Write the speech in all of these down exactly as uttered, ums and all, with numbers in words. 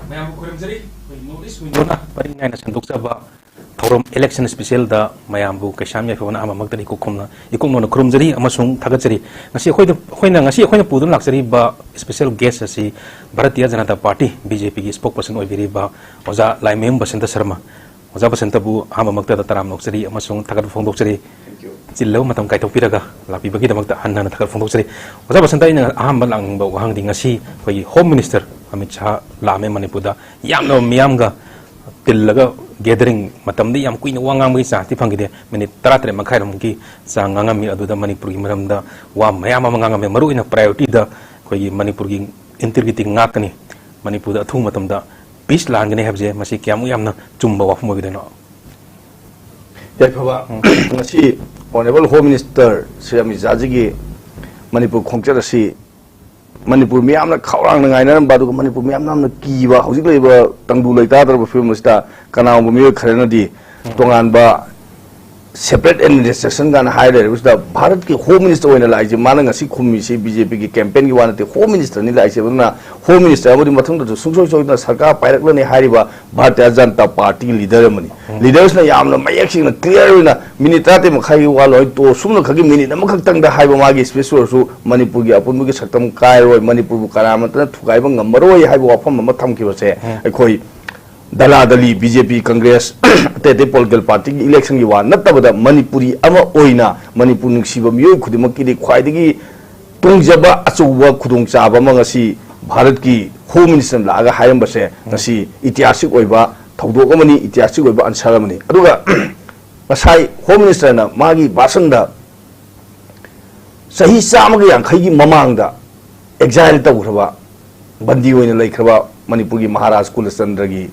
ꯃꯌꯥꯝꯕꯨ ꯈꯨꯔꯨꯝꯖꯔꯤ꯫ ꯑꯩꯈꯣꯏ North East Window-ꯅ ꯄꯔꯤꯡ ꯅꯥꯏꯅ ꯁꯟꯗꯣꯛꯆꯕ ꯊꯧꯔꯝ election special-ꯗ ꯃꯌꯥꯝꯕꯨ ꯀꯩꯁꯥꯝ ꯌꯥꯏꯐꯕꯅ ꯑꯍꯥꯟꯕꯃꯛꯇꯗꯤ ꯏꯀꯣꯛ ꯈꯨꯝꯅ, ꯏꯀꯣꯛ ꯅꯧꯅ ꯈꯨꯔꯨꯝꯖꯔꯤ ꯑꯃꯁꯨꯡ ꯊꯥꯒꯠꯆꯔꯤ꯫ ꯉꯁꯤ ꯑꯩꯈꯣꯏꯗ, ꯑꯩꯈꯣꯏꯅ, ꯉꯁꯤ ꯑꯩꯈꯣꯏꯅ ꯄꯨꯗꯨꯅ ꯂꯥꯛꯆꯔꯤꯕ special guest ꯑꯁꯤ ꯚꯥꯔꯇꯤꯌ ꯖꯅꯇꯥ ꯄꯥꯔꯇꯤ, BJP-ꯒꯤ spokesperson ꯑꯣꯏꯕꯤꯔꯤꯕ ꯑꯣꯖꯥ ꯂꯥꯏꯃꯌꯨꯝ ꯕꯁꯟꯇ ꯁꯔꯃ꯫ ꯑꯣꯖꯥ ꯕꯁꯟꯇꯕꯨ ꯑꯍꯥꯟꯕꯃꯛꯇꯗ ꯇꯔꯥꯝꯅ ꯑꯣꯛꯆꯔꯤ ꯑꯃꯁꯨꯡ ꯊꯥꯒꯠꯄ ꯐꯣꯡꯗꯣꯛꯆꯔꯤ꯫ Thank you. ꯆꯤꯜꯂꯕ ꯃꯇꯝ ꯀꯥꯏꯊꯣꯛꯄꯤꯔꯒ ꯂꯥꯛꯄꯤꯕꯒꯤꯗꯃꯛꯇ ꯍꯟꯅ ꯍꯟꯅ ꯊꯥꯒꯠꯄ ꯐꯣꯡꯗꯣꯛꯆꯔꯤ꯫ ꯑꯣꯖꯥ ꯕꯁꯟꯇ, ꯑꯩꯅ ꯑꯍꯥꯟꯕ ꯂꯥꯛꯅꯤꯡꯕ ꯋꯥꯍꯪꯗꯤ, ꯉꯁꯤ ꯑꯩꯈꯣꯏꯒꯤ Home Minister ꯑꯃꯤꯠ ꯁꯥꯍ ꯂꯥꯛꯑꯝꯃꯦ ꯃꯅꯤꯄꯨꯔꯗ, ꯌꯥꯝꯅ ꯃꯤꯌꯥꯝꯒ ꯇꯤꯜꯂꯒ gathering, ꯃꯇꯝꯗꯤ ꯌꯥꯝ ꯀꯨꯏꯅ ꯋꯥ ꯉꯥꯡꯕꯒꯤ chance-ꯇꯤ ꯐꯪꯈꯤꯗꯦ, minute ꯇꯔꯥꯇꯔꯦꯠ ꯃꯈꯥꯏꯔꯣꯝꯒꯤ ꯆꯥꯡ ꯉꯥꯡꯉꯝꯃꯤ꯫ ꯑꯗꯨꯗ ꯃꯅꯤꯄꯨꯔꯒꯤ ꯃꯔꯝꯗ ꯋꯥ ꯃꯌꯥꯝ ꯑꯃ ꯉꯥꯡꯉꯝꯃꯤ꯫ ꯃꯔꯨꯑꯣꯏꯅ priority-ꯗ ꯑꯩꯈꯣꯏꯒꯤ ꯃꯅꯤꯄꯨꯔꯒꯤ integrity ꯉꯥꯛꯀꯅꯤ, ꯃꯅꯤꯄꯨꯔꯗ ꯑꯊꯨꯕ ꯃꯇꯝꯗ peace ꯂꯥꯛꯍꯟꯒꯅꯤ ꯍꯥꯏꯕꯁꯦ, ꯃꯁꯤ ꯀꯌꯥꯃꯨꯛ ꯌꯥꯝꯅ ꯆꯨꯝꯕ ꯋꯥꯐꯝ ꯑꯣꯏꯒꯗꯣꯏꯅꯣ? ꯌꯥꯏꯐꯕ, ꯎꯝ꯫ ꯉꯁꯤ Honourable Home Minister Shri Amit ꯁꯥꯍꯖꯤꯒꯤ Manipur ꯈꯣꯡꯆꯠ ꯑꯁꯤ ꯃꯅꯤꯄꯨꯔ ꯃꯤꯌꯥꯝꯅ ꯈꯧꯔꯥꯡꯅ ꯉꯥꯏꯅꯔꯝꯕ, ꯑꯗꯨꯒ ꯃꯅꯤꯄꯨꯔ ꯃꯤꯌꯥꯝꯅ ꯌꯥꯝꯅ ꯀꯤꯕ, ꯍꯧꯖꯤꯛ ꯂꯩꯔꯤꯕ ꯇꯪꯗꯨ ꯂꯩꯇꯥꯗ꯭ꯔꯕ ꯐꯤꯕꯝ ꯑꯁꯤꯗ ꯀꯅꯥꯒꯨꯝꯕ ꯃꯤꯑꯣꯏ ꯈꯔꯅꯗꯤ ꯎꯝ꯫ ꯇꯣꯉꯥꯟꯕ separate administration ꯀꯥꯏꯅ ꯍꯥꯏ ꯂꯩꯔꯕꯁꯤꯗ, ꯚꯥꯔꯠꯀꯤ Home Minister ꯑꯣꯏꯅ ꯂꯥꯛꯏꯁꯦ, ꯃꯥꯅ ꯉꯁꯤ ꯈꯨꯝꯃꯤꯁꯤ BJP-ꯒꯤ campaign-ꯒꯤ ꯋꯥ ꯅꯠꯇꯦ, Home Minister-ꯅꯤ ꯂꯥꯛꯏꯁꯦ꯫ ꯑꯗꯨꯅ Home Minister ꯑꯃꯗꯤ ꯃꯊꯪꯗꯁꯨ ꯁꯨꯡꯁꯣꯏ ꯁꯣꯏꯗꯅ ꯁꯔꯀꯥꯔ ꯄꯥꯏꯔꯛꯂꯅꯤ ꯍꯥꯏꯔꯤꯕ ꯚꯥꯔꯇꯤꯌ ꯖꯅꯇꯥ ꯄꯥꯔꯇꯤꯒꯤ leader ꯑꯃꯅꯤ꯫ ꯎꯝ꯫ Leader-ꯁꯤꯅ ꯌꯥꯝꯅ ꯃꯌꯦꯛ ꯁꯦꯡꯅ, clear ꯑꯣꯏꯅ, minute ꯇꯔꯥꯇꯔꯦꯠ ꯃꯈꯥꯏꯒꯤ ꯋꯥ ꯂꯣꯏ ꯇꯣꯛꯑꯣ, ꯁꯨꯝꯅ ꯈꯛꯀꯤ minute ꯑꯃꯈꯛꯇꯪꯗ ꯍꯥꯏꯕ ꯃꯥꯒꯤ speech ꯑꯣꯏꯔꯁꯨ, ꯃꯅꯤꯄꯨꯔꯒꯤ ꯑꯄꯨꯟꯕꯒꯤ ꯁꯛꯇꯝ ꯀꯥꯏꯔꯣꯏ, ꯃꯅꯤꯄꯨꯔꯕꯨ ꯀꯅꯥꯃꯠꯇꯅ ꯊꯨꯒꯥꯏꯕ ꯉꯝꯃꯔꯣꯏ ꯍꯥꯏꯕ ꯋꯥꯐꯝ ꯑꯃ ꯊꯝꯈꯤꯕꯁꯦ, ꯎꯝ꯫ ꯑꯩꯈꯣꯏ ꯗꯂꯥꯗꯂꯤ, BJP, Congress, ꯑꯇꯩ ꯑꯇꯩ political party-ꯒꯤ election-ꯒꯤ ꯋꯥ ꯅꯠꯇꯕꯗ, ꯃꯅꯤꯄꯨꯔꯤ ꯑꯃ ꯑꯣꯏꯅ ꯃꯅꯤꯄꯨꯔ ꯅꯨꯡꯁꯤꯕ ꯃꯤꯑꯣꯏ ꯈꯨꯗꯤꯡꯃꯛꯀꯤꯗꯤ ꯈ꯭ꯋꯥꯏꯗꯒꯤ ꯇꯣꯡꯖꯕ ꯑꯆꯧꯕ ꯈꯨꯗꯣꯡꯆꯥꯕ ꯑꯃ ꯉꯁꯤ ꯚꯥꯔꯠꯀꯤ Home Minister ꯂꯥꯛꯑꯒ ꯍꯥꯏꯔꯝꯕꯁꯦ, ꯎꯝ꯫ ꯉꯁꯤ ꯏꯇꯤꯍꯥꯁꯤꯛ ꯑꯣꯏꯕ ꯊꯧꯗꯣꯛ ꯑꯃꯅꯤ, ꯏꯇꯤꯍꯥꯁꯤꯛ ꯑꯣꯏꯕ answer ꯑꯃꯅꯤ꯫ ꯑꯗꯨꯒ ꯉꯁꯥꯏ Home Minister-ꯅ ꯃꯥꯒꯤ ꯚꯥꯁꯟꯗ ꯆꯍꯤ ꯆꯥꯝꯃꯒ ꯌꯥꯡꯈꯩꯒꯤ ꯃꯃꯥꯡꯗ exile ꯇꯧꯈ꯭ꯔꯕ, ꯕꯟꯗꯤ ꯑꯣꯏꯅ ꯂꯩꯈ꯭ꯔꯕ ꯃꯅꯤꯄꯨꯔꯒꯤ ꯃꯍꯥꯔꯥꯖ ꯀꯨꯂꯆꯟꯗ꯭ꯔꯒꯤ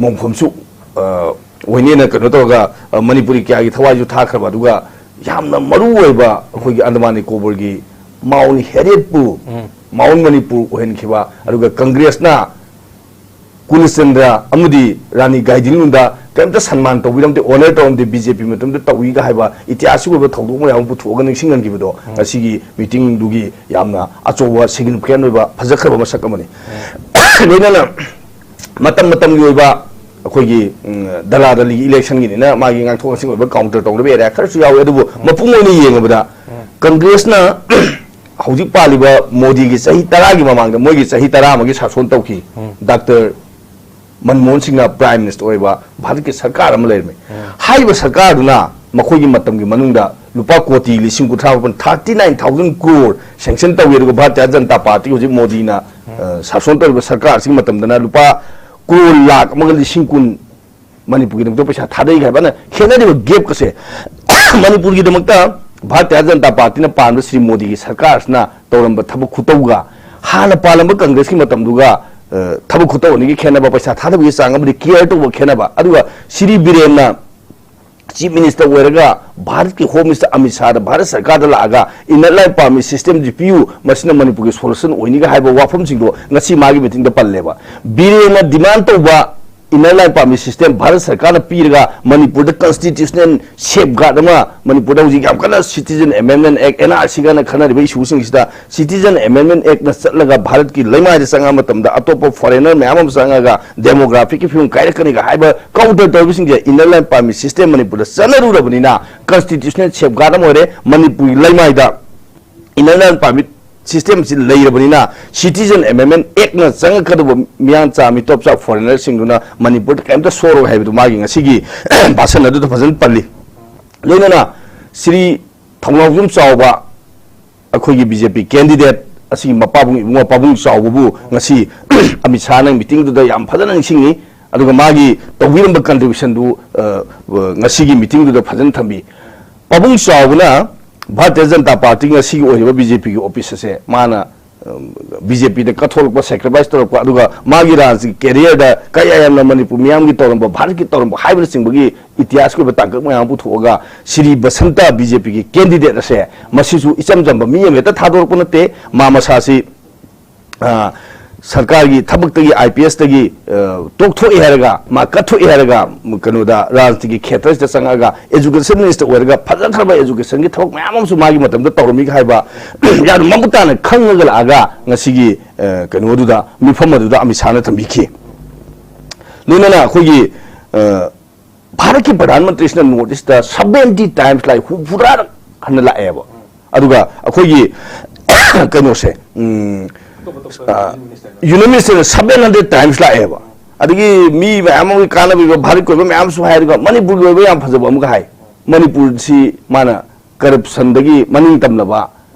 ꯃꯣꯡꯐꯝꯁꯨ, ꯑ, ꯑꯣꯏꯅꯦꯅ ꯀꯩꯅꯣ ꯇꯧꯔꯒ, ꯑ, ꯃꯅꯤꯄꯨꯔꯤ ꯀꯌꯥꯒꯤ ꯊꯋꯥꯏꯁꯨ ꯊꯥꯈ꯭ꯔꯕ, ꯑꯗꯨꯒ ꯌꯥꯝꯅ ꯃꯔꯨ ꯑꯣꯏꯕ ꯑꯩꯈꯣꯏꯒꯤ ꯑꯟꯗꯃꯥꯟ ꯅꯤꯀꯣꯕꯔꯒꯤ Mount Harriet-ꯄꯨ ꯎꯝ꯫ Mount Manipur ꯑꯣꯏꯍꯟꯈꯤꯕ, ꯑꯗꯨꯒ Congress-ꯅ ꯀꯨꯂꯆꯟꯗ꯭ꯔ ꯑꯃꯗꯤ ꯔꯥꯅꯤ ꯒꯥꯏꯗꯤꯟꯂꯨꯗ ꯀꯔꯤꯝꯇ ꯁꯟꯃꯥꯟ ꯇꯧꯕꯤꯔꯝꯗꯦ, honor ꯇꯧꯔꯝꯗꯦ, BJP ꯃꯇꯝꯗ ꯇꯧꯏꯒ ꯍꯥꯏꯕ ꯏꯇꯤꯍꯥꯁꯀꯤ ꯑꯣꯏꯕ ꯊꯧꯗꯣꯛ ꯃꯌꯥꯝ ꯑꯃ ꯄꯨꯊꯣꯛꯑꯒ ꯅꯤꯡꯁꯤꯡꯍꯟꯈꯤꯕꯗꯣ ꯎꯝ꯫ ꯉꯁꯤꯒꯤ meeting-ꯗꯨꯒꯤ ꯌꯥꯝꯅ ꯑꯆꯧꯕ significant ꯑꯣꯏꯕ ꯐꯖꯈ꯭ꯔꯕ ꯃꯁꯛ ꯑꯃꯅꯤ꯫ ꯎꯝ꯫ ꯂꯣꯏꯅꯅ ꯃꯇꯝ ꯃꯇꯝꯒꯤ ꯑꯣꯏꯕ ꯑꯩꯈꯣꯏꯒꯤ, ꯎꯝ, ꯗꯂꯥ ꯗꯂꯤꯒꯤ ꯏꯂꯦꯛꯁꯟꯒꯤꯅꯤꯅ ꯃꯥꯒꯤ ꯉꯥꯡꯊꯣꯛ ꯉꯥꯡꯁꯤꯟ ꯑꯣꯏꯕ ꯀꯥꯎꯟꯇꯔ ꯇꯧꯅꯕ ꯑꯦꯔꯤꯌꯥ ꯈꯔꯁꯨ ꯌꯥꯎꯋꯤ꯫ ꯑꯗꯨꯕꯨ ꯃꯄꯨꯡ ꯑꯣꯏꯅ ꯌꯦꯡꯉꯕꯗ ꯀꯪꯒ꯭ꯔꯦꯁꯅ ꯍꯧꯖꯤꯛ ꯄꯥꯜꯂꯤꯕ ꯃꯣꯗꯤꯒꯤ ꯆꯍꯤ ꯇꯔꯥꯒꯤ ꯃꯃꯥꯡꯗ ꯃꯣꯏꯒꯤ ꯆꯍꯤ ꯇꯔꯥ ꯑꯃꯒꯤ ꯁꯥꯁꯣꯟ ꯇꯧꯈꯤ꯫ ꯗꯥꯛꯇꯔ ꯃꯟꯃꯣꯍꯟ ꯁꯤꯡꯅ ꯄ꯭ꯔꯥꯏꯝ ꯃꯤꯅꯤꯁꯇꯔ ꯑꯣꯏꯕ ꯚꯥꯔꯠꯀꯤ ꯁꯔꯀꯥꯔ ꯑꯃ ꯂꯩꯔꯝꯃꯤ꯫ ꯍꯥꯏꯔꯤꯕ ꯁꯔꯀꯥꯔꯗꯨꯅ ꯃꯈꯣꯏꯒꯤ ꯃꯇꯝꯒꯤ ꯃꯅꯨꯡꯗ ꯂꯨꯄꯥ ꯀꯣꯇꯤ ꯂꯤꯁꯤꯡ ꯀꯨꯟꯊ꯭ꯔꯥ ꯃꯥꯄꯟ, thirty nine thousand crore, sanction ꯇꯧꯋꯤ꯫ ꯑꯗꯨꯒ ꯚꯥꯔꯇꯤꯌꯥ ꯖꯅꯇꯥ ꯄꯥꯔꯇꯤ ꯍꯧꯖꯤꯛ ꯃꯣꯗꯤꯅ, ꯑ, ꯁꯥꯁꯣꯟ ꯇꯧꯔꯤꯕ ꯁꯔꯀꯥꯔꯁꯤꯒꯤ ꯃꯇꯝꯗꯅ ꯂꯨꯄꯥ ꯀ꯭ꯔꯣꯔ ꯂꯥꯈ ꯑꯃꯒ ꯂꯤꯁꯤꯡ ꯀꯨꯟ ꯃꯅꯤꯄꯨꯔꯒꯤꯗꯃꯛꯇ ꯄꯩꯁꯥ ꯊꯥꯗꯩ ꯍꯥꯏꯕꯅ ꯈꯦꯠꯅꯔꯤꯕ ꯒꯦꯞꯀꯁꯦ꯫ ꯃꯅꯤꯄꯨꯔꯒꯤꯗꯃꯛꯇ ꯚꯥꯔꯇꯤꯌꯥ ꯖꯅꯇꯥ ꯄꯥꯔꯇꯤꯅ ꯄꯥꯟꯕ ꯁ꯭ꯔꯤ ꯃꯣꯗꯤꯒꯤ ꯁꯔꯀꯥꯔꯁꯤꯅ ꯇꯧꯔꯝꯕ ꯊꯕꯛ ꯈꯨꯇꯧꯒ ꯍꯥꯟꯅ ꯄꯥꯜꯂꯝꯕ ꯀꯪꯒ꯭ꯔꯦꯁꯀꯤ ꯃꯇꯝꯗꯨꯒ, ꯑ, ꯊꯕꯛ ꯈꯨꯇꯧ ꯑꯅꯤꯒꯤ ꯈꯦꯠꯅꯕ, ꯄꯩꯁꯥ ꯊꯥꯗꯕꯒꯤ ꯆꯥꯡ ꯑꯃꯗꯤ ꯀꯤꯌꯔ ꯇꯧꯕ ꯈꯦꯠꯅꯕ, ꯑꯗꯨꯒ ꯁ꯭ꯔꯤ ꯕꯤꯔꯦꯟꯅ ꯆꯤꯐ ꯃꯤꯅꯤꯁꯇꯔ ꯑꯣꯏꯔꯒ ꯚꯥꯔꯠꯀꯤ ꯍꯣꯝ ꯃꯤꯅꯤꯁꯇꯔ ꯑꯃꯤꯠ ꯁꯥꯍꯗ ꯚꯥꯔꯠ ꯁꯔꯀꯥꯔꯗ ꯂꯥꯛꯑꯒ ꯏꯟꯅꯔ ꯂꯥꯏꯟ ꯄꯥꯔꯃꯤꯠ ꯁꯤꯁꯇꯦꯝꯁꯤ ꯄꯤꯌꯨ, ꯃꯁꯤꯅ ꯃꯅꯤꯄꯨꯔꯒꯤ ꯁꯣꯂꯨꯁꯟ ꯑꯣꯏꯅꯤꯒ ꯍꯥꯏꯕ ꯋꯥꯐꯝꯁꯤꯡꯗꯣ ꯉꯁꯤ ꯃꯥꯒꯤ ꯃꯤꯇꯤꯡꯗ ꯄꯜꯂꯦꯕ꯫ ꯕꯤꯔꯦꯟꯅ ꯗꯤꯃꯥꯟ ꯇꯧꯕ inner line permit system Bharat ꯁꯔꯀꯥꯔꯅ ꯄꯤꯔꯒ ꯃꯅꯤꯄꯨꯔꯗ ꯀꯟꯁꯇꯤꯇ꯭ꯌꯨꯁꯅꯦꯜ ꯁꯦꯐ ꯒꯥꯔꯗ ꯑꯃ, ꯃꯅꯤꯄꯨꯔꯗ ꯍꯧꯖꯤꯛ ꯌꯥꯝ ꯀꯟꯅ ꯁꯤꯇꯤꯖꯟ ꯑꯦꯃꯦꯟꯃꯦꯟ ꯑꯦꯛ, ꯑꯦꯟ ꯑꯥꯔ ꯁꯤ ꯀꯥꯏꯅ ꯈꯟꯅꯔꯤꯕ ꯏꯁꯨꯁꯤꯡꯁꯤꯗ, ꯁꯤꯇꯤꯖꯟ ꯑꯦꯃꯦꯟꯃꯦꯟ ꯑꯦꯛꯅ ꯆꯠꯂꯒ ꯚꯥꯔꯠꯀꯤ ꯂꯩꯃꯥꯏꯗ ꯆꯪꯉꯛꯄ ꯃꯇꯝꯗ ꯑꯇꯣꯞꯄ ꯐꯣꯔꯦꯅꯔ ꯃꯌꯥꯝ ꯑꯃ ꯆꯪꯉꯒ ꯗꯦꯃꯣꯒ꯭ꯔꯥꯐꯤꯛꯀꯤ ꯐꯤꯕꯝ ꯀꯥꯏꯔꯛꯀꯅꯤꯒ ꯍꯥꯏꯕ ꯀꯥꯎꯟꯇꯔ ꯇꯧꯔꯤꯕꯁꯤꯡꯁꯦ ꯏꯟꯅꯔ ꯂꯥꯏꯟ ꯄꯥꯔꯃꯤꯠ ꯁꯤꯁꯇꯦꯝ ꯃꯅꯤꯄꯨꯔꯗ ꯆꯠꯅꯔꯨꯔꯕꯅꯤꯅ ꯀꯟꯁꯇꯤꯇ꯭ꯌꯨꯁꯅꯦꯜ ꯁꯦꯐ ꯒꯥꯔꯗ ꯑꯃ ꯑꯣꯏꯔꯦ꯫ ꯃꯅꯤꯄꯨꯔꯒꯤ ꯂꯩꯃꯥꯏꯗ ꯏꯟꯅꯔ ꯂꯥꯏꯟ ꯄꯥꯔꯃꯤꯠ ꯁꯤꯁꯇꯦꯝꯁꯤ ꯂꯩꯔꯕꯅꯤꯅ ꯁꯤꯇꯤꯖꯟ ꯑꯦꯃꯦꯟꯃꯦꯟ ꯑꯦꯛꯅ ꯆꯪꯉꯛꯀꯗꯧꯕ ꯃꯤꯌꯥꯟꯆꯥ ꯃꯤꯇꯣꯞꯆꯥ ꯐꯣꯔꯦꯅꯔꯁꯤꯡꯗꯨꯅ ꯃꯅꯤꯄꯨꯔꯗ ꯀꯔꯤꯝꯇ ꯁꯣꯛꯑꯔꯣꯏ ꯍꯥꯏꯕꯗꯨ ꯃꯥꯒꯤ ꯉꯁꯤꯒꯤ ꯚꯥꯁꯟ ꯑꯗꯨꯗ ꯐꯖꯅ ꯄꯜꯂꯤ꯫ ꯂꯣꯏꯅꯅ ꯁ꯭ꯔꯤ ꯊꯧꯅꯥꯎꯖꯝ ꯆꯥꯎꯕ ꯑꯩꯈꯣꯏꯒꯤ ꯕꯤ ꯖꯦ ꯄꯤ ꯀꯦꯟꯗꯤꯗꯦꯠ ꯑꯁꯤꯒꯤ ꯃꯄꯥꯕꯨꯡ ꯏꯕꯨꯡꯉꯣ ꯄꯥꯕꯨꯡ ꯆꯥꯎꯕꯕꯨ ꯉꯁꯤ ꯑꯃꯤꯠ ꯁꯥꯍꯅ ꯃꯤꯇꯤꯡꯗꯨꯗ ꯌꯥꯝ ꯐꯖꯅ ꯅꯤꯡꯁꯤꯡꯉꯤ꯫ ꯑꯗꯨꯒ ꯃꯥꯒꯤ ꯇꯧꯕꯤꯔꯝꯕ ꯀꯟꯇ꯭ꯔꯤꯕ꯭ꯌꯨꯁꯟꯗꯨ, ꯑ, ꯉꯁꯤꯒꯤ ꯃꯤꯇꯤꯡꯗꯨꯗ ꯐꯖꯅ ꯊꯝꯕꯤ꯫ ꯄꯥꯕꯨꯡ ꯆꯥꯎꯕꯅ ꯚꯥꯔꯇꯤꯌ ꯖꯅꯇꯥ ꯄꯥꯔꯇꯤ ꯉꯁꯤꯒꯤ ꯑꯣꯏꯔꯤꯕ ꯕꯤ ꯖꯦ ꯄꯤꯒꯤ ꯑꯣꯐꯤꯁ ꯑꯁꯦ ꯃꯥꯅ, ꯑ, ꯕꯤ ꯖꯦ ꯄꯤꯗ ꯀꯠꯊꯣꯛꯂꯛꯄ, ꯁꯦꯀ꯭ꯔꯤꯐꯥꯏꯁ ꯇꯧꯔꯛꯄ, ꯑꯗꯨꯒ ꯃꯥꯒꯤ ꯔꯥꯖꯅꯤꯇꯤ ꯀꯦꯔꯤꯌꯔꯗ ꯀꯌꯥ ꯌꯥꯝꯅ ꯃꯅꯤꯄꯨꯔ ꯃꯤꯌꯥꯝꯒꯤ ꯇꯧꯔꯝꯕ, ꯚꯥꯔꯠꯀꯤ ꯇꯧꯔꯝꯕ ꯍꯥꯏꯕꯅꯆꯤꯡꯕꯒꯤ ꯏꯇꯤꯍꯥꯁꯀꯤ ꯑꯣꯏꯕ ꯇꯥꯡꯀꯛ ꯃꯌꯥꯝ ꯑꯃ ꯄꯨꯊꯣꯛꯑꯒ ꯁ꯭ꯔꯤ ꯕꯁꯟꯇ ꯕꯤ ꯖꯦ ꯄꯤꯒꯤ ꯀꯦꯟꯗꯤꯗꯦꯠ ꯑꯁꯦ ꯃꯁꯤꯁꯨ ꯏꯆꯝ ꯆꯝꯕ ꯃꯤ ꯑꯃ ꯍꯦꯛꯇ ꯊꯥꯗꯣꯔꯛꯄ ꯅꯠꯇꯦ꯫ ꯃꯥ ꯃꯁꯥꯁꯤ, ꯑ, ꯁꯔꯀꯥꯔꯒꯤ ꯊꯕꯛꯇꯒꯤ, ꯑꯥꯏ ꯄꯤ ꯑꯦꯁꯇꯒꯤ, ꯑ, ꯇꯣꯛꯊꯣꯛꯑꯦ ꯍꯥꯏꯔꯒ, ꯃꯥ ꯀꯠꯊꯣꯛꯑꯦ ꯍꯥꯏꯔꯒ, ꯀꯩꯅꯣꯗ, ꯔꯥꯖꯅꯤꯇꯤꯒꯤ ꯈꯦꯇ꯭ꯔꯁꯤꯗ ꯆꯪꯉꯛꯑꯒ education minister ꯑꯣꯏꯔꯒ ꯐꯖꯈ꯭ꯔꯕ educationꯒꯤ ꯊꯕꯛ ꯃꯌꯥꯝ ꯑꯃꯁꯨ ꯃꯥꯒꯤ ꯃꯇꯝꯗ ꯇꯧꯔꯝꯃꯤꯒ ꯍꯥꯏꯕ ꯌꯥꯝꯅ ꯃꯃꯨꯠ ꯇꯥꯅ ꯈꯪꯉꯒ ꯂꯥꯛꯑꯒ ꯉꯁꯤꯒꯤ, ꯑ, ꯀꯩꯅꯣꯗꯨꯗ, ꯃꯤꯐꯝ ꯑꯗꯨꯗ ꯑꯃꯤꯠ ꯁꯥꯍꯅ ꯊꯝꯕꯤꯈꯤ꯫ ꯂꯣꯏꯅꯅ ꯑꯩꯈꯣꯏꯒꯤ, ꯑ, ꯚꯥꯔꯠꯀꯤ ꯄ꯭ꯔꯙꯥꯟ ꯃꯟꯇ꯭ꯔꯤꯁꯤꯅ North Eastꯇ seventy times ꯂꯥꯛꯑꯦ, ꯍꯨꯝꯐꯨꯇꯔꯥꯔꯛ ꯍꯟꯅ ꯂꯥꯛꯑꯦꯕ꯫ ꯑꯗꯨꯒ ꯑꯩꯈꯣꯏꯒꯤ ꯀꯩꯅꯣꯁꯦ, ꯎꯝ, ꯑ, Union Ministerꯅ seven hundred times ꯂꯥꯛꯑꯦꯕ꯫ ꯑꯗꯒꯤ ꯃꯤ ꯃꯌꯥꯝ ꯑꯃꯒꯤ ꯀꯥꯟꯅꯕ ꯄꯤꯕ ꯚꯥꯔꯠꯀꯤ ꯑꯣꯏꯕ ꯃꯌꯥꯝꯁꯨ ꯍꯥꯏ, ꯑꯗꯨꯒ ꯃꯅꯤꯄꯨꯔꯒꯤ ꯑꯣꯏꯕ ꯌꯥꯝ ꯐꯖꯕ ꯑꯃꯒ ꯍꯥꯏ꯫ ꯃꯅꯤꯄꯨꯔꯁꯤ ꯃꯥꯅ corruptionꯗꯒꯤ ꯃꯅꯤꯡ ꯇꯝꯂꯕ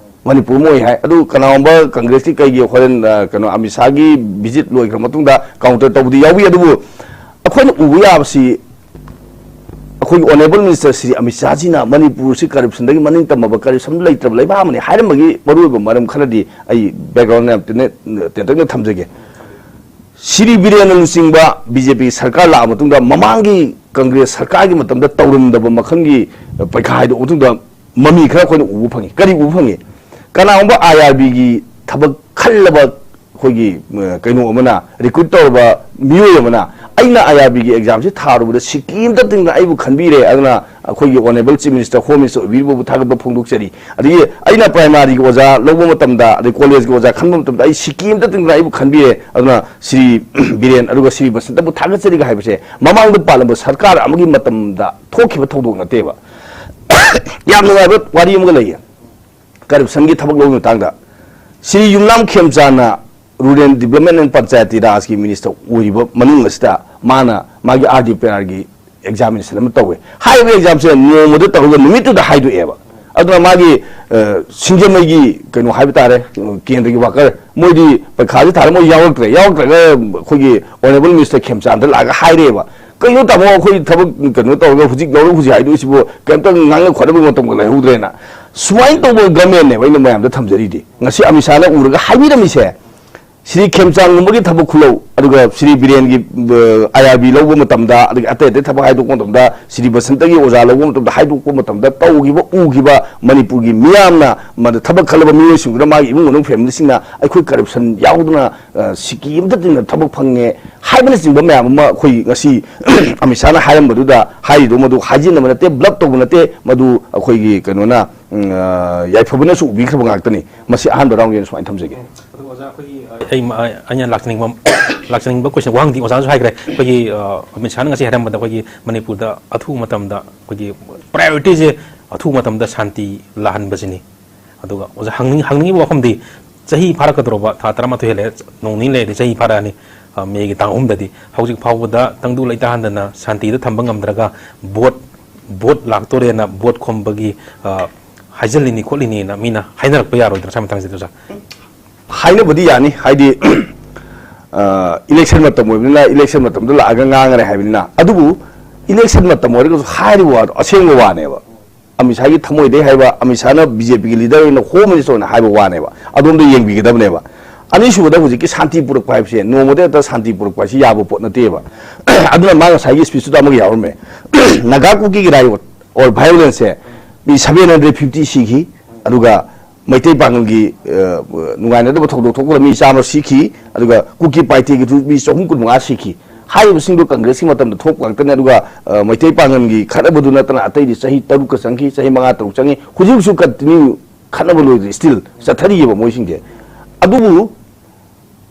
ꯃꯅꯤꯄꯨꯔ ꯑꯃ ꯑꯣꯏ ꯍꯥꯏ꯫ ꯑꯗꯨ ꯀꯅꯥꯒꯨꯝꯕ ꯀꯪꯒ꯭ꯔꯦꯁꯀꯤ ꯀꯩꯒꯤ ꯍꯣꯔꯦꯟ, ꯑ, ꯀꯩꯅꯣ, ꯑꯃꯤꯠ ꯁꯥꯍꯒꯤ visit ꯂꯣꯏꯈ꯭ꯔ ꯃꯇꯨꯡꯗ counter ꯇꯧꯕꯗꯤ ꯌꯥꯎꯏ꯫ ꯑꯗꯨꯕꯨ ꯑꯩꯈꯣꯏꯅ ꯎꯕ ꯌꯥꯕꯁꯤ ꯑꯩꯈꯣꯏꯒꯤ honourable minister ꯁ꯭ꯔꯤ ꯑꯃꯤꯠ ꯁꯥꯍꯖꯤꯅ ꯃꯅꯤꯄꯨꯔꯁꯤ corruptionꯗꯒꯤ ꯃꯅꯤꯡ ꯇꯝꯃꯕ, corruption ꯂꯩꯇ꯭ꯔꯕ ꯂꯩꯕꯥꯛ ꯑꯃꯅꯤ ꯍꯥꯏꯔꯝꯕꯒꯤ ꯃꯔꯨꯑꯣꯏꯕ ꯃꯔꯝ ꯈꯔꯗꯤ ꯑꯩ background ꯌꯥꯝ ꯇꯦꯟꯅ, ꯇꯦꯟꯇꯛꯅ ꯊꯝꯖꯒꯦ꯫ ꯁ꯭ꯔꯤ ꯕꯤꯔꯦꯟꯅ ꯂꯨꯆꯤꯡꯕ ꯕꯤ ꯖꯦ ꯄꯤ ꯁꯔꯀꯥꯔ ꯂꯥꯛꯑ ꯃꯇꯨꯡꯗ ꯃꯃꯥꯡꯒꯤ ꯀꯪꯒ꯭ꯔꯦꯁ ꯁꯔꯀꯥꯔꯒꯤ ꯃꯇꯝꯗ ꯇꯧꯔꯝꯗꯕ ꯃꯈꯜꯒꯤ ꯄꯩꯈꯥ ꯍꯥꯏꯗꯣꯛꯑ ꯃꯇꯨꯡꯗ ꯃꯃꯤ ꯈꯔ ꯑꯩꯈꯣꯏꯅ ꯎꯕ ꯐꯪꯉꯤ꯫ ꯀꯔꯤ ꯎꯕ ꯐꯪꯉꯤ? ꯀꯅꯥꯒꯨꯝꯕ ꯑꯥꯏ ꯑꯥꯔ ꯕꯤꯒꯤ ꯊꯕꯛ ꯈꯜꯂꯕ ꯑꯩꯈꯣꯏꯒꯤ, ꯑ, ꯀꯩꯅꯣ ꯑꯃꯅ, recruit ꯇꯧꯔꯕ ꯃꯤꯑꯣꯏ ꯑꯃꯅ, "ꯑꯩꯅ ꯑꯥꯏ ꯑꯥꯔ ꯕꯤꯒꯤ examꯁꯤ ꯊꯥꯔꯨꯕꯗ ꯁꯤꯀꯤ ꯑꯃꯇ ꯇꯤꯡꯅ ꯑꯩꯕꯨ ꯈꯟꯕꯤꯔꯦ, ꯑꯗꯨꯅ ꯑꯩꯈꯣꯏꯒꯤ honourable chief minister, home minister ꯑꯣꯏꯕꯤꯔꯤꯕꯕꯨ ꯊꯥꯒꯠꯄ ꯐꯣꯡꯗꯣꯛꯆꯔꯤ꯫ ꯑꯗꯒꯤ ꯑꯩꯅ primaryꯒꯤ ꯑꯣꯖꯥ ꯂꯧꯕ ꯃꯇꯝꯗ, ꯑꯗꯩ collegeꯀꯤ ꯑꯣꯖꯥ ꯈꯟꯕ ꯃꯇꯝꯗ ꯑꯩ ꯁꯤꯀꯤ ꯑꯃꯇ ꯇꯤꯡꯅ ꯑꯩꯕꯨ ꯈꯟꯕꯤꯔꯦ, ꯑꯗꯨꯅ ꯁ꯭ꯔꯤ ꯕꯤꯔꯦꯟ ꯑꯗꯨꯒ ꯁ꯭ꯔꯤ ꯕꯁꯟꯇꯕꯨ ꯊꯥꯒꯠꯆꯔꯤꯒ" ꯍꯥꯏꯕꯁꯦ ꯃꯃꯥꯡꯗ ꯄꯥꯜꯂꯝꯕ ꯁꯔꯀꯥꯔ ꯑꯃꯒꯤ ꯃꯇꯝꯗ ꯊꯣꯛꯈꯤꯕ ꯊꯧꯗꯣꯛ ꯅꯠꯇꯦꯕ꯫ ꯌꯥꯝ ꯅꯨꯡꯉꯥꯏꯕ ꯋꯥꯔꯤ ꯑꯃꯒ ꯂꯩꯌꯦ꯫ Corruptionꯒꯤ ꯊꯕꯛ ꯂꯧꯕꯒꯤ ꯃꯇꯥꯡꯗ ꯁ꯭ꯔꯤ ꯌꯨꯝꯅꯥꯝ ꯈꯦꯝꯆꯥꯟꯅ Rural Development and Panchayati Rajꯀꯤ minister ꯑꯣꯏꯔꯤꯕ ꯃꯅꯨꯡ ꯑꯁꯤꯗ ꯃꯥꯅ ꯃꯥꯒꯤ R D P Rꯒꯤ examination ꯑꯃ ꯇꯧꯋꯦ꯫ ꯍꯥꯏꯔꯤꯕ examꯁꯦ ꯅꯣꯡꯃꯗ ꯇꯧꯔꯒ ꯅꯨꯃꯤꯠꯇꯨꯗ ꯍꯥꯏꯗꯣꯛꯑꯦꯕ꯫ ꯑꯗꯨꯅ ꯃꯥꯒꯤ, ꯑ, ꯁꯤꯡꯖꯃꯩꯒꯤ ꯀꯩꯅꯣ ꯍꯥꯏꯕ ꯇꯥꯔꯦ, ꯀꯦꯟꯗ꯭ꯔꯒꯤ worker, ꯃꯣꯏꯗꯤ ꯄꯩꯈꯥꯁꯦ ꯊꯥꯔ ꯃꯣꯏ ꯌꯥꯎꯔꯛꯇ꯭ꯔꯦ꯫ ꯌꯥꯎꯔꯛꯇ꯭ꯔꯒ ꯑꯩꯈꯣꯏꯒꯤ honourable minister ꯈꯦꯝꯆꯥꯟꯗ ꯂꯥꯛꯑꯒ ꯍꯥꯏꯔꯛꯑꯦꯕ, "ꯀꯩꯅꯣ ꯇꯥꯃꯣ, ꯑꯩꯈꯣꯏ ꯊꯕꯛ ꯀꯩꯅꯣ ꯇꯧꯔꯒ ꯍꯧꯖꯤꯛ ꯂꯧꯔꯛ ꯍꯧꯖꯤꯛ ꯍꯥꯏꯗꯣꯛꯏꯁꯤꯕꯨ ꯀꯩꯝꯇ ꯉꯥꯡꯅ ꯈꯣꯠꯅꯕ ꯃꯇꯝꯒ ꯂꯩꯍꯧꯗ꯭ꯔꯦꯅ"꯫ ꯁꯨꯃꯥꯏꯅ ꯇꯧꯕ governmentꯅꯦꯕ ꯑꯩꯅ ꯃꯌꯥꯝꯗ ꯊꯝꯖꯔꯤꯗꯤ꯫ ꯉꯁꯤ ꯑꯃꯤꯠ ꯁꯥꯍꯅ ꯎꯔꯒ ꯍꯥꯏꯕꯤꯔꯝꯃꯤꯁꯦ, ꯁ꯭ꯔꯤ ꯈꯦꯝꯆꯥꯟꯒꯨꯝꯕꯒꯤ ꯊꯕꯛ ꯈꯨꯜꯂꯧ, ꯑꯗꯨꯒ ꯁ꯭ꯔꯤ ꯕꯤꯔꯦꯟꯒꯤ, ꯑ, ꯑꯥꯏ ꯑꯥꯔ ꯕꯤ ꯂꯧꯕ ꯃꯇꯝꯗ, ꯑꯗꯒꯤ ꯑꯇꯩ ꯑꯇꯩ ꯊꯕꯛ ꯍꯥꯏꯗꯣꯛꯄ ꯃꯇꯝꯗ, ꯁ꯭ꯔꯤ ꯕꯁꯟꯇꯒꯤ ꯑꯣꯖꯥ ꯂꯧꯕ ꯃꯇꯝꯗ ꯍꯥꯏꯗꯣꯛꯄ ꯃꯇꯝꯗ ꯇꯧꯈꯤꯕ, ꯎꯈꯤꯕ, ꯃꯅꯤꯄꯨꯔꯒꯤ ꯃꯤꯌꯥꯝꯅ ꯃꯗꯨ ꯊꯕꯛ ꯈꯜꯂꯕ ꯃꯤꯑꯣꯏꯁꯤꯡꯗꯨꯅ, ꯃꯥꯒꯤ ꯏꯃꯨꯡ ꯃꯅꯨꯡ ꯐꯦꯃꯤꯂꯤꯁꯤꯡꯅ ꯑꯩꯈꯣꯏ ꯀꯔꯞꯁꯟ ꯌꯥꯎꯗꯅ, ꯑ, ꯁꯤꯀꯤ ꯑꯃꯠꯇ ꯇꯤꯡꯅ ꯊꯕꯛ ꯐꯪꯉꯦ ꯍꯥꯏꯕꯅꯆꯤꯡꯕ ꯃꯌꯥꯝ ꯑꯃ ꯑꯩꯈꯣꯏ ꯉꯁꯤ ꯑꯃꯤꯠ ꯁꯥꯍꯅ ꯍꯥꯏꯔꯝꯕꯗꯨꯗ ꯍꯥꯏꯔꯤꯗꯣ ꯃꯗꯨ ꯍꯥꯏꯖꯤꯟꯅꯕ ꯅꯠꯇꯦ, ꯕ꯭ꯂꯞ ꯇꯧꯕ ꯅꯠꯇꯦ, ꯃꯗꯨ ꯑꯩꯈꯣꯏꯒꯤ ꯀꯩꯅꯣꯅ, ꯎꯝ, ꯑ, ꯌꯥꯏꯐꯕꯅꯁꯨ ꯎꯕꯤꯈ꯭ꯔꯕ ꯉꯥꯛꯇꯅꯤ꯫ ꯃꯁꯤ ꯑꯍꯥꯟꯕ ꯔꯥꯎꯟꯒꯤ ꯑꯣꯏꯅ ꯁꯨꯃꯥꯏꯅ ꯊꯝꯖꯒꯦ꯫ ꯑꯗꯨ ꯑꯣꯖꯥ, ꯑꯩꯈꯣꯏꯒꯤ, ꯑ, ꯑꯩ, ꯑꯩꯅ ꯂꯥꯛꯆꯅꯤꯡꯕ, ꯂꯥꯛꯆꯅꯤꯡꯕ ꯀꯣꯏꯁꯟ, ꯋꯥꯍꯪꯗꯤ ꯑꯣꯖꯥꯅꯁꯨ ꯍꯥꯏꯈ꯭ꯔꯦ꯫ ꯑꯩꯈꯣꯏꯒꯤ, ꯑ, ꯑꯃꯤꯠ ꯁꯥꯍꯅ ꯉꯁꯤ ꯍꯥꯏꯔꯝꯕꯗ, ꯑꯩꯈꯣꯏꯒꯤ ꯃꯅꯤꯄꯨꯔꯗ ꯑꯊꯨꯕ ꯃꯇꯝꯗ ꯑꯩꯈꯣꯏꯒꯤ ꯄ꯭ꯔꯥꯏꯌꯣꯔꯤꯇꯤꯁꯦ ꯑꯊꯨꯕ ꯃꯇꯝꯗ ꯁꯥꯟꯇꯤ ꯂꯥꯛꯍꯟꯕꯁꯤꯅꯤ꯫ ꯑꯗꯨꯒ ꯑꯣꯖꯥ, ꯍꯪꯅꯤꯡ-, ꯍꯪꯅꯤꯡꯉꯤꯕ ꯋꯥꯐꯝꯗꯤ, ꯆꯍꯤ ꯐꯥꯔꯛꯀꯗꯧꯔꯕ ꯊꯥ ꯇꯔꯥꯃꯥꯊꯣꯏ ꯍꯦꯜꯂꯦ, ꯅꯣꯡ ꯅꯤꯅꯤ ꯂꯩꯔꯗꯤ ꯆꯍꯤ ꯐꯥꯔꯛꯑꯅꯤ, ꯑ, ꯃꯦꯒꯤ ꯇꯥꯡ ꯑꯍꯨꯝꯗꯗꯤ꯫ ꯍꯧꯖꯤꯛ ꯐꯥꯎꯕꯗ ꯇꯪꯗꯨ ꯂꯩꯇꯥꯍꯟꯗꯅ ꯁꯥꯟꯇꯤꯗ ꯊꯝꯕ ꯉꯝꯗ꯭ꯔꯒ ꯚꯣꯠ, ꯚꯣꯠ ꯂꯥꯛꯇꯣꯔꯦꯅ ꯚꯣꯠ ꯈꯣꯝꯕꯒꯤ, ꯑ, ꯍꯥꯏꯖꯜꯂꯤꯅꯤ ꯈꯣꯠꯂꯤꯅꯤꯅ ꯃꯤꯅ ꯍꯥꯏꯅꯔꯛꯄ ꯌꯥꯔꯣꯏꯗ꯭ꯔꯥ ꯁ꯭ꯋꯥꯏ ꯃꯇꯥꯡꯁꯤꯗ, ꯑꯣꯖꯥ? ꯍꯥꯏꯅꯕꯗꯤ ꯌꯥꯅꯤ, ꯍꯥꯏꯗꯤ, ꯑ, ꯏꯂꯦꯛꯁꯟ ꯃꯇꯝ ꯑꯣꯏꯕꯅꯤꯅ ꯏꯂꯦꯛꯁꯟ ꯃꯇꯝꯗ ꯂꯥꯛꯑꯒ ꯉꯥꯡꯉꯔꯦ ꯍꯥꯏꯕꯅꯤꯅ꯫ ꯑꯗꯨꯕꯨ ꯏꯂꯦꯛꯁꯟ ꯃꯇꯝ ꯑꯣꯏꯔꯒꯁꯨ ꯍꯥꯏꯔꯤꯕ ꯋꯥꯗꯣ ꯑꯁꯦꯡꯕ ꯋꯥꯅꯦꯕ꯫ ꯑꯃꯤꯠ ꯁꯥꯍꯒꯤ ꯊꯃꯣꯏꯗꯩ ꯍꯥꯏꯕ, ꯑꯃꯤꯠ ꯁꯥꯍꯅ ꯕꯤ ꯖꯦ ꯄꯤꯒꯤ ꯂꯤꯗꯔ ꯑꯣꯏꯅ ꯍꯣꯝ ꯃꯤꯅꯤꯁꯇꯔ ꯑꯣꯏꯅ ꯍꯥꯏꯕ ꯋꯥꯅꯦꯕ꯫ ꯑꯗꯣꯝꯗ ꯌꯦꯡꯕꯤꯒꯗꯕꯅꯦꯕ꯫ ꯑꯅꯤꯁꯨꯕꯗ, ꯍꯧꯖꯤꯛꯀꯤ ꯁꯥꯟꯇꯤ ꯄꯨꯔꯛꯄ ꯍꯥꯏꯕꯁꯦ, ꯅꯣꯡꯃꯗ ꯍꯦꯛꯇ ꯁꯥꯟꯇꯤ ꯄꯨꯔꯛꯄ ꯍꯥꯏꯁꯤ ꯌꯥꯕ ꯄꯣꯠ ꯅꯠꯇꯦꯕ꯫ ꯑꯗꯨꯅ ꯃꯥ ꯉꯁꯥꯏꯒꯤ ꯁ꯭ꯄꯤꯆꯇꯨꯗ ꯑꯃꯒ ꯌꯥꯎꯔꯝꯃꯦ, Naga ꯀꯨꯀꯤꯒꯤ riot or violence say me seven hundred fifty ꯁꯤꯈꯤ, ꯑꯗꯨꯒ ꯃꯩꯇꯩ ꯄꯥꯉꯜꯒꯤ, ꯑ, ꯅꯨꯡꯉꯥꯏꯅꯗꯕ ꯊꯧꯗꯣꯛ ꯊꯣꯛꯄꯗ ꯃꯤ ꯆꯥꯝꯃ ꯁꯤꯈꯤ, ꯑꯗꯨꯒ ꯀꯨꯀꯤ ꯄꯥꯏꯇꯦꯒꯤꯁꯨ ꯃꯤ ꯆꯍꯨꯝ ꯀꯨꯟꯃꯉꯥ ꯁꯤꯈꯤ꯫ ꯍꯥꯏꯔꯤꯕꯁꯤꯡꯗꯣ ꯀꯪꯒ꯭ꯔꯦꯁꯀꯤ ꯃꯇꯝꯗ ꯊꯣꯛꯄ ꯉꯥꯛꯇꯅꯤ꯫ ꯑꯗꯨꯒ, ꯑ, ꯃꯩꯇꯩ ꯄꯥꯉꯜꯒꯤ ꯈꯠꯅꯕꯗꯨ ꯅꯠꯇꯅ ꯑꯇꯩꯗꯤ ꯆꯍꯤ ꯇꯔꯨꯛꯀ ꯆꯪꯈꯤ, ꯆꯍꯤ ꯃꯉꯥ ꯇꯔꯨꯛ ꯆꯪꯉꯤ꯫ ꯍꯧꯖꯤꯛꯁꯨ continue ꯈꯠꯅꯕ ꯂꯣꯏꯗ꯭ꯔꯤ, still ꯆꯠꯊꯔꯤꯑꯕ ꯃꯣꯏꯁꯤꯡꯁꯦ꯫ ꯑꯗꯨꯕꯨ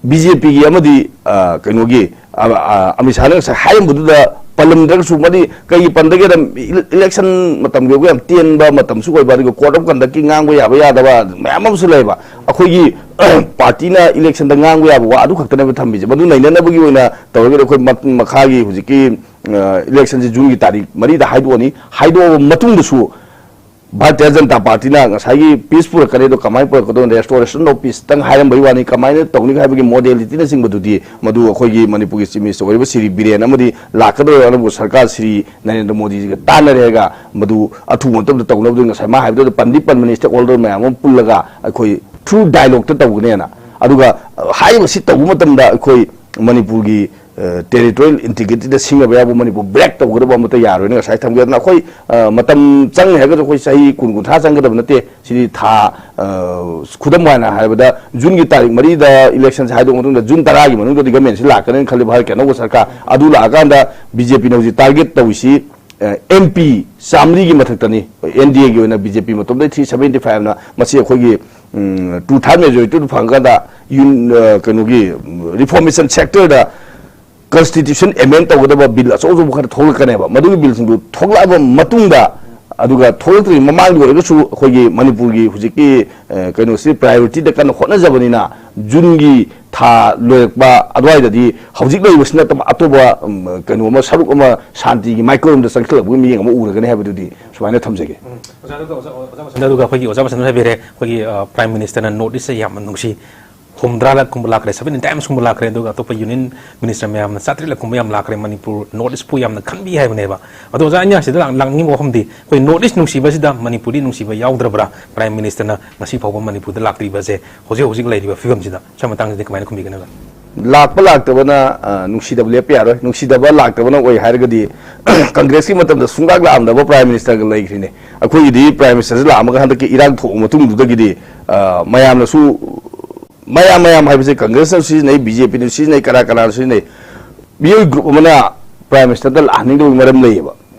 ꯕꯤ ꯖꯦ ꯄꯤꯒꯤ ꯑꯃꯗꯤ, ꯑ, ꯀꯩꯅꯣꯒꯤ, ꯑ, ꯑ, ꯑꯃꯤꯠ ꯁꯥꯍꯅ ꯉꯁꯥꯏ ꯍꯥꯏꯔꯝꯕꯗꯨꯗ ꯄꯜꯂꯝꯗ꯭ꯔꯒꯁꯨ, ꯃꯗꯤ ꯀꯩꯒꯤ ꯄꯟꯗꯒꯦꯗ, ꯏꯂꯦ-, ꯏꯂꯦꯛꯁꯟ ꯃꯇꯝꯒꯤ ꯑꯣꯏꯕ ꯌꯥꯝ ꯇꯦꯟꯕ ꯃꯇꯝꯁꯨ ꯑꯣꯏꯕ, ꯑꯗꯨꯒ code of conduct ꯀꯤ ꯉꯥꯡꯕ ꯌꯥꯕ ꯌꯥꯗꯕ ꯃꯌꯥꯝ ꯑꯃꯁꯨ ꯂꯩꯌꯦꯕ꯫ ꯑꯩꯈꯣꯏꯒꯤ ꯄꯥꯔꯇꯤꯅ ꯏꯂꯦꯛꯁꯟꯗ ꯉꯥꯡꯕ ꯌꯥꯕ ꯋꯥ ꯑꯗꯨ ꯈꯛꯇꯅꯦꯕ ꯊꯝꯃꯤꯁꯦ꯫ ꯃꯗꯨ ꯅꯩꯅꯅꯕꯒꯤ ꯑꯣꯏꯅ ꯇꯧꯔꯒꯗꯤ ꯑꯩꯈꯣꯏ ꯃꯛ-, ꯃꯈꯥꯒꯤ ꯍꯧꯖꯤꯛꯀꯤ, ꯑ, ꯏꯂꯦꯛꯁꯟꯁꯦ ꯖꯨꯟꯒꯤ ꯇꯥꯔꯤꯛ ꯃꯔꯤꯗ ꯍꯥꯏꯗꯣꯛꯑꯅꯤ꯫ ꯍꯥꯏꯗꯣꯛꯑꯕ ꯃꯇꯨꯡꯗꯁꯨ ꯚꯥꯔꯇꯤꯌ ꯖꯅꯇꯥ ꯄꯥꯔꯇꯤꯅ ꯉꯁꯥꯏꯒꯤ ꯄꯤꯁ ꯄꯨꯔꯛꯀꯅꯤ, ꯑꯗꯣ ꯀꯃꯥꯏꯅ ꯄꯨꯔꯛꯀꯗꯣꯏꯅꯣ? Restoration of peace ꯇꯪ ꯍꯥꯏꯔꯝꯕꯒꯤ ꯋꯥꯅꯤ, ꯀꯃꯥꯏꯅ ꯇꯧꯅꯤ ꯍꯥꯏꯕꯒꯤ modality ꯅꯆꯤꯡꯕꯗꯨꯗꯤ ꯃꯗꯨ ꯑꯩꯈꯣꯏꯒꯤ ꯃꯅꯤꯄꯨꯔꯒꯤ ꯆꯤꯐ ꯃꯤꯅꯤꯁꯇꯔ ꯑꯣꯏꯔꯤꯕ ꯁ꯭ꯔꯤ ꯕꯤꯔꯦꯟ ꯑꯃꯗꯤ ꯂꯥꯛꯀꯗꯧꯔꯤꯕ ꯑꯅꯧꯕ ꯁꯔꯀꯥꯔ ꯁ꯭ꯔꯤ ꯅꯔꯦꯟꯗ꯭ꯔ ꯃꯣꯗꯤꯁꯤꯒ ꯇꯥꯟꯅꯔꯦꯒ ꯃꯗꯨ ꯑꯊꯨꯕ ꯃꯇꯝꯗ ꯇꯧꯅꯕꯗꯨ ꯉꯁꯥꯏ ꯃꯥ ꯍꯥꯏꯕꯗꯨꯗ ꯄꯟꯗꯤ ꯄꯟꯕꯅꯤ, stakeholder ꯃꯌꯥꯝ ꯑꯃ ꯄꯨꯜꯂꯒ ꯑꯩꯈꯣꯏ through dialogue ꯇ ꯇꯧꯒꯅꯦꯅ꯫ ꯑꯗꯨꯒ, ꯑ, ꯍꯥꯏꯔꯤꯕꯁꯤ ꯇꯧꯕ ꯃꯇꯝꯗ ꯑꯩꯈꯣꯏ ꯃꯅꯤꯄꯨꯔꯒꯤ ꯇꯦꯔꯤꯇꯣꯔꯤꯌꯦꯜ ꯏꯟꯇꯤꯒ꯭ꯔꯤꯇꯤꯗ ꯁꯤꯡꯅꯕ ꯌꯥꯕ, ꯃꯅꯤꯄꯨꯔ ꯕ꯭ꯔꯦꯛ ꯇꯧꯒꯗꯕ ꯑꯃꯠꯇ ꯌꯥꯔꯣꯏꯅ ꯉꯁꯥꯏ ꯊꯝꯈꯤ꯫ ꯑꯗꯨꯅ ꯑꯩꯈꯣꯏ, ꯑ, ꯃꯇꯝ ꯆꯪꯉꯦ ꯍꯥꯏꯔꯒꯁꯨ ꯑꯩꯈꯣꯏ ꯆꯍꯤ ꯀꯨꯟ ꯀꯨꯟꯊ꯭ꯔꯥ ꯆꯪꯒꯗꯕ ꯅꯠꯇꯦ꯫ ꯁꯤꯗꯤ ꯊꯥ, ꯑ, ꯈꯨꯗꯝ ꯑꯣꯏꯅ ꯍꯥꯏꯔꯕꯗ, ꯖꯨꯟꯒꯤ ꯇꯥꯔꯤꯛ ꯃꯔꯤꯗ ꯏꯂꯦꯛꯁꯟꯁꯦ ꯍꯥꯏꯗꯣꯛꯑ ꯃꯇꯨꯡꯗ ꯖꯨꯟ ꯇꯔꯥꯒꯤ ꯃꯅꯨꯡꯗꯗꯤ ꯒꯃꯦꯟꯁꯤ ꯂꯥꯛꯀꯅꯤꯅ ꯈꯜꯂꯤ ꯚꯥꯔꯠꯀꯤ ꯑꯅꯧꯕ ꯁꯔꯀꯥꯔ꯫ ꯑꯗꯨ ꯂꯥꯛꯑꯀꯥꯟꯗ ꯕꯤ ꯖꯦ ꯄꯤꯅ ꯍꯧꯖꯤꯛ ꯇꯥꯔꯒꯦꯠ ꯇꯧꯔꯤꯁꯤ, ꯑ, ꯑꯦꯝ ꯄꯤ ꯆꯥꯃꯔꯤꯒꯤ ꯃꯊꯛꯇꯅꯤ꯫ ꯑꯦꯟ ꯗꯤ ꯑꯦꯒꯤ ꯑꯣꯏꯅ ꯕꯤ ꯖꯦ ꯄꯤ ꯃꯇꯣꯝꯗꯩ ꯊ꯭ꯔꯤ ꯁꯚꯦꯟꯇꯤ ꯐꯥꯏꯚꯅ ꯃꯁꯤ ꯑꯩꯈꯣꯏꯒꯤ, ꯎꯝ, ꯇꯨ ꯊꯥꯔꯠ ꯃꯦꯖꯣꯔꯤꯇꯤꯗꯨ ꯐꯪꯉꯀꯥꯟꯗ ꯌꯨꯟ-, ꯑ, ꯀꯩꯅꯣꯒꯤ, ꯎꯝ, ꯔꯤꯐꯣꯔꯃꯦꯁꯟ ꯁꯦꯛꯇꯔꯗ ꯀꯟꯁꯇꯤꯇ꯭ꯌꯨꯁꯟ ꯑꯦꯃꯦꯟ ꯇꯧꯒꯗꯕ ꯕꯤꯜ ꯑꯆꯧ ꯑꯆꯧꯕ ꯈꯔ ꯊꯣꯛꯂꯛꯀꯅꯦꯕ꯫ ꯃꯗꯨꯒꯤ ꯕꯤꯜꯁꯤꯡꯗꯨ ꯊꯣꯛꯂꯛꯑꯕ ꯃꯇꯨꯡꯗ, ꯑꯗꯨꯒ ꯊꯣꯛꯂꯛꯇ꯭ꯔꯤꯉꯩ ꯃꯃꯥꯡꯒꯤ ꯑꯣꯏꯔꯒꯁꯨ ꯑꯩꯈꯣꯏꯒꯤ ꯃꯅꯤꯄꯨꯔꯒꯤ ꯍꯧꯖꯤꯛꯀꯤ, ꯑ, ꯀꯩꯅꯣꯁꯤ ꯄ꯭ꯔꯥꯏꯌꯣꯔꯤꯇꯤꯗ ꯀꯟꯅ ꯍꯣꯠꯅꯖꯕꯅꯤꯅ, ꯖꯨꯟꯒꯤ ꯊꯥ ꯂꯣꯏꯔꯛꯄ ꯑꯗꯨꯋꯥꯏꯗꯗꯤ ꯍꯧꯖꯤꯛ ꯂꯩꯔꯤꯕꯁꯤ ꯅꯠꯇꯕ ꯑꯇꯣꯞꯄ, ꯎꯝ, ꯀꯩꯅꯣ ꯑꯃ, ꯁꯔꯨꯛ ꯑꯃ ꯁꯥꯟꯇꯤꯒꯤ ꯃꯥꯏꯀꯩꯔꯣꯝꯗ ꯆꯪꯁꯤꯜꯂꯛꯄꯒꯤ ꯃꯤꯠꯌꯦꯡ ꯑꯃ ꯎꯔꯒꯅꯤ ꯍꯥꯏꯕꯗꯨꯗꯤ ꯁꯨꯃꯥꯏꯅ ꯊꯝꯖꯒꯦ꯫ ꯎꯝ, ꯑꯣꯖꯥ, ꯑꯗꯨꯒ ꯑꯣꯖꯥ, ꯑꯣꯖꯥ ꯃꯁꯟꯗ, ꯑꯗꯨꯒ ꯑꯩꯈꯣꯏꯒꯤ ꯑꯣꯖꯥ ꯃꯁꯟꯗ ꯍꯥꯏꯕꯤꯔꯦ, ꯑꯩꯈꯣꯏꯒꯤ, ꯑ, ꯄ꯭ꯔꯥꯏꯝ ꯃꯤꯅꯤꯁꯇꯔꯅ ꯅꯣꯔꯠ ꯏꯁꯁꯦ ꯌꯥꯝꯅ ꯅꯨꯡꯁꯤ, ꯍꯨꯝꯗ꯭ꯔꯥ ꯂꯛ ꯀꯨꯝꯕ ꯂꯥꯛꯈ꯭ꯔꯦ, ꯁꯚꯦꯟꯇꯤ ꯇꯥꯏꯝꯁ ꯀꯨꯝꯕ ꯂꯥꯛꯈ꯭ꯔꯦ, ꯑꯗꯨꯒ ꯑꯇꯣꯞꯄ ꯌꯨꯅꯤꯌꯟ ꯃꯤꯅꯤꯁꯇꯔ ꯃꯌꯥꯝꯅ ꯆꯥꯇ꯭ꯔꯦꯠ ꯂꯛ ꯀꯨꯝꯕ ꯌꯥꯝ ꯂꯥꯛꯈ꯭ꯔꯦ꯫ ꯃꯅꯤꯄꯨꯔ ꯅꯣꯔꯠ ꯏꯁꯄꯨ ꯌꯥꯝꯅ ꯈꯟꯕꯤ ꯍꯥꯏꯕꯅꯦꯕ꯫ ꯑꯗꯣ ꯑꯣꯖꯥ, ꯑꯩꯅ ꯁꯤꯗ ꯂꯥꯛ-, ꯂꯥꯛꯅꯤꯡꯕ ꯋꯥꯐꯝꯗꯤ, ꯑꯩꯈꯣꯏ ꯅꯣꯔꯠ ꯏꯁ ꯅꯨꯡꯁꯤꯕꯁꯤꯗ ꯃꯅꯤꯄꯨꯔꯗꯤ ꯅꯨꯡꯁꯤꯕ ꯌꯥꯎꯗ꯭ꯔꯕ꯭ꯔꯥ? ꯄ꯭ꯔꯥꯏꯝ ꯃꯤꯅꯤꯁꯇꯔꯅ ꯉꯁꯤ ꯐꯥꯎꯕ ꯃꯅꯤꯄꯨꯔꯗ ꯂꯥꯛꯇ꯭ꯔꯤꯕꯁꯦ, ꯍꯧꯖꯤꯛ ꯍꯧꯖꯤꯛ ꯂꯩꯔꯤꯕ ꯐꯤꯕꯝꯁꯤꯗ, ꯁꯤ ꯃꯇꯥꯡꯁꯤꯗꯤ ꯀꯃꯥꯏꯅ ꯈꯨꯝꯕꯤꯒꯅꯤ, ꯑꯣꯖꯥ? ꯂꯥꯛꯄ ꯂꯥꯛꯇꯕꯅ, ꯑ, ꯅꯨꯡꯁꯤꯗꯕ ꯂꯦꯞꯄ ꯌꯥꯔꯣꯏ꯫ ꯅꯨꯡꯁꯤꯗꯕ ꯂꯥꯛꯇꯕꯅ ꯑꯣꯏ ꯍꯥꯏꯔꯒꯗꯤ, ꯀꯪꯒ꯭ꯔꯦꯁꯀꯤ ꯃꯇꯝꯗ ꯁꯨꯡꯂꯥꯛ ꯂꯥꯛꯑꯝꯗꯕ ꯄ꯭ꯔꯥꯏꯝ ꯃꯤꯅꯤꯁꯇꯔꯒ ꯂꯩꯈ꯭ꯔꯤꯅꯦ꯫ ꯑꯩꯈꯣꯏꯒꯤꯗꯤ ꯄ꯭ꯔꯥꯏꯝ ꯃꯤꯅꯤꯁꯇꯔꯁꯤ ꯂꯥꯛꯑꯝꯃꯒ ꯍꯟꯗꯛꯀꯤ ꯏꯔꯥꯡ ꯊꯣꯛꯑ ꯃꯇꯨꯡꯗꯨꯗꯒꯤꯗꯤ, ꯑ, ꯃꯌꯥꯝꯅꯁꯨ, ꯃꯌꯥꯝ, ꯃꯌꯥꯝ ꯍꯥꯏꯕꯁꯦ ꯀꯪꯒ꯭ꯔꯦꯁꯅꯁꯨ ꯁꯤꯖꯤꯟꯅꯩ, ꯕꯤ ꯖꯦ ꯄꯤꯅꯁꯨ ꯁꯤꯖꯤꯟꯅꯩ, ꯀꯅꯥ ꯀꯅꯥꯅꯁꯨ ꯁꯤꯖꯤꯟꯅꯩ꯫ ꯃꯤꯑꯣꯏ ꯒ꯭ꯔꯨꯞ ꯑꯃꯅ ꯄ꯭ꯔꯥꯏꯝ ꯃꯤꯅꯤꯁꯇꯔꯗ ꯂꯥꯛꯍꯟꯅꯤꯡꯗꯕꯒꯤ ꯃꯔꯝ ꯂꯩꯌꯦꯕ꯫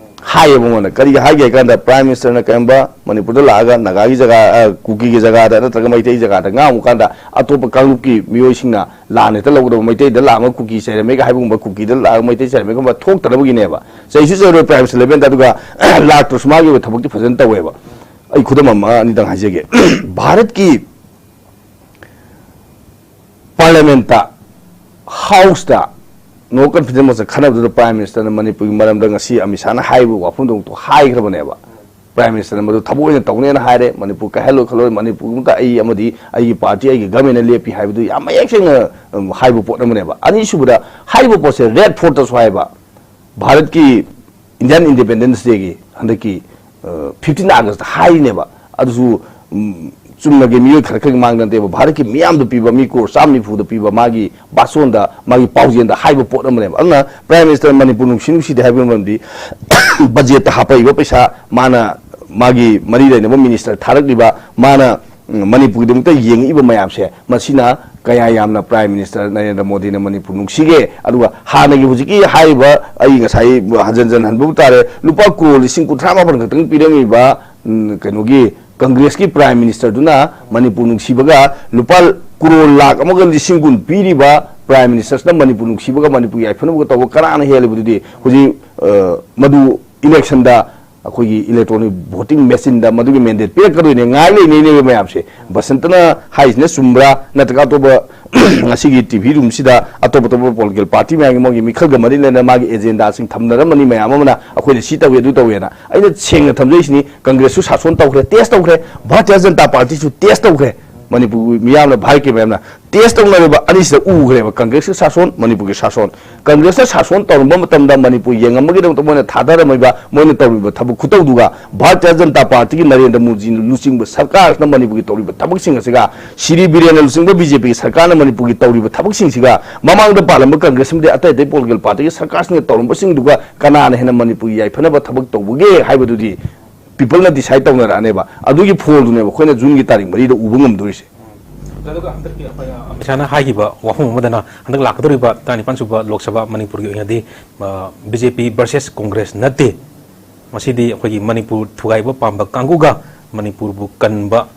ꯍꯥꯏꯌꯦꯕ ꯃꯉꯣꯟꯗ꯫ ꯀꯔꯤꯒꯤ ꯍꯥꯏꯒꯦ ꯍꯥꯏ ꯀꯥꯟꯗ, ꯄ꯭ꯔꯥꯏꯝ ꯃꯤꯅꯤꯁꯇꯔꯅ ꯀꯔꯤꯒꯨꯝꯕ ꯃꯅꯤꯄꯨꯔꯗ ꯂꯥꯛꯑꯒ ꯅꯥꯒꯥꯒꯤ ꯖꯒꯥ, ꯑ, ꯀꯨꯀꯤꯒꯤ ꯖꯒꯥꯗ ꯅꯠꯇ꯭ꯔꯒ ꯃꯩꯇꯩ ꯖꯒꯥꯗ ꯉꯥꯡꯉꯨ ꯀꯥꯟꯗ, ꯑꯇꯣꯞꯄ ꯀꯥꯡꯂꯨꯞꯀꯤ ꯃꯤꯑꯣꯏꯁꯤꯡꯅ ꯂꯥꯟ ꯍꯦꯛꯇ ꯂꯧꯒꯗꯕ, ꯃꯩꯇꯩꯗ ꯂꯥꯛꯑꯒ ꯀꯨꯀꯤ ꯆꯩꯔꯝꯃꯦꯒ ꯍꯥꯏꯕꯒꯨꯝꯕ, ꯀꯨꯀꯤꯗ ꯂꯥꯛꯑꯒ ꯃꯩꯇꯩ ꯆꯩꯔꯝꯃꯦꯒꯨꯝꯕ ꯊꯣꯛꯇꯅꯕꯒꯤꯅꯦꯕ꯫ ꯆꯩꯁꯨ ꯆꯩꯔꯣꯏ ꯄ꯭ꯔꯥꯏꯝ ꯃꯤꯅꯤꯁꯇꯔ ꯂꯦꯚꯦꯜꯗ, ꯑꯗꯨꯒ ꯂꯥꯛꯇ꯭ꯔꯁꯨ ꯃꯥꯒꯤ ꯑꯣꯏꯕ ꯊꯕꯛꯇꯤ ꯐꯖꯅ ꯇꯧꯋꯦꯕ꯫ ꯑꯩ ꯈꯨꯗꯝ ꯑꯃ ꯑꯅꯤꯗꯪ ꯍꯥꯏꯖꯒꯦ꯫ ꯚꯥꯔꯠꯀꯤ ꯄꯥꯔꯂꯤꯌꯥꯃꯦꯟꯠꯇ, ꯍꯥꯎꯁꯇ ꯅꯣ ꯀꯟꯐꯤꯗꯦꯟꯁ ꯃꯣꯁꯟ ꯈꯟꯅꯕꯗꯨꯗ ꯄ꯭ꯔꯥꯏꯝ ꯃꯤꯅꯤꯁꯇꯔꯅ ꯃꯅꯤꯄꯨꯔꯒꯤ ꯃꯔꯝꯗ ꯉꯁꯤ ꯑꯃꯤꯠ ꯁꯥꯍꯅ ꯍꯥꯏꯔꯤꯕ ꯋꯥꯐꯝꯗꯨꯃꯛꯇ ꯍꯥꯏꯈ꯭ꯔꯕꯅꯦꯕ꯫ ꯄ꯭ꯔꯥꯏꯝ ꯃꯤꯅꯤꯁꯇꯔꯅ ꯃꯗꯨ ꯊꯕꯛ ꯑꯣꯏꯅ ꯇꯧꯅꯦꯅ ꯍꯥꯏꯔꯦ꯫ ꯃꯅꯤꯄꯨꯔ ꯀꯥꯏꯍꯜꯂꯣꯏ ꯈꯜꯂꯣꯏ, ꯃꯅꯤꯄꯨꯔꯗ ꯑꯩ ꯑꯃꯗꯤ ꯑꯩꯒꯤ ꯄꯥꯔꯇꯤ, ꯑꯩꯒꯤ ꯒꯃꯦꯟꯅ ꯂꯦꯞꯄꯤ ꯍꯥꯏꯕꯗꯨ ꯌꯥꯝ ꯃꯌꯦꯛ ꯁꯦꯡꯅ, ꯎꯝ, ꯍꯥꯏꯕ ꯄꯣꯠ ꯑꯃꯅꯦꯕ꯫ ꯑꯅꯤꯁꯨꯕꯗ, ꯍꯥꯏꯔꯤꯕ ꯄꯣꯠꯁꯦ ꯔꯦꯗ ꯐꯣꯔꯠꯇꯁꯨ ꯍꯥꯏꯕ, ꯚꯥꯔꯠꯀꯤ ꯏꯟꯗꯤꯌꯥꯟ ꯏꯟꯗꯤꯄꯦꯟꯗꯦꯟꯁ ꯗꯦꯒꯤ ꯍꯟꯗꯛꯀꯤ, ꯑ, ꯐꯤꯐꯇꯤꯟ ꯑꯥꯒꯁꯇ ꯍꯥꯏꯔꯤꯅꯦꯕ꯫ ꯑꯗꯨꯁꯨ, ꯎꯝ, ꯆꯨꯝꯅꯒꯤ ꯃꯤꯑꯣꯏ ꯈꯔ ꯈꯔꯒꯤ ꯃꯥꯡꯗ ꯅꯠꯇꯦꯕ, ꯚꯥꯔꯠꯀꯤ ꯃꯤꯌꯥꯝꯗ ꯄꯤꯕ, ꯃꯤ ꯀ꯭ꯔꯣꯔ ꯆꯥꯝ ꯅꯤꯐꯨꯗ ꯄꯤꯕ ꯃꯥꯒꯤ ꯚꯥꯁꯣꯟꯗ, ꯃꯥꯒꯤ ꯄꯥꯎꯖꯦꯜꯗ ꯍꯥꯏꯕ ꯄꯣꯠ ꯑꯃꯅꯦꯕ꯫ ꯑꯗꯨꯅ Prime Minister ꯃꯅꯤꯄꯨꯔ ꯅꯨꯡꯁꯤ ꯅꯨꯡꯁꯤꯗꯦ ꯍꯥꯏꯕꯒꯤ ꯃꯔꯝꯗꯤ ꯕꯖꯦꯠꯇ ꯍꯥꯞꯄꯛꯏꯕ ꯄꯩꯁꯥ, ꯃꯥꯅ ꯃꯥꯒꯤ ꯃꯔꯤ ꯂꯩꯅꯕ minister ꯊꯥꯔꯛꯂꯤꯕ, ꯃꯥꯅ ꯎꯝ, ꯃꯅꯤꯄꯨꯔꯒꯤꯗꯃꯛꯇ ꯌꯦꯡꯉꯛꯏꯕ ꯃꯌꯥꯝꯁꯦ, ꯃꯁꯤꯅ ꯀꯌꯥ ꯌꯥꯝꯅ Prime Minister ꯅꯔꯦꯟꯗ꯭ꯔ ꯃꯣꯗꯤꯅ ꯃꯅꯤꯄꯨꯔ ꯅꯨꯡꯁꯤꯒꯦ? ꯑꯗꯨꯒ ꯍꯥꯟꯅꯒꯤ ꯍꯧꯖꯤꯛꯀꯤ ꯍꯥꯏꯔꯤꯕ, ꯑꯩ ꯉꯁꯥꯏ ꯍꯟꯖꯟ ꯍꯟꯖꯟ ꯍꯟꯕꯕꯨ ꯇꯥꯔꯦ, ꯂꯨꯄꯥ ꯀ꯭ꯔꯣꯔ ꯂꯤꯁꯤꯡ ꯀꯨꯟꯊ꯭ꯔꯥ ꯃꯥꯄꯟ ꯈꯛꯇꯪ ꯄꯤꯔꯝꯃꯤꯕ, ꯎꯝ, ꯀꯩꯅꯣꯒꯤ Congressꯀꯤ Prime Ministerꯗꯨꯅ ꯃꯅꯤꯄꯨꯔ ꯅꯨꯡꯁꯤꯕꯒ, ꯂꯨꯄꯥ ꯀ꯭ꯔꯣꯔ ꯂꯥꯈ ꯑꯃꯒ ꯂꯤꯁꯤꯡ ꯀꯨꯟ ꯄꯤꯔꯤꯕ Prime Ministerꯁꯤꯅ ꯃꯅꯤꯄꯨꯔ ꯅꯨꯡꯁꯤꯕꯒ ꯃꯅꯤꯄꯨꯔ ꯌꯥꯏꯐꯅꯕꯒ ꯇꯧꯕ ꯀꯅꯥꯅ ꯍꯦꯜꯂꯤꯕꯗꯨꯗꯤ? ꯍꯧꯖꯤꯛ, ꯑ, ꯃꯗꯨ electionꯗ ꯑꯩꯈꯣꯏꯒꯤ electronic voting machineꯗ ꯃꯗꯨꯒꯤ mandate ꯄꯤꯔꯛꯀꯗꯣꯏꯅꯦ, ꯉꯥꯏ ꯂꯩꯅꯩꯅꯦꯕ ꯃꯌꯥꯝꯁꯦ꯫ ꯕꯁꯟꯇꯅ ꯍꯥꯏꯁꯤꯅ ꯆꯨꯝꯕ꯭ꯔꯥ, ꯅꯠꯇ꯭ꯔꯒ ꯑꯇꯣꯞꯄ ꯉꯁꯤꯒꯤ TV roomꯁꯤꯗ ꯑꯇꯣꯞ ꯑꯇꯣꯞꯄ political party ꯃꯌꯥꯝꯒꯤ ꯃꯣꯏꯒꯤ ꯃꯤꯈꯜꯒ ꯃꯔꯤ ꯂꯩꯅꯅ ꯃꯥꯒꯤ agendaꯁꯤꯡ ꯊꯝꯅꯔꯝꯃꯅꯤ ꯃꯌꯥꯝ ꯑꯃꯅ, ꯑꯩꯈꯣꯏꯅ ꯁꯤ ꯇꯧꯏ, ꯑꯗꯨ ꯇꯧꯏꯅ꯫ ꯑꯩꯅ ꯁꯦꯡꯅ ꯊꯝꯖꯔꯤꯁꯤꯅꯤ, Congressꯁꯨ ꯁꯥꯁꯣꯟ ꯇꯧꯈ꯭ꯔꯦ, test ꯇꯧꯈ꯭ꯔꯦ, ꯚꯥꯔꯇꯤꯌ ꯖꯅꯇꯥ ꯄꯥꯔꯇꯤꯁꯨ test ꯇꯧꯈ꯭ꯔꯦ꯫ ꯃꯅꯤꯄꯨꯔꯒꯤ ꯃꯤꯌꯥꯝꯅ, ꯚꯥꯔꯠꯀꯤ ꯃꯌꯥꯝꯅ test ꯇꯧꯅꯔꯤꯕ ꯑꯅꯤꯁꯤꯗ ꯎꯈ꯭ꯔꯦꯕ, Congressꯀꯤ ꯁꯥꯁꯣꯟ, ꯃꯅꯤꯄꯨꯔꯒꯤ ꯁꯥꯁꯣꯟ꯫ Congressꯅ ꯁꯥꯁꯣꯟ ꯇꯧꯔꯝꯕ ꯃꯇꯝꯗ ꯃꯅꯤꯄꯨꯔ ꯌꯦꯡꯉꯝꯕꯒꯤꯗꯃꯛꯇ ꯃꯣꯏꯅ ꯊꯥꯗꯔꯝꯃꯤꯕ, ꯃꯣꯏꯅ ꯇꯧꯔꯤꯕ ꯊꯕꯛ ꯈꯨꯇꯧꯗꯨꯒ, ꯚꯥꯔꯇꯤꯌ ꯖꯅꯇꯥ ꯄꯥꯔꯇꯤꯒꯤ ꯅꯔꯦꯟꯗ꯭ꯔ ꯃꯣꯗꯤ ꯂꯨꯆꯤꯡꯕ ꯁꯔꯀꯥꯔꯁꯤꯅ ꯃꯅꯤꯄꯨꯔꯒꯤ ꯇꯧꯔꯤꯕ ꯊꯕꯛꯁꯤꯡ ꯑꯁꯤꯒ, ꯁꯤꯔꯤ ꯕꯤꯔꯦꯟꯅ ꯂꯨꯆꯤꯡꯕ BJPꯒꯤ ꯁꯔꯀꯥꯔꯅ ꯃꯅꯤꯄꯨꯔꯒꯤ ꯇꯧꯔꯤꯕ ꯊꯕꯛꯁꯤꯡꯁꯤꯒ, ꯃꯃꯥꯡꯗ ꯄꯥꯜꯂꯝꯕ Congress ꯑꯃꯗꯤ ꯑꯇꯩ ꯑꯇꯩ political partyꯒꯤ ꯁꯔꯀꯥꯔꯁꯤꯡꯅ ꯇꯧꯔꯝꯕꯁꯤꯡꯗꯨꯒ ꯀꯅꯥꯅ ꯍꯦꯟꯅ ꯃꯅꯤꯄꯨꯔꯒꯤ ꯌꯥꯏꯐꯅꯕ ꯊꯕꯛ ꯇꯧꯕꯒꯦ ꯍꯥꯏꯕꯗꯨꯗꯤ peopleꯅ decide ꯇꯧꯅꯔꯛꯑꯅꯦꯕ꯫ ꯑꯗꯨꯒꯤ ꯐꯣꯜꯗꯨꯅꯦꯕ ꯑꯩꯈꯣꯏꯅ ꯖꯨꯟꯒꯤ ꯇꯥꯔꯤꯛ ꯃꯔꯤꯗ ꯎꯕ ꯉꯝꯗꯣꯔꯤꯁꯦ꯫ ꯑꯗꯨꯒ ꯍꯟꯗꯛꯀꯤ ꯑꯩꯈꯣꯏꯅ ꯑꯃꯤꯠ ꯁꯥꯍꯅ ꯍꯥꯏꯈꯤꯕ ꯋꯥꯐꯝ ꯑꯃꯗꯅ, ꯍꯟꯗꯛ ꯂꯥꯛꯀꯗꯧꯔꯤꯕ ꯇꯔꯥꯅꯤꯄꯥꯟ ꯁꯨꯕ ꯂꯣꯛ ꯁꯚꯥ ꯃꯅꯤꯄꯨꯔꯒꯤ ꯑꯣꯏꯅꯗꯤ, ꯑ, BJP versus Congress ꯅꯠꯇꯦ, ꯃꯁꯤꯗꯤ ꯑꯩꯈꯣꯏꯒꯤ ꯃꯅꯤꯄꯨꯔ ꯊꯨꯒꯥꯏꯕ ꯄꯥꯝꯕ ꯀꯥꯡꯕꯨꯒ ꯃꯅꯤꯄꯨꯔꯕꯨ ꯀꯟꯕ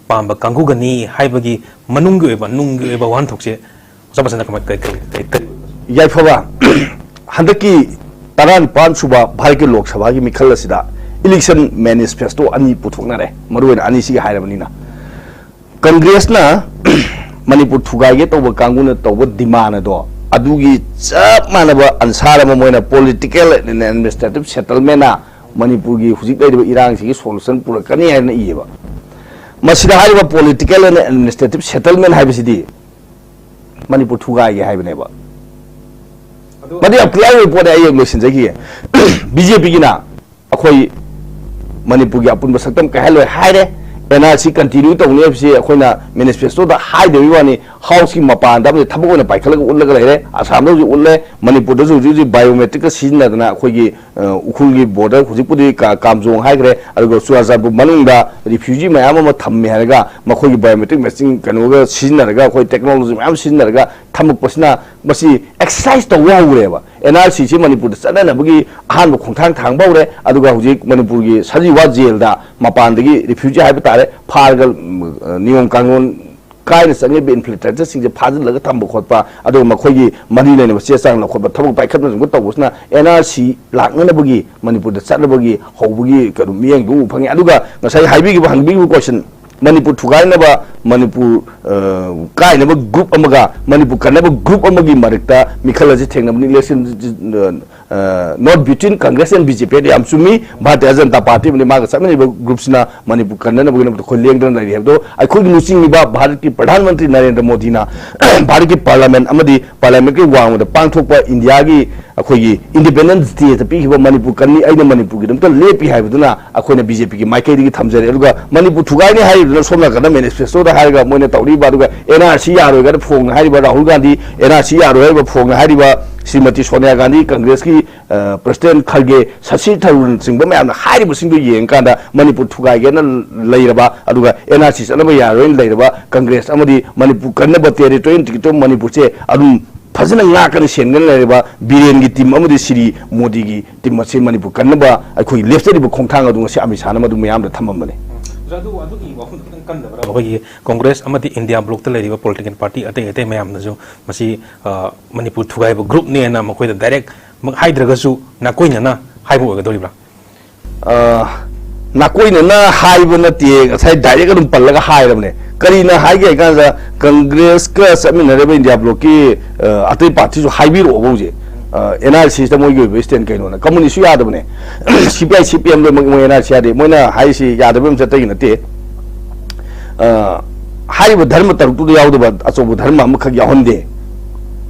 ꯄꯥꯝꯕ ꯀꯥꯡꯕꯨꯒꯅꯤ ꯍꯥꯏꯕꯒꯤ ꯃꯅꯨꯡꯒꯤ ꯑꯣꯏꯕ, ꯅꯨꯡꯒꯤ ꯑꯣꯏꯕ ꯋꯥꯍꯟꯊꯣꯛꯁꯦ ꯑꯣꯖꯥ ꯕꯁꯟꯇ ꯀꯃꯥꯏ-, ꯀꯔꯤ, ꯀꯔꯤ, ꯀꯔꯤ, ꯀꯔꯤ? ꯌꯥꯏꯐꯕ, ꯍꯟꯗꯛꯀꯤ ꯇꯔꯥꯅꯤꯄꯥꯟ ꯁꯨꯕ ꯚꯥꯔꯠꯀꯤ ꯂꯣꯛ ꯁꯚꯥꯒꯤ ꯃꯤꯈꯜ ꯑꯁꯤꯗ election manifesto ꯑꯅꯤ ꯄꯨꯊꯣꯛꯅꯔꯦ, ꯃꯔꯨꯑꯣꯏꯅ ꯑꯅꯤꯁꯤꯒꯤ ꯍꯥꯏꯔꯕꯅꯤꯅ꯫ Congressꯅ ꯃꯅꯤꯄꯨꯔ ꯊꯨꯒꯥꯏꯒꯦ ꯇꯧꯕ ꯀꯥꯡꯕꯨꯅ ꯇꯧꯕ demand ꯑꯗꯣ, ꯑꯗꯨꯒꯤ ꯆꯞ ꯃꯥꯟꯅꯕ answer ꯑꯃ ꯃꯣꯏꯅ political and administrative settlementꯅ ꯃꯅꯤꯄꯨꯔꯒꯤ ꯍꯧꯖꯤꯛ ꯂꯩꯔꯤꯕ ꯏꯔꯥꯡꯁꯤꯒꯤ solution ꯄꯨꯔꯛꯀꯅꯤ ꯍꯥꯏꯅ ꯏꯌꯦꯕ꯫ ꯃꯁꯤꯗ ꯍꯥꯏꯔꯤꯕ political and administrative settlement ꯍꯥꯏꯕꯁꯤꯗꯤ ꯃꯅꯤꯄꯨꯔ ꯊꯨꯒꯥꯏꯒꯦ ꯍꯥꯏꯕꯅꯦꯕ꯫ ꯑꯗꯨ ꯃꯗꯨ ꯌꯥꯝ clear ꯑꯣꯏꯕ ꯄꯣꯠꯅꯦ, ꯑꯩ ꯂꯣꯏꯁꯤꯟꯖꯈꯤꯒꯦ꯫ BJPꯒꯤꯅ ꯑꯩꯈꯣꯏ ꯃꯅꯤꯄꯨꯔꯒꯤ ꯑꯄꯨꯟꯕ ꯁꯛꯇꯝ ꯀꯥꯏꯍꯜꯂꯣꯏ ꯍꯥꯏꯔꯦ꯫ ꯑꯦꯟ ꯑꯥꯔ ꯁꯤ ꯀꯟꯇꯤꯅ꯭ꯌꯨ ꯇꯧꯅꯤ ꯍꯥꯏꯕꯁꯤ ꯑꯩꯈꯣꯏꯅ ꯃꯦꯅꯤꯐꯦꯁꯇꯣꯗ ꯍꯥꯏꯗꯕꯒꯤ ꯋꯥꯅꯤ, ꯍꯥꯎꯁꯀꯤ ꯃꯄꯥꯟꯗ ꯑꯃꯗꯤ ꯊꯕꯛ ꯑꯣꯏꯅ ꯄꯥꯏꯈꯠꯂꯒ ꯎꯠꯂꯒ ꯂꯩꯔꯦ꯫ ꯑꯁꯥꯝꯗ ꯍꯧꯖꯤꯛ ꯎꯠꯂꯦ, ꯃꯅꯤꯄꯨꯔꯗꯁꯨ ꯍꯧꯖꯤꯛ ꯍꯧꯖꯤꯛ ꯕꯥꯏꯑꯣꯃꯦꯇ꯭ꯔꯤꯛꯀ ꯁꯤꯖꯤꯟꯅꯗꯅ ꯑꯩꯈꯣꯏꯒꯤ, ꯑ, ꯎꯈ꯭ꯔꯨꯜꯒꯤ ꯕꯣꯔꯗꯔ ꯍꯧꯖꯤꯛꯄꯨꯗꯤ ꯀꯥ-, ꯀꯥꯝꯖꯣꯡ ꯍꯥꯏꯈ꯭ꯔꯦ, ꯑꯗꯨꯒ ꯆꯨꯔꯥꯆꯥꯟꯄꯨꯔ ꯃꯅꯨꯡꯗ ꯔꯤꯐ꯭ꯌꯨꯖꯤ ꯃꯌꯥꯝ ꯑꯃ ꯊꯝꯃꯦ ꯍꯥꯏꯔꯒ ꯃꯈꯣꯏꯒꯤ ꯕꯥꯏꯑꯣꯃꯦꯇ꯭ꯔꯤꯛ ꯃꯦꯆꯤꯟ ꯀꯩꯅꯣꯒ ꯁꯤꯖꯤꯟꯅꯔꯒ, ꯑꯩꯈꯣꯏ ꯇꯦꯛꯅꯣꯂꯣꯖꯤ ꯃꯌꯥꯝ ꯁꯤꯖꯤꯟꯅꯔꯒ ꯊꯝꯃꯛꯄꯁꯤꯅ ꯃꯁꯤ ꯑꯦꯛꯁꯔꯁꯥꯏꯁ ꯇꯧꯕ ꯍꯧꯈ꯭ꯔꯦꯕ꯫ ꯑꯦꯟ ꯑꯥꯔ ꯁꯤꯁꯤ ꯃꯅꯤꯄꯨꯔꯗ ꯆꯠꯅꯅꯕꯒꯤ ꯑꯍꯥꯟꯕ ꯈꯣꯡꯊꯥꯡ ꯊꯥꯡꯕ ꯍꯧꯔꯦ꯫ ꯑꯗꯨꯒ ꯍꯧꯖꯤꯛ ꯃꯅꯤꯄꯨꯔꯒꯤ ꯁꯖꯤꯋꯥ ꯖꯦꯜꯗ ꯃꯄꯥꯟꯗꯒꯤ ꯔꯤꯐ꯭ꯌꯨꯖꯤ ꯍꯥꯏꯕ ꯇꯥꯔꯦ, ꯐꯥꯔꯒ, ꯎꯝ, ꯅꯤꯌꯣꯝ ꯀꯥꯡꯂꯣꯟ ꯀꯥꯏꯅ ꯆꯪꯉꯤꯕ ꯏꯟꯐꯤꯜꯇ꯭ꯔꯦꯇꯔꯁꯤꯡꯁꯦ ꯐꯥꯖꯤꯜꯂꯒ ꯊꯝꯕ ꯈꯣꯠꯄ, ꯑꯗꯨꯒ ꯃꯈꯣꯏꯒꯤ ꯃꯔꯤ ꯂꯩꯅꯕ ꯆꯦ ꯆꯥꯡ ꯂꯧꯈꯠꯄ, ꯊꯕꯛ ꯄꯥꯏꯈꯠꯅꯆꯤꯡꯕ ꯇꯧꯕꯁꯤꯅ ꯑꯦꯟ ꯑꯥꯔ ꯁꯤ ꯂꯥꯛꯅꯅꯕꯒꯤ ꯃꯅꯤꯄꯨꯔꯗ ꯆꯠꯅꯕꯒꯤ ꯍꯧꯕꯒꯤ ꯀꯩꯅꯣ ꯃꯤꯠꯌꯦꯡꯗꯨ ꯎꯕ ꯐꯪꯉꯤ꯫ ꯑꯗꯨꯒ ꯉꯁꯥꯏ ꯍꯥꯏꯕꯤꯈꯤꯕ, ꯍꯪꯕꯤꯈꯤꯕ ꯀꯣꯏꯁꯟ, ꯃꯅꯤꯄꯨꯔ ꯊꯨꯒꯥꯏꯅꯕ, ꯃꯅꯤꯄꯨꯔ, ꯑ, ꯀꯥꯏꯅꯕ ꯒ꯭ꯔꯨꯞ ꯑꯃꯒ ꯃꯅꯤꯄꯨꯔ ꯀꯟꯅꯕ ꯒ꯭ꯔꯨꯞ ꯑꯃꯒꯤ ꯃꯔꯛꯇ ꯃꯤꯈꯜ ꯑꯁꯤ ꯊꯦꯡꯅꯕꯅꯤ, ꯏꯂꯦꯛꯁꯟ, ꯑ, not between Congress and B J P ꯍꯥꯏꯗꯤ ꯌꯥꯝ ꯆꯨꯝꯃꯤ꯫ ꯚꯥꯔꯇꯤꯌ ꯖꯅꯇꯥ ꯄꯥꯔꯇꯤ ꯑꯃꯗꯤ ꯃꯥꯒ ꯆꯠꯃꯤꯟꯅꯔꯤꯕ ꯒ꯭ꯔꯨꯞꯁꯤꯅ ꯃꯅꯤꯄꯨꯔ ꯀꯟꯅꯅꯕꯒꯤꯗꯃꯛꯇ ꯑꯩꯈꯣꯏ ꯂꯦꯡꯗꯅ ꯂꯩꯔꯤ ꯍꯥꯏꯕꯗꯣ ꯑꯩꯈꯣꯏꯒꯤ ꯂꯨꯆꯤꯡꯂꯤꯕ ꯚꯥꯔꯠꯀꯤ ꯄ꯭ꯔꯙꯥꯟ ꯃꯟꯇ꯭ꯔꯤ ꯅꯔꯦꯟꯗ꯭ꯔ ꯃꯣꯗꯤꯅ ꯚꯥꯔꯠꯀꯤ ꯄꯥꯔꯂꯥꯃꯦꯟ ꯑꯃꯗꯤ ꯄꯥꯔꯂꯥꯃꯦꯟꯒꯤ ꯋꯥꯡꯃꯗ ꯄꯥꯡꯊꯣꯛꯄ ꯏꯟꯗꯤꯌꯥꯒꯤ ꯑꯩꯈꯣꯏꯒꯤ ꯏꯟꯗꯤꯄꯦꯟꯗꯦꯟꯁ ꯗꯦꯗ ꯄꯤꯈꯤꯕ ꯃꯅꯤꯄꯨꯔ ꯀꯟꯅꯤ, ꯑꯩꯅ ꯃꯅꯤꯄꯨꯔꯒꯤꯗꯃꯛꯇ ꯂꯦꯞꯄꯤ ꯍꯥꯏꯕꯗꯨꯅ ꯑꯩꯈꯣꯏꯅ B J P ꯒꯤ ꯃꯥꯏꯀꯩꯗꯒꯤ ꯊꯝꯖꯔꯦ꯫ ꯑꯗꯨꯒ ꯃꯅꯤꯄꯨꯔ ꯊꯨꯒꯥꯏꯅꯤ ꯍꯥꯏꯔꯤꯕꯗꯨꯅ ꯁꯣꯝ ꯅꯥꯀꯟꯗ ꯃꯦꯅꯤꯐꯦꯁꯇꯣꯗ ꯍꯥꯏꯔꯒ ꯃꯣꯏꯅ ꯇꯧꯔꯤꯕ, ꯑꯗꯨꯒ N R C ꯌꯥꯔꯣꯏ ꯀꯥꯏꯅ ꯐꯣꯡꯅ ꯍꯥꯏꯔꯤꯕ Rahul Gandhi, N R C ꯌꯥꯔꯣꯏ ꯍꯥꯏꯔꯤꯕ ꯐꯣꯡꯅ ꯍꯥꯏꯔꯤꯕ ꯁ꯭ꯔꯤꯃꯇꯤ ꯁꯣꯅꯤꯌꯥ ꯒꯥꯟꯙꯤ, ꯀꯪꯒ꯭ꯔꯦꯁꯀꯤ, ꯑ, ꯄ꯭ꯔꯁꯤꯗꯦꯟ ꯈꯔꯒꯦ, ꯁꯁꯤ ꯊꯔꯨꯔꯅꯆꯤꯡꯕ ꯃꯌꯥꯝꯅ ꯍꯥꯏꯔꯤꯕꯁꯤꯡꯗꯨ ꯌꯦꯡꯉꯀꯥꯟꯗ ꯃꯅꯤꯄꯨꯔ ꯊꯨꯒꯥꯏꯒꯦꯅ ꯂꯩꯔꯕ, ꯑꯗꯨꯒ N R C ꯆꯠꯅꯕ ꯌꯥꯔꯣꯏꯅ ꯂꯩꯔꯕ ꯀꯪꯒ꯭ꯔꯦꯁ ꯑꯃꯗꯤ ꯃꯅꯤꯄꯨꯔ ꯀꯟꯅꯕ territorial integrity ꯃꯅꯤꯄꯨꯔꯁꯦ ꯑꯗꯨꯝ ꯐꯖꯅ ꯉꯥꯛꯀꯅ ꯁꯦꯟꯒꯅ ꯂꯩꯔꯕ ꯕꯤꯔꯦꯟꯒꯤ ꯇꯤꯝ ꯑꯃꯗꯤ ꯁ꯭ꯔꯤ ꯃꯣꯗꯤꯒꯤ ꯇꯤꯝ ꯑꯁꯤ ꯃꯅꯤꯄꯨꯔ ꯀꯟꯅꯕ ꯑꯩꯈꯣꯏ ꯂꯦꯞꯆꯔꯤꯕ ꯈꯣꯡꯊꯥꯡ ꯑꯗꯨ ꯉꯁꯤ ꯑꯃꯤꯠ ꯁꯥꯍꯅ ꯃꯗꯨ ꯃꯌꯥꯝꯗ ꯊꯝꯃꯝꯕꯅꯤ꯫ ꯑꯣꯖꯥ, ꯑꯗꯨ, ꯑꯗꯨꯒꯤ ꯋꯥꯐꯝꯗꯣ ꯈꯤꯇꯪ ꯀꯟꯗꯕ꯭ꯔꯥ? ꯑꯩꯈꯣꯏꯒꯤ ꯀꯣꯡꯒ꯭ꯔꯦꯁ ꯑꯃꯗꯤ ꯏꯟꯗꯤꯌꯥ ꯕ꯭ꯂꯣꯛꯇ ꯂꯩꯔꯤꯕ ꯄꯣꯂꯤꯇꯤꯀꯦꯜ ꯄꯥꯔꯇꯤ ꯑꯇꯩ ꯑꯇꯩ ꯃꯌꯥꯝꯅꯁꯨ ꯃꯁꯤ, ꯑ, ꯃꯅꯤꯄꯨꯔ ꯊꯨꯒꯥꯏꯕ ꯒ꯭ꯔꯨꯞꯅꯦꯅ ꯃꯈꯣꯏꯗ ꯗꯥꯏꯔꯦꯛꯃꯛ ꯍꯥꯏꯗ꯭ꯔꯒꯁꯨ ꯅꯥꯀꯣꯏꯅꯅ ꯍꯥꯏꯕ ꯑꯣꯏꯒꯗꯧꯔꯤꯕ꯭ꯔꯥ? ꯑ, ꯅꯥꯀꯣꯏꯅꯅ ꯍꯥꯏꯕ ꯅꯠꯇꯦ, ꯉꯁꯥꯏ ꯗꯥꯏꯔꯦꯛ ꯑꯗꯨꯝ ꯄꯜꯂꯒ ꯍꯥꯏꯔꯕꯅꯦ꯫ ꯀꯔꯤꯅ ꯍꯥꯏꯒꯦ ꯍꯥꯏ ꯀꯥꯟꯗ ꯀꯪꯒ꯭ꯔꯦꯁꯀ ꯆꯠꯃꯤꯟꯅꯔꯤꯕ ꯏꯟꯗꯤꯌꯥ ꯕ꯭ꯂꯣꯛꯀꯤ, ꯑ, ꯑꯇꯩ ꯄꯥꯔꯇꯤꯁꯨ ꯍꯥꯏꯕꯤꯔꯛꯑꯣꯕ ꯍꯧꯖꯤꯛ꯫ ꯑ, N R C ꯁꯤꯗ ꯃꯣꯏꯒꯤ ꯑꯣꯏꯕ stand ꯀꯩꯅꯣꯅ꯫ ꯀꯝꯃꯨꯅꯤꯁꯁꯨ ꯌꯥꯗꯕꯅꯦ꯫ C P I, C P M ꯂꯣꯏꯅꯃꯛ ꯃꯣꯏ N R C ꯌꯥꯗꯦ꯫ ꯃꯣꯏꯅ ꯍꯥꯏꯔꯤꯁꯤ ꯌꯥꯗꯕ ꯑꯃ ꯆꯠꯇꯒꯤ ꯅꯠꯇꯦ꯫ ꯑ, ꯍꯥꯏꯔꯤꯕ ꯙꯔꯃ ꯇꯔꯨꯛꯇꯨꯗ ꯌꯥꯎꯗꯕ ꯑꯆꯧꯕ ꯙꯔꯃ ꯑꯃꯈꯛ ꯌꯥꯎꯍꯟꯗꯦ꯫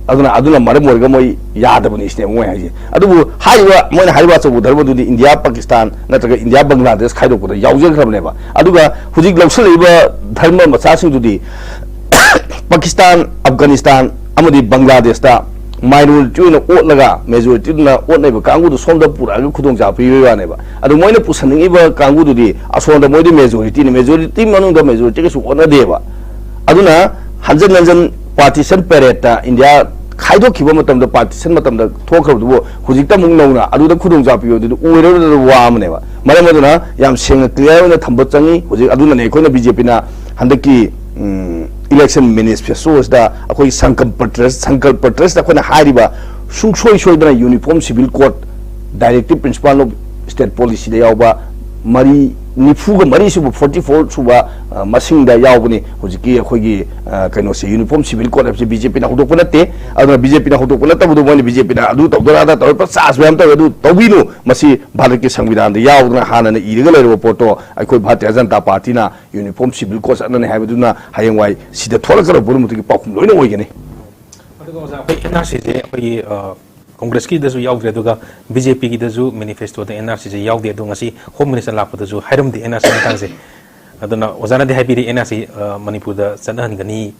ꯑꯗꯨꯅ ꯑꯗꯨꯅ ꯃꯔꯝ ꯑꯣꯏꯔꯒ ꯃꯣꯏ ꯌꯥꯗꯕꯅꯤ ꯁꯤꯅꯦꯕ ꯃꯣꯏ ꯍꯥꯏꯁꯦ꯫ ꯑꯗꯨꯕꯨ ꯍꯥꯏꯔꯤꯕ ꯃꯣꯏꯅ ꯍꯥꯏꯔꯤꯕ ꯑꯆꯧꯕ ꯙꯔꯃꯗꯨꯗꯤ ꯏꯟꯗꯤꯌꯥ ꯄꯥꯀꯤꯁꯇꯥꯟ ꯅꯠꯇ꯭ꯔꯒ ꯏꯟꯗꯤꯌꯥ ꯕꯪꯒ꯭ꯂꯥꯗꯦꯁ ꯈꯥꯏꯗꯣꯛꯄꯗ ꯌꯥꯎꯖꯈ꯭ꯔꯕꯅꯦꯕ꯫ ꯑꯗꯨꯒ ꯍꯧꯖꯤꯛ ꯂꯧꯁꯤꯜꯂꯛꯏꯕ ꯙꯔꯃ ꯃꯆꯥꯁꯤꯡꯗꯨꯗꯤ ꯄꯥꯀꯤꯁꯇꯥꯟ, ꯑꯐꯒꯥꯅꯤꯁꯇꯥꯟ ꯑꯃꯗꯤ ꯕꯪꯒ꯭ꯂꯥꯗꯦꯁꯇ ꯃꯥꯏꯅꯣꯔꯤꯇꯤ ꯑꯣꯏꯅ ꯑꯣꯠꯂꯒ ꯃꯦꯖꯣꯔꯤꯇꯤꯗꯨꯅ ꯑꯣꯠꯅꯕ ꯀꯥꯡꯕꯨꯗꯨ ꯁꯣꯝꯗ ꯄꯨꯔꯛꯑꯒ ꯈꯨꯗꯣꯡꯆꯥꯕ ꯄꯤꯕꯒꯤ ꯋꯥꯅꯦꯕ꯫ ꯑꯗꯨ ꯃꯣꯏꯅ ꯄꯨꯁꯟꯅꯤꯡꯉꯤꯕ ꯀꯥꯡꯕꯨꯗꯨꯗꯤ ꯑꯁꯣꯝꯗ ꯃꯣꯏꯗꯤ ꯃꯦꯖꯣꯔꯤꯇꯤꯅꯤ, ꯃꯦꯖꯣꯔꯤꯇꯤ ꯃꯅꯨꯡꯗ ꯃꯦꯖꯣꯔꯤꯇꯤ ꯀꯩꯁꯨ ꯑꯣꯠꯅꯗꯦꯕ꯫ ꯑꯗꯨꯅ ꯍꯟꯖꯟ ꯍꯟꯖꯟ ꯄꯥꯔꯇꯤꯁꯟ ꯄꯦꯔꯦꯠꯇ ꯏꯟꯗꯤꯌꯥ ꯈꯥꯏꯗꯣꯛꯈꯤꯕ ꯃꯇꯝꯗ, ꯄꯥꯔꯇꯤꯁꯟ ꯃꯇꯝꯗ ꯊꯣꯛꯈ꯭ꯔꯕꯗꯨꯕꯨ ꯍꯧꯖꯤꯛꯇ ꯑꯃꯨꯛ ꯅꯧꯅ ꯑꯗꯨꯗ ꯈꯨꯗꯣꯡꯆꯥꯕ ꯄꯤꯕꯗꯨꯗꯤ ꯑꯣꯏꯔꯔꯣꯏꯗꯕ ꯋꯥ ꯑꯃꯅꯦꯕ꯫ ꯃꯔꯝ ꯑꯗꯨꯅ ꯌꯥꯝ ꯁꯦꯡꯅ ꯀ꯭ꯂꯤꯌꯥꯔ ꯑꯣꯏꯅ ꯊꯝꯕ ꯆꯪꯉꯤ꯫ ꯍꯧꯖꯤꯛ ꯑꯗꯨꯅꯅꯦ ꯑꯩꯈꯣꯏꯅ ꯕꯤ ꯖꯦ ꯄꯤꯅ ꯍꯟꯗꯛꯀꯤ ꯏꯂꯦꯛꯁꯟ ꯃꯦꯅꯤꯐꯦꯁꯇꯣꯁꯤꯗ ꯑꯩꯈꯣꯏꯒꯤ ꯁꯪꯀꯜꯄ ꯄꯇ꯭ꯔ, ꯁꯪꯀꯜꯄ ꯄꯇ꯭ꯔꯁꯤꯗ ꯑꯩꯈꯣꯏꯅ ꯍꯥꯏꯔꯤꯕ ꯁꯨꯡꯁꯣꯏ ꯁꯣꯏꯗꯅ uniform civil code, directive principal of state ꯄꯣꯂꯤꯁꯤꯗ ꯌꯥꯎꯕ ꯃꯔꯤ, ꯅꯤꯐꯨꯒ ꯃꯔꯤ ꯁꯨꯕ, ꯐꯣꯔꯇꯤ ꯐꯣꯔ ꯁꯨꯕ, ꯑ, ꯃꯁꯤꯡꯗ ꯌꯥꯎꯕꯅꯤ꯫ ꯍꯧꯖꯤꯛꯀꯤ ꯑꯩꯈꯣꯏꯒꯤ, ꯑ, ꯀꯩꯅꯣꯁꯦ, ꯌꯨꯅꯤꯐꯣꯔꯝ ꯁꯤꯚꯤꯜ ꯀꯣꯗ ꯍꯥꯏꯕꯁꯦ ꯕꯤ ꯖꯦ ꯄꯤꯅ ꯍꯧꯗꯣꯛꯄ ꯅꯠꯇꯦ꯫ ꯑꯗꯨꯅ ꯕꯤ ꯖꯦ ꯄꯤꯅ ꯍꯧꯗꯣꯛꯄ ꯅꯠꯇꯕꯗꯣ ꯃꯣꯏꯅ ꯕꯤ ꯖꯦ ꯄꯤꯅ ꯑꯗꯨ ꯇꯧꯗꯣꯏꯔꯥ ꯑꯗꯥ ꯇꯧꯔ ꯄ꯭ꯔꯆꯥꯔꯁꯨ ꯃꯌꯥꯝ ꯇꯧꯋꯦ꯫ ꯑꯗꯨ ꯇꯧꯕꯤꯅꯨ꯫ ꯃꯁꯤ ꯚꯥꯔꯠꯀꯤ ꯁꯪꯕꯤꯙꯥꯟꯗ ꯌꯥꯎꯗꯅ ꯍꯥꯟꯅꯅ ꯏꯔꯒ ꯂꯩꯔꯕ ꯄꯣꯠꯇꯣ ꯑꯩꯈꯣꯏ Bharatiya Janata ꯄꯥꯔꯇꯤꯅ uniform civil code ꯆꯠꯅꯅꯤ ꯍꯥꯏꯕꯗꯨꯅ ꯍꯌꯦꯡꯋꯥꯏ ꯁꯤꯗ ꯊꯣꯛꯂꯛꯀꯗꯕ ꯄꯨꯝꯅꯃꯛꯇꯨꯒꯤ ꯄꯥꯎꯈꯨꯝ ꯂꯣꯏꯅ ꯑꯣꯏꯒꯅꯤ꯫ ꯑꯗꯨꯒ ꯑꯣꯖꯥ, ꯑꯩꯈꯣꯏ ꯑꯦꯟ ꯑꯥꯔ ꯁꯤꯁꯦ ꯑꯩꯈꯣꯏꯒꯤ, ꯑ, ꯀꯣꯡꯒ꯭ꯔꯦꯁꯀꯤꯗꯁꯨ ꯌꯥꯎꯗ꯭ꯔꯦ, ꯑꯗꯨꯒ ꯕꯤ ꯖꯦ ꯄꯤꯒꯤꯗꯁꯨ ꯃꯦꯅꯤꯐꯦꯁꯇꯣꯗ ꯑꯦꯟ ꯑꯥꯔ ꯁꯤꯁꯦ ꯌꯥꯎꯗꯦ꯫ ꯑꯗꯣ ꯉꯁꯤ ꯍꯣꯝ ꯃꯤꯅꯤꯁꯇꯔ ꯂꯥꯛꯄꯗꯁꯨ ꯍꯥꯏꯔꯝꯗꯦ ꯑꯦꯟ ꯑꯥꯔ ꯁꯤ ꯃꯇꯥꯡꯁꯦ꯫ ꯑꯗꯨꯅ ꯑꯣꯖꯥꯅꯗꯤ ꯍꯥꯏꯕꯤꯔꯤ ꯑꯦꯟ ꯑꯥꯔ ꯁꯤ, ꯑ, ꯃꯅꯤꯄꯨꯔꯗ ꯆꯠꯅꯍꯟꯒꯅꯤ,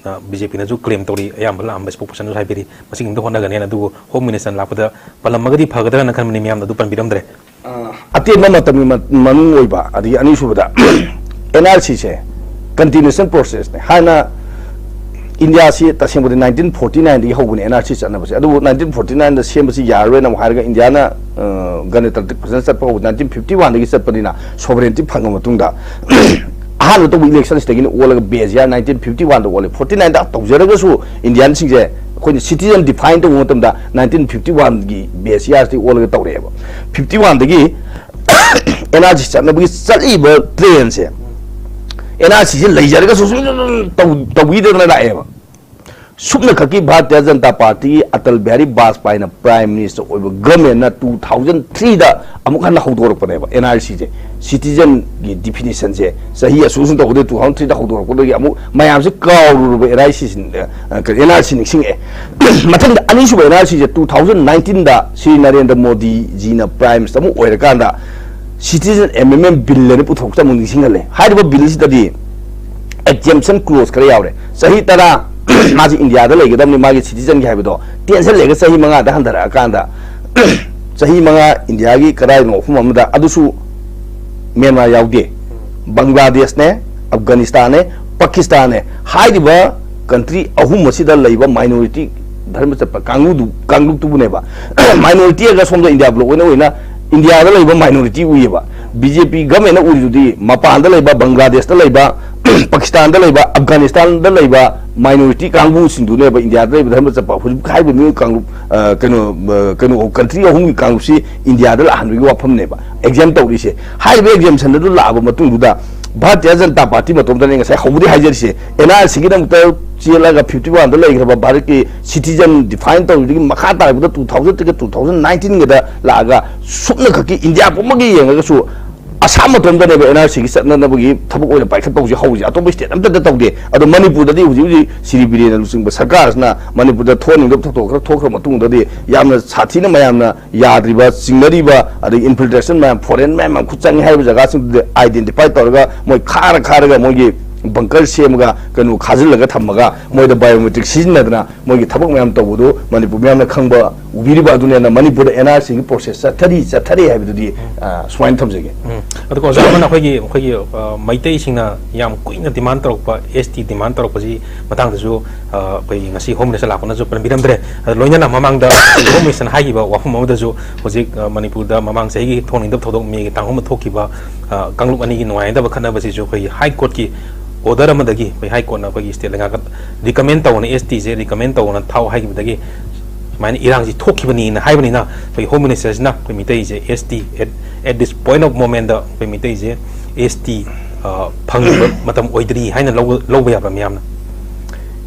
ꯑ, ꯕꯤ ꯖꯦ ꯄꯤꯅꯁꯨ ꯀ꯭ꯂꯦꯝ ꯇꯧꯔꯤ, ꯑꯌꯥꯝꯕ ꯂꯥꯛꯑꯝꯕ ꯏꯁꯄꯣꯛ ꯄꯔꯁꯟꯁꯨ ꯍꯥꯏꯕꯤꯔꯤ, ꯃꯁꯤꯒꯨꯝꯕꯗ ꯍꯣꯠꯅꯒꯅꯤꯅ꯫ ꯑꯗꯨꯕꯨ ꯍꯣꯝ ꯃꯤꯅꯤꯁꯇꯔ ꯂꯥꯛꯄꯗ ꯄꯜꯂꯝꯃꯒꯗꯤ ꯐꯒꯗ꯭ꯔꯥꯅ ꯈꯟꯕꯅꯤ, ꯃꯌꯥꯝꯅ ꯑꯗꯨ ꯄꯟꯕꯤꯔꯝꯗ꯭ꯔꯦ꯫ ꯑ, ꯑꯇꯦꯟꯕ ꯃꯇꯝꯒꯤ ꯃ-, ꯃꯅꯨꯡ ꯑꯣꯏꯕ, ꯑꯗꯒꯤ ꯑꯅꯤꯁꯨꯕꯗ ꯑꯦꯟ ꯑꯥꯔ ꯁꯤꯁꯦ ꯀꯟꯇꯤꯅ꯭ꯌꯨꯁꯟ ꯄ꯭ꯔꯣꯁꯦꯁꯅꯦ꯫ ꯍꯥꯟꯅ ꯏꯟꯗꯤꯌꯥꯁꯤ ꯇꯁꯦꯡꯕꯗꯤ ꯅꯥꯏꯟꯇꯤꯟ ꯐꯣꯔꯇꯤ ꯅꯥꯏꯟꯗꯒꯤ ꯍꯧꯕꯅꯦ ꯑꯦꯟ ꯑꯥꯔ ꯁꯤ ꯆꯠꯅꯕꯁꯦ꯫ ꯑꯗꯨꯕꯨ ꯅꯥꯏꯟꯇꯤꯟ ꯐꯣꯔꯇꯤ ꯅꯥꯏꯟꯗ ꯁꯦꯝꯕꯁꯤ ꯌꯥꯔꯔꯣꯏꯅ ꯑꯃꯨꯛ ꯍꯥꯏꯔꯒ ꯏꯟꯗꯤꯌꯥꯅ, ꯑ, ꯒꯅꯇꯟꯇ꯭ꯔ ꯐꯖꯅ ꯆꯠꯄ ꯍꯧꯕ ꯅꯥꯏꯟꯇꯤꯟ ꯐꯤꯐꯇꯤ ꯋꯥꯟꯗꯒꯤ ꯆꯠꯄꯅꯤꯅ, ꯁꯣꯚꯔꯦꯟꯇꯤ ꯐꯪꯉ ꯃꯇꯨꯡꯗ ꯑꯍꯥꯟꯕ ꯇꯧꯕ ꯏꯂꯦꯛꯁꯟꯁꯤꯗꯒꯤꯅ ꯑꯣꯜꯂꯒ ꯕꯦꯁ ꯌꯥꯔ ꯅꯥꯏꯟꯇꯤꯟ ꯐꯤꯐꯇꯤ ꯋꯥꯟꯗ ꯑꯣꯜꯂꯦ꯫ ꯐꯣꯔꯇꯤ ꯅꯥꯏꯟꯗ ꯇꯧꯖꯔꯒꯁꯨ ꯏꯟꯗꯤꯌꯥꯟꯁꯤꯡꯁꯦ ꯑꯩꯈꯣꯏꯅ ꯁꯤꯇꯤꯖꯟ ꯗꯤꯐꯥꯏꯟ ꯇꯧꯕ ꯃꯇꯝꯗ ꯅꯥꯏꯟꯇꯤꯟ ꯐꯤꯐꯇꯤ ꯋꯥꯟꯒꯤ ꯕꯦꯁ ꯌꯥꯔꯁꯤꯗꯒꯤ ꯑꯣꯜꯂꯒ ꯇꯧꯔꯛꯑꯦꯕ꯫ ꯐꯤꯐꯇꯤ ꯋꯥꯟꯗꯒꯤ ꯑꯦꯟ ꯑꯥꯔ ꯁꯤ ꯆꯠꯅꯕꯒꯤ ꯆꯠꯂꯤꯕ ꯇ꯭ꯔꯦꯟꯁꯦ ꯑꯦꯟ ꯑꯥꯔ ꯁꯤꯁꯦ ꯂꯩꯖꯔꯒꯁꯨ ꯁꯨꯝ ꯁꯨꯝ ꯁꯨꯝ ꯇꯧ-, ꯇꯧꯕꯤꯗꯗꯅ ꯂꯥꯛꯑꯦꯕ꯫ ꯁꯨꯞꯅꯈꯛꯀꯤ ꯚꯥꯔꯇꯤꯌ ꯖꯅꯇꯥ ꯄꯥꯔꯇꯤꯒꯤ ꯑꯇꯜ ꯕꯤꯍꯥꯔꯤ ꯕꯥꯖꯄꯥꯏꯅ ꯄ꯭ꯔꯥꯏꯝ ꯃꯤꯅꯤꯁꯇꯔ ꯑꯣꯏꯕ ꯒꯃꯦꯟꯅ ꯇꯨ ꯊꯥꯎꯖꯟ ꯊ꯭ꯔꯤꯗ ꯑꯃꯨꯛ ꯍꯟꯅ ꯍꯧꯗꯣꯔꯛꯄꯅꯦꯕ ꯑꯦꯟ ꯑꯥꯔ ꯁꯤꯁꯦ꯫ ꯁꯤꯇꯤꯖꯟꯒꯤ ꯗꯤꯐꯤꯅꯤꯁꯟꯁꯦ ꯆꯍꯤ ꯑꯁꯨꯛ ꯑꯁꯨꯛ ꯇꯧꯒꯗꯣꯏ, ꯇꯨ ꯊꯥꯎꯖꯟ ꯊ꯭ꯔꯤꯗ ꯍꯧꯗꯣꯔꯛꯄꯗꯒꯤ ꯑꯃꯨꯛ ꯃꯌꯥꯝꯁꯦ ꯀꯥꯎꯔꯨꯔꯕ ꯑꯦꯟ ꯑꯥꯔ ꯁꯤꯁꯤ, ꯑꯦꯟ ꯑꯥꯔ ꯁꯤ ꯅꯤꯡꯁꯤꯡꯉꯛꯑꯦ꯫ ꯃꯊꯪꯗ ꯑꯅꯤꯁꯨꯕ ꯑꯦꯟ ꯑꯥꯔ ꯁꯤꯁꯦ ꯇꯨ ꯊꯥꯎꯖꯟ ꯅꯥꯏꯟꯇꯤꯟꯗ ꯁ꯭ꯔꯤ ꯅꯔꯦꯟꯗ꯭ꯔ ꯃꯣꯗꯤꯖꯤꯅ ꯄ꯭ꯔꯥꯏꯝ ꯃꯤꯅꯤꯁꯇꯔ ꯑꯃꯨꯛ ꯑꯣꯏꯔꯀꯥꯟꯗ ꯁꯤꯇꯤꯖꯟ ꯑꯦꯃꯦꯟꯃꯦꯟ ꯕꯤꯜ ꯑꯅ ꯄꯨꯊꯣꯛꯄꯁꯦ ꯑꯃꯨꯛ ꯅꯤꯡꯁꯤꯡꯍꯜꯂꯦ꯫ ꯍꯥꯏꯔꯤꯕ ꯕꯤꯜꯁꯤꯗꯗꯤ ꯑꯦꯛꯖꯦꯝꯁꯟ ꯀ꯭ꯂꯣꯖ ꯈꯔ ꯌꯥꯎꯔꯦ꯫ ꯆꯍꯤ ꯇꯔꯥ ꯃꯥꯁꯤ ꯏꯟꯗꯤꯌꯥꯗ ꯂꯩꯒꯗꯕꯅꯤ, ꯃꯥꯒꯤ ꯁꯤꯇꯤꯖꯟꯒꯤ ꯍꯥꯏꯕꯗꯣ ꯇꯦꯟꯁꯜꯂꯦꯒ ꯆꯍꯤ ꯃꯉꯥꯗ ꯍꯟꯊꯔꯛꯑꯀꯥꯟꯗ, ꯆꯍꯤ ꯃꯉꯥ ꯏꯟꯗꯤꯌꯥꯒꯤ ꯀꯗꯥꯏꯗꯅꯣ ꯃꯐꯝ ꯑꯃꯗ, ꯑꯗꯨꯁꯨ ꯃ꯭ꯌꯥꯟꯃꯥꯔ ꯌꯥꯎꯗꯦ, ꯕꯪꯒ꯭ꯂꯥꯗꯦꯁꯅꯦ, ꯑꯐꯒꯥꯅꯤꯁꯇꯥꯟꯅꯦ, ꯄꯥꯀꯤꯁꯇꯥꯟꯅꯦ꯫ ꯍꯥꯏꯔꯤꯕ ꯀꯟꯇ꯭ꯔꯤ ꯑꯍꯨꯝ ꯑꯁꯤꯗ ꯂꯩꯕ ꯃꯥꯏꯅꯣꯔꯤꯇꯤ ꯙꯔꯃ ꯆꯠꯄ ꯀꯥꯡꯂꯨꯞꯇꯨ, ꯀꯥꯡꯂꯨꯞꯇꯨꯕꯨꯅꯦꯕ꯫ ꯃꯥꯏꯅꯣꯔꯤꯇꯤ ꯑꯒ ꯁꯣꯝꯗ ꯏꯟꯗꯤꯌꯥ ꯕ꯭ꯂꯣꯛ ꯑꯣꯏꯅ, ꯑꯣꯏꯅ ꯏꯟꯗꯤꯌꯥꯗ ꯂꯩꯕ ꯃꯥꯏꯅꯣꯔꯤꯇꯤ ꯎꯏꯌꯦꯕ꯫ ꯕꯤ ꯖꯦ ꯄꯤ ꯒꯃꯦꯟꯅ ꯎꯔꯤꯗꯨꯗꯤ ꯃꯄꯥꯟꯗ ꯂꯩꯕ, ꯕꯪꯒ꯭ꯂꯥꯗꯦꯁꯇ ꯂꯩꯕ, ꯄꯥꯀꯤꯁꯇꯥꯟꯗ ꯂꯩꯕ, ꯑꯐꯒꯥꯅꯤꯁꯇꯥꯟꯗ ꯂꯩꯕ ꯃꯥꯏꯅꯣꯔꯤꯇꯤ ꯀꯥꯡꯕꯨꯁꯤꯡꯗꯨꯅꯦꯕ ꯏꯟꯗꯤꯌꯥꯗ ꯂꯩꯕ ꯙꯔꯃ ꯆꯠꯄ꯫ ꯍꯧꯖꯤꯛ ꯍꯥꯏꯔꯤꯕ ꯃꯤꯑꯣꯏ ꯀꯥꯡꯂꯨꯞ, ꯑ, ꯀꯩꯅꯣ, ꯑ, ꯀꯩꯅꯣ, ꯀꯟꯇ꯭ꯔꯤ ꯑꯍꯨꯝꯒꯤ ꯀꯥꯡꯂꯨꯞꯁꯤ ꯏꯟꯗꯤꯌꯥꯗ ꯂꯥꯛꯍꯟꯕꯒꯤ ꯋꯥꯐꯝꯅꯦꯕ ꯑꯦꯛꯖꯥꯝ ꯇꯧꯔꯤꯁꯦ꯫ ꯍꯥꯏꯔꯤꯕ ꯑꯦꯛꯖꯥꯝꯁꯟꯗꯨ ꯂꯥꯛꯑꯕ ꯃꯇꯨꯡꯗꯨꯗ ꯚꯥꯔꯇꯤꯌ ꯖꯅꯇꯥ ꯄꯥꯔꯇꯤ ꯃꯇꯣꯝꯗꯅꯦ ꯉꯁꯥꯏ ꯍꯧꯕꯗꯤ ꯍꯥꯏꯖꯔꯤꯁꯦ, ꯑꯦꯟ ꯑꯥꯔ ꯁꯤꯒꯤꯗꯃꯛꯇ ꯆꯦꯜꯂꯒ ꯐꯤꯐꯇꯤ ꯋꯥꯟꯗ ꯂꯩꯈ꯭ꯔꯕ ꯚꯥꯔꯠꯀꯤ ꯁꯤꯇꯤꯖꯟ ꯗꯤꯐꯥꯏꯟ ꯇꯧꯔꯤꯗꯒꯤ ꯃꯈꯥ ꯇꯥꯔꯛꯄꯗ ꯇꯨ ꯊꯥꯎꯖꯟꯗꯒꯤ ꯇꯨ ꯊꯥꯎꯖꯟ ꯅꯥꯏꯟꯇꯤꯟꯒꯗ ꯂꯥꯛꯑꯒ ꯁꯨꯞꯅꯈꯛꯀꯤ ꯏꯟꯗꯤꯌꯥ ꯄꯨꯝꯕꯒꯤ ꯌꯦꯡꯉꯒꯁꯨ ꯑꯁꯥꯝ ꯃꯇꯣꯝꯗꯅꯦꯕ ꯑꯦꯟ ꯑꯥꯔ ꯁꯤꯒꯤ ꯆꯠꯅꯅꯕꯒꯤ ꯊꯕꯛ ꯑꯣꯏꯅ ꯄꯥꯏꯈꯠꯄ ꯍꯧꯖꯤꯛ ꯍꯧꯔꯤꯁꯦ꯫ ꯑꯇꯣꯞꯄ ꯁ꯭ꯇꯦꯠ ꯑꯝꯇꯗ ꯇꯧꯗꯦ꯫ ꯑꯗꯣ ꯃꯅꯤꯄꯨꯔꯗꯗꯤ ꯍꯧꯖꯤꯛ ꯍꯧꯖꯤꯛ ꯁ꯭ꯔꯤ ꯕꯤꯔꯦꯟꯅ ꯂꯨꯆꯤꯡꯕ ꯁꯔꯀꯥꯔꯁꯤꯅ ꯃꯅꯤꯄꯨꯔꯗ ꯊꯣꯛꯍꯟꯅꯤꯡꯗꯕ ꯊꯧꯗꯣꯛ ꯈꯔ ꯊꯣꯛꯈ꯭ꯔ ꯃꯇꯨꯡꯗꯗꯤ ꯌꯥꯝꯅ ꯁꯥꯊꯤꯅ ꯃꯌꯥꯝꯅ ꯌꯥꯗ꯭ꯔꯤꯕ, ꯆꯤꯡꯅꯔꯤꯕ, ꯑꯗꯒꯤ ꯏꯟꯐꯤꯜꯇ꯭ꯔꯦꯁꯟ ꯃꯌꯥꯝ, ꯐꯣꯔꯦꯟ ꯃꯌꯥꯝ ꯑꯃ ꯈꯨꯠ ꯆꯪꯉꯦ ꯍꯥꯏꯔꯤꯕ ꯖꯒꯥꯁꯤꯡꯗꯨꯗ ꯑꯥꯏꯗꯦꯟꯇꯤꯐꯥꯏ ꯇꯧꯔꯒ ꯃꯣꯏ ꯈꯥꯔ ꯈꯥꯔꯒ ꯃꯣꯏꯒꯤ ꯕꯪꯀꯔ ꯁꯦꯝꯃꯒ ꯀꯩꯅꯣ ꯈꯥꯖꯤꯜꯂꯒ ꯊꯝꯃꯒ ꯃꯣꯏꯗ ꯕꯥꯏꯑꯣꯃꯦꯇ꯭ꯔꯤꯛ ꯁꯤꯖꯤꯟꯅꯗꯅ ꯃꯣꯏꯒꯤ ꯊꯕꯛ ꯃꯌꯥꯝ ꯇꯧꯕꯗꯨ ꯃꯅꯤꯄꯨꯔ ꯃꯤꯌꯥꯝꯅ ꯈꯪꯕ ꯎꯕꯤꯔꯤꯕ ꯑꯗꯨꯅꯦꯅ ꯃꯅꯤꯄꯨꯔꯗ ꯑꯦꯟ ꯑꯥꯔ ꯁꯤꯒꯤ ꯄ꯭ꯔꯣꯁꯦꯁ ꯆꯠꯊꯔꯤ, ꯆꯠꯊꯔꯤ ꯍꯥꯏꯕꯗꯨꯗꯤ, ꯑ, ꯁꯨꯃꯥꯏꯅ ꯊꯝꯖꯒꯦ꯫ ꯎꯝ꯫ ꯑꯗꯨꯒ ꯑꯣꯖꯥ ꯑꯃꯅ ꯑꯩꯈꯣꯏꯒꯤ, ꯑꯩꯈꯣꯏꯒꯤ, ꯑ, ꯃꯩꯇꯩꯁꯤꯡꯅ ꯌꯥꯝ ꯀꯨꯏꯅ ꯗꯤꯃꯥꯟ ꯇꯧꯔꯛꯄ ꯑꯦꯁ ꯇꯤ ꯗꯤꯃꯥꯟ ꯇꯧꯔꯛꯄꯁꯤ ꯃꯇꯥꯡꯗꯁꯨ, ꯑ, ꯑꯩꯈꯣꯏꯒꯤ ꯉꯁꯤ ꯍꯣꯝ ꯃꯤꯅꯤꯁꯇꯔ ꯂꯥꯛꯄꯅꯁꯨ ꯄꯟꯕꯤꯔꯝꯗ꯭ꯔꯦ꯫ ꯑꯗꯨ ꯂꯣꯏꯅꯅ ꯃꯃꯥꯡꯗ ꯍꯣꯝ ꯃꯤꯅꯤꯁꯇꯔꯅ ꯍꯥꯏꯈꯤꯕ ꯋꯥꯐꯝ ꯑꯃꯗꯁꯨ ꯍꯧꯖꯤꯛ, ꯑ, ꯃꯅꯤꯄꯨꯔꯗ ꯃꯃꯥꯡ ꯆꯍꯤꯒꯤ ꯊꯣꯛꯅꯤꯡꯗꯕ ꯊꯧꯗꯣꯛ ꯃꯦꯒꯤ ꯇꯥꯡ ꯑꯍꯨꯝꯗ ꯊꯣꯛꯈꯤꯕ, ꯑ, ꯀꯥꯡꯂꯨꯞ ꯑꯅꯤꯒꯤ ꯅꯨꯡꯉꯥꯏꯅꯗꯕ ꯈꯠꯅꯕꯁꯤꯁꯨ ꯑꯩꯈꯣꯏꯒꯤ ꯍꯥꯏ ꯀꯣꯔꯠꯀꯤ ꯑꯣꯔꯗꯔ ꯑꯃꯗꯒꯤ ꯑꯩꯈꯣꯏ ꯍꯥꯏ ꯀꯣꯔꯠꯅ ꯑꯩꯈꯣꯏꯒꯤ ꯁ꯭ꯇꯦꯠ ꯂꯩꯉꯥꯛꯇ ꯔꯤꯀꯃꯦꯟ ꯇꯧꯅ, ꯑꯦꯁ ꯇꯤꯁꯦ ꯔꯤꯀꯃꯦꯟ ꯇꯧꯅ ꯊꯥꯎ ꯍꯥꯏꯈꯤꯕꯗꯒꯤ ꯁꯨꯃꯥꯏꯅ ꯏꯔꯥꯡꯁꯤ ꯊꯣꯛꯈꯤꯕꯅꯤꯅ ꯍꯥꯏꯕꯅꯤꯅ ꯑꯩꯈꯣꯏ ꯍꯣꯝ ꯃꯤꯅꯤꯁꯇꯔꯁꯤꯅ ꯑꯩꯈꯣꯏ ꯃꯤꯇꯩꯁꯦ S T at, at this point of momentꯗ ꯑꯩꯈꯣꯏ ꯃꯤꯇꯩꯁꯦ ꯑꯦꯁ ꯇꯤ, ꯑ, ꯐꯪꯂꯤꯕ ꯃꯇꯝ ꯑꯣꯏꯗ꯭ꯔꯤ ꯍꯥꯏꯅ ꯂꯧꯕ, ꯂꯧꯕ ꯌꯥꯕ꯭ꯔꯥ ꯃꯤꯌꯥꯝꯅ?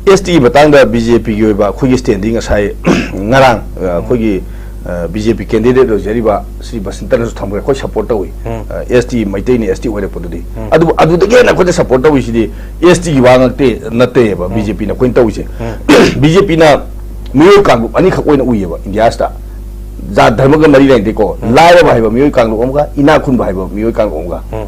ꯑꯦꯁ ꯇꯤꯒꯤ ꯃꯇꯥꯡꯗ ꯕꯤ ꯖꯦ ꯄꯤꯒꯤ ꯑꯣꯏꯕ ꯑꯩꯈꯣꯏꯒꯤ ꯁ꯭ꯇꯦꯟꯗꯤ ꯉꯁꯥꯏ ꯉꯔꯥꯡ, ꯑ, ꯑꯩꯈꯣꯏꯒꯤ, ꯑ, ꯕꯤ ꯖꯦ ꯄꯤ ꯀꯦꯟꯗꯤꯗꯦꯠ ꯑꯣꯏꯖꯔꯤꯕ ꯁ꯭ꯔꯤ ꯕꯁꯟꯇꯅꯁꯨ ꯊꯝꯈ꯭ꯔꯦ, ꯑꯩꯈꯣꯏ ꯁꯄꯣꯔꯠ ꯇꯧꯏ꯫ ꯎꯝ꯫ ꯑ, ꯑꯦꯁ ꯇꯤ ꯃꯩꯇꯩꯅ ꯑꯦꯁ ꯇꯤ ꯑꯣꯏꯔꯛꯄꯗꯨꯗꯤ꯫ ꯎꯝ꯫ ꯑꯗꯨꯕꯨ ꯑꯗꯨꯗꯒꯤ ꯍꯦꯟꯅ ꯑꯩꯈꯣꯏꯅ ꯁꯄꯣꯔꯠ ꯇꯧꯔꯤꯁꯤꯗꯤ ꯑꯦꯁ ꯇꯤꯒꯤ ꯋꯥ ꯉꯥꯛꯇꯦ, ꯅꯠꯇꯦꯕ ꯎꯝ꯫ ꯕꯤ ꯖꯦ ꯄꯤꯅ ꯑꯩꯈꯣꯏꯅ ꯇꯧꯔꯤꯁꯦ꯫ ꯎꯝ꯫ ꯕꯤ ꯖꯦ ꯄꯤꯅ ꯃꯤꯑꯣꯏ ꯀꯥꯡꯂꯨꯞ ꯑꯅꯤꯈꯛ ꯑꯣꯏꯅ ꯎꯏꯌꯦꯕ ꯏꯟꯗꯤꯌꯥꯁꯤꯗ꯫ ꯖꯥꯠ ꯙꯔꯃꯒ ꯃꯔꯤ ꯂꯩꯅꯗꯦꯀꯣ꯫ ꯎꯝ꯫ ꯂꯥꯏꯔꯕ ꯍꯥꯏꯕ ꯃꯤꯑꯣꯏ ꯀꯥꯡꯂꯨꯞ ꯑꯃꯒ, ꯏꯅꯥꯛ ꯈꯨꯟꯕ ꯍꯥꯏꯕ ꯃꯤꯑꯣꯏ ꯀꯥꯡꯂꯨꯞ ꯑꯃꯒ꯫ ꯎꯝ꯫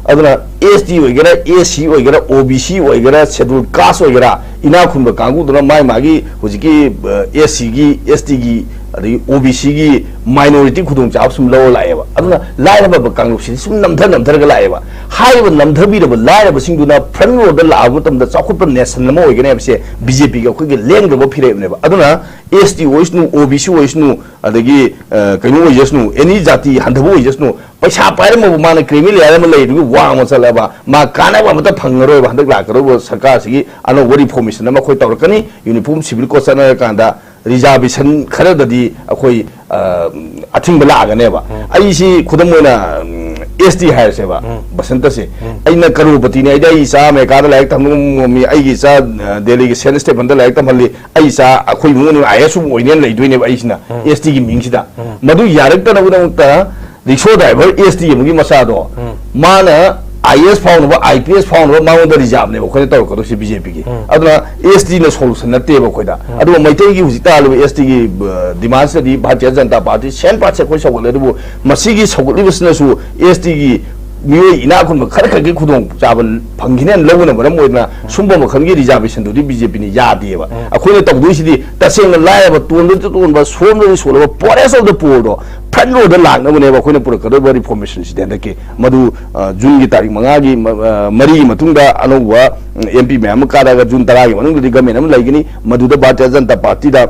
ꯑꯗꯨꯅ ꯑꯦꯁ ꯇꯤ ꯑꯣꯏꯒꯦꯔꯥ, ꯑꯦꯁ ꯁꯤ ꯑꯣꯏꯒꯦꯔꯥ, ꯑꯣ ꯕꯤ ꯁꯤ ꯑꯣꯏꯒꯦꯔꯥ, ꯁꯦꯗꯨꯜ ꯀꯥꯁ ꯑꯣꯏꯒꯦꯔꯥ, ꯏꯅꯥꯛ ꯈꯨꯟꯕ ꯀꯥꯡꯕꯨꯗꯨꯅ ꯃꯥꯏ ꯃꯥꯒꯤ ꯍꯧꯖꯤꯛꯀꯤ, ꯑ, ꯑꯦꯁ ꯁꯤꯒꯤ, ꯑꯦꯁ ꯇꯤꯒꯤ, ꯑꯗꯒꯤ ꯑꯣ ꯕꯤ ꯁꯤꯒꯤ ꯃꯥꯏꯅꯣꯔꯤꯇꯤ ꯈꯨꯗꯣꯡꯆꯥꯕ ꯁꯨꯝ ꯂꯧꯔ ꯂꯥꯛꯑꯦꯕ꯫ ꯑꯗꯨꯅ ꯂꯥꯏꯔꯕ ꯀꯥꯡꯂꯨꯞꯁꯤꯗꯤ ꯁꯨꯝ ꯅꯝꯊ ꯅꯝꯊꯔꯒ ꯂꯥꯛꯑꯦꯕ꯫ ꯍꯥꯏꯔꯤꯕ ꯅꯝꯊꯕꯤꯔꯕ ꯂꯥꯏꯔꯕꯁꯤꯡꯗꯨꯅ ꯐ꯭ꯔꯟ ꯔꯣꯗ ꯂꯥꯛꯑꯕ ꯃꯇꯝꯗ ꯆꯥꯎꯈꯠꯄ ꯅꯦꯁꯟ ꯑꯃ ꯑꯣꯏꯒꯅꯤ ꯍꯥꯏꯕꯁꯦ ꯕꯤ ꯖꯦ ꯄꯤꯒꯤ ꯑꯩꯈꯣꯏꯒꯤ ꯂꯦꯡꯗꯕ ꯐꯤꯔꯦꯞꯅꯦꯕ꯫ ꯑꯗꯨꯅ ꯑꯦꯁ ꯇꯤ ꯑꯣꯏꯁꯅꯨ, ꯑꯣ ꯕꯤ ꯁꯤ ꯑꯣꯏꯁꯅꯨ, ꯑꯗꯒꯤ, ꯑ, ꯀꯩꯅꯣ ꯑꯣꯏꯖꯁꯅꯨ, ꯑꯦꯅꯤ ꯖꯥꯇꯤ ꯍꯟꯊꯕ ꯑꯣꯏꯖꯁꯅꯨ, ꯄꯩꯁꯥ ꯄꯥꯏꯔꯝꯃꯕ ꯃꯥꯅ ꯀ꯭ꯔꯤꯃꯤ ꯂꯦꯌꯔ ꯑꯃ ꯂꯩꯗꯨꯒꯤ ꯋꯥꯡꯃ ꯆꯠꯂꯕ ꯃꯥ ꯀꯥꯟꯅꯕ ꯑꯃꯠꯇ ꯐꯪꯉꯔꯣꯏꯕ꯫ ꯍꯟꯗꯛ ꯂꯥꯛꯀꯗꯧꯕ ꯁꯔꯀꯥꯔꯁꯤꯒꯤ ꯑꯅꯧꯕ ꯔꯤꯐꯣꯔꯃꯦꯁꯟ ꯑꯃ ꯑꯩꯈꯣꯏ ꯇꯧꯔꯛꯀꯅꯤ꯫ ꯌꯨꯅꯤꯐꯣꯔꯝ ꯁꯤꯚꯤꯜ ꯀꯣꯗ ꯆꯠꯅꯔꯀꯥꯟꯗ ꯔꯤꯖꯥꯔꯕꯦꯁꯟ ꯈꯔꯗꯗꯤ ꯑꯩꯈꯣꯏ, ꯑ, ꯑꯊꯤꯡꯕ ꯂꯥꯛꯑꯒꯅꯦꯕ꯫ ꯎꯝ꯫ ꯑꯩꯁꯤ ꯈꯨꯗꯝ ꯑꯣꯏꯅ, ꯎꯝ, ꯑꯦꯁ ꯇꯤ ꯍꯥꯏꯔꯁꯦꯕ, ꯎꯝ꯫ ꯕꯁꯟꯇꯁꯦ꯫ ꯎꯝ꯫ ꯑꯩꯅ ꯀꯔꯣꯔꯄꯇꯤꯅꯤ, ꯑꯩꯗꯤ ꯑꯩ ꯏꯆꯥ ꯑꯃꯦꯔꯤꯀꯥꯗ ꯂꯥꯏꯔꯤꯛ ꯇꯝꯕ ꯉꯝꯃꯤ, ꯑꯩꯒꯤ ꯏꯆꯥ, ꯑ, ꯗꯦꯜꯂꯤꯒꯤ ꯁꯦꯟꯠ ꯁ꯭ꯇꯦꯐꯟꯗ ꯂꯥꯏꯔꯤꯛ ꯇꯝꯍꯜꯂꯤ, ꯑꯩ ꯏꯆꯥ ꯑꯩꯈꯣꯏ ꯏꯃꯨꯡ ꯃꯅꯨꯡ ꯑꯥꯏ ꯑꯦꯁ ꯑꯣꯏꯅꯦꯅ ꯂꯩꯗꯣꯏꯅꯦꯕ ꯑꯩꯁꯤꯅ, ꯎꯝ꯫ ꯑꯦꯁ ꯇꯤꯒꯤ ꯃꯤꯡꯁꯤꯗ꯫ ꯎꯝ꯫ ꯃꯗꯨ ꯌꯥꯔꯛꯇꯅꯕꯒꯤꯗꯃꯛꯇ ꯔꯤꯛꯁꯣ ꯗ꯭ꯔꯥꯏꯚꯔ ꯑꯦꯁ ꯇꯤ ꯑꯃꯒꯤ ꯃꯆꯥꯗꯣ, ꯎꯝ꯫ ꯃꯥꯅ ꯑꯥꯏ ꯑꯦꯁ ꯐꯥꯎꯅꯕ, ꯑꯥꯏ ꯄꯤ ꯑꯦꯁ ꯐꯥꯎꯅꯕ ꯃꯉꯣꯟꯗ ꯔꯤꯖꯥꯕꯅꯦꯕ ꯑꯩꯈꯣꯏꯅ ꯇꯧꯔꯛꯀꯗꯣꯏꯁꯦ ꯕꯤ ꯖꯦ ꯄꯤꯒꯤ꯫ ꯎꯝ꯫ ꯑꯗꯨꯅ ꯑꯦꯁ ꯇꯤꯅ ꯁꯣꯂꯨꯁꯟ ꯅꯠꯇꯦꯕ ꯑꯩꯈꯣꯏꯗ꯫ ꯎꯝ꯫ ꯑꯗꯨꯒ ꯃꯩꯇꯩꯒꯤ ꯍꯧꯖꯤꯛ ꯇꯥꯔꯤꯕ ꯑꯦꯁ ꯇꯤꯒꯤ, ꯑ, ꯗꯤꯃꯥꯟꯁꯤꯗꯗꯤ ꯚꯥꯔꯇꯤꯌ ꯖꯅꯇꯥ ꯄꯥꯔꯇꯤ ꯁꯦꯟ ꯄꯥꯠꯁꯦ ꯑꯩꯈꯣꯏ ꯁꯧꯒꯠꯂꯦ, ꯑꯗꯨꯕꯨ ꯃꯁꯤꯒꯤ ꯁꯧꯒꯠꯂꯤꯕꯁꯤꯅꯁꯨ ꯑꯦꯁ ꯇꯤꯒꯤ ꯃꯤꯑꯣꯏ ꯏꯅꯥꯛ ꯈꯨꯟꯕ ꯈꯔ ꯈꯛꯀꯤ ꯈꯨꯗꯣꯡꯆꯥꯕ ꯐꯪꯈꯤꯅꯦꯅ ꯂꯧꯕꯅ ꯃꯔꯝ ꯑꯣꯏꯗꯅ ꯎꯝ꯫ ꯁꯨꯝꯕ ꯃꯈꯜꯒꯤ ꯔꯤꯖꯥꯔꯕꯦꯁꯟꯗꯨꯗꯤ ꯕꯤ ꯖꯦ ꯄꯤꯅ ꯌꯥꯗꯦꯕ꯫ ꯎꯝ꯫ ꯑꯩꯈꯣꯏꯅ ꯇꯧꯗꯣꯏꯁꯤꯗꯤ ꯇꯁꯦꯡꯅ ꯂꯥꯏꯔꯕ, ꯇꯣꯟꯕꯗ ꯇꯣꯟꯕ, ꯁꯣꯟꯕꯗ ꯁꯣꯜꯂꯕ, poorest of the poorꯗꯣ ꯐ꯭ꯔꯟ ꯔꯣꯗ ꯂꯥꯛꯅꯕꯅꯦꯕ ꯑꯩꯈꯣꯏꯅ ꯄꯨꯔꯛꯀꯗꯧꯔꯤꯕ ꯔꯤꯐꯣꯔꯃꯦꯁꯟꯁꯤꯗꯤ ꯍꯟꯗꯛꯀꯤ꯫ ꯃꯗꯨ, ꯑ, ꯖꯨꯟꯒꯤ ꯇꯥꯔꯤꯛ ꯃꯉꯥꯒꯤ ꯃ-, ꯑ, ꯃꯔꯤꯒꯤ ꯃꯇꯨꯡꯗ ꯑꯅꯧꯕ, ꯎꯝ, ꯑꯦꯝ ꯄꯤ ꯃꯌꯥꯝ ꯑꯃ ꯀꯥꯔꯛꯑꯒ ꯖꯨꯟ ꯇꯔꯥꯒꯤ ꯃꯅꯨꯡꯗꯗꯤ ꯒꯃꯦꯟ ꯑꯃ ꯂꯩꯒꯅꯤ꯫ ꯃꯗꯨꯗ ꯚꯥꯔꯇꯤꯌ ꯖꯅꯇꯥ ꯄꯥꯔꯇꯤꯗ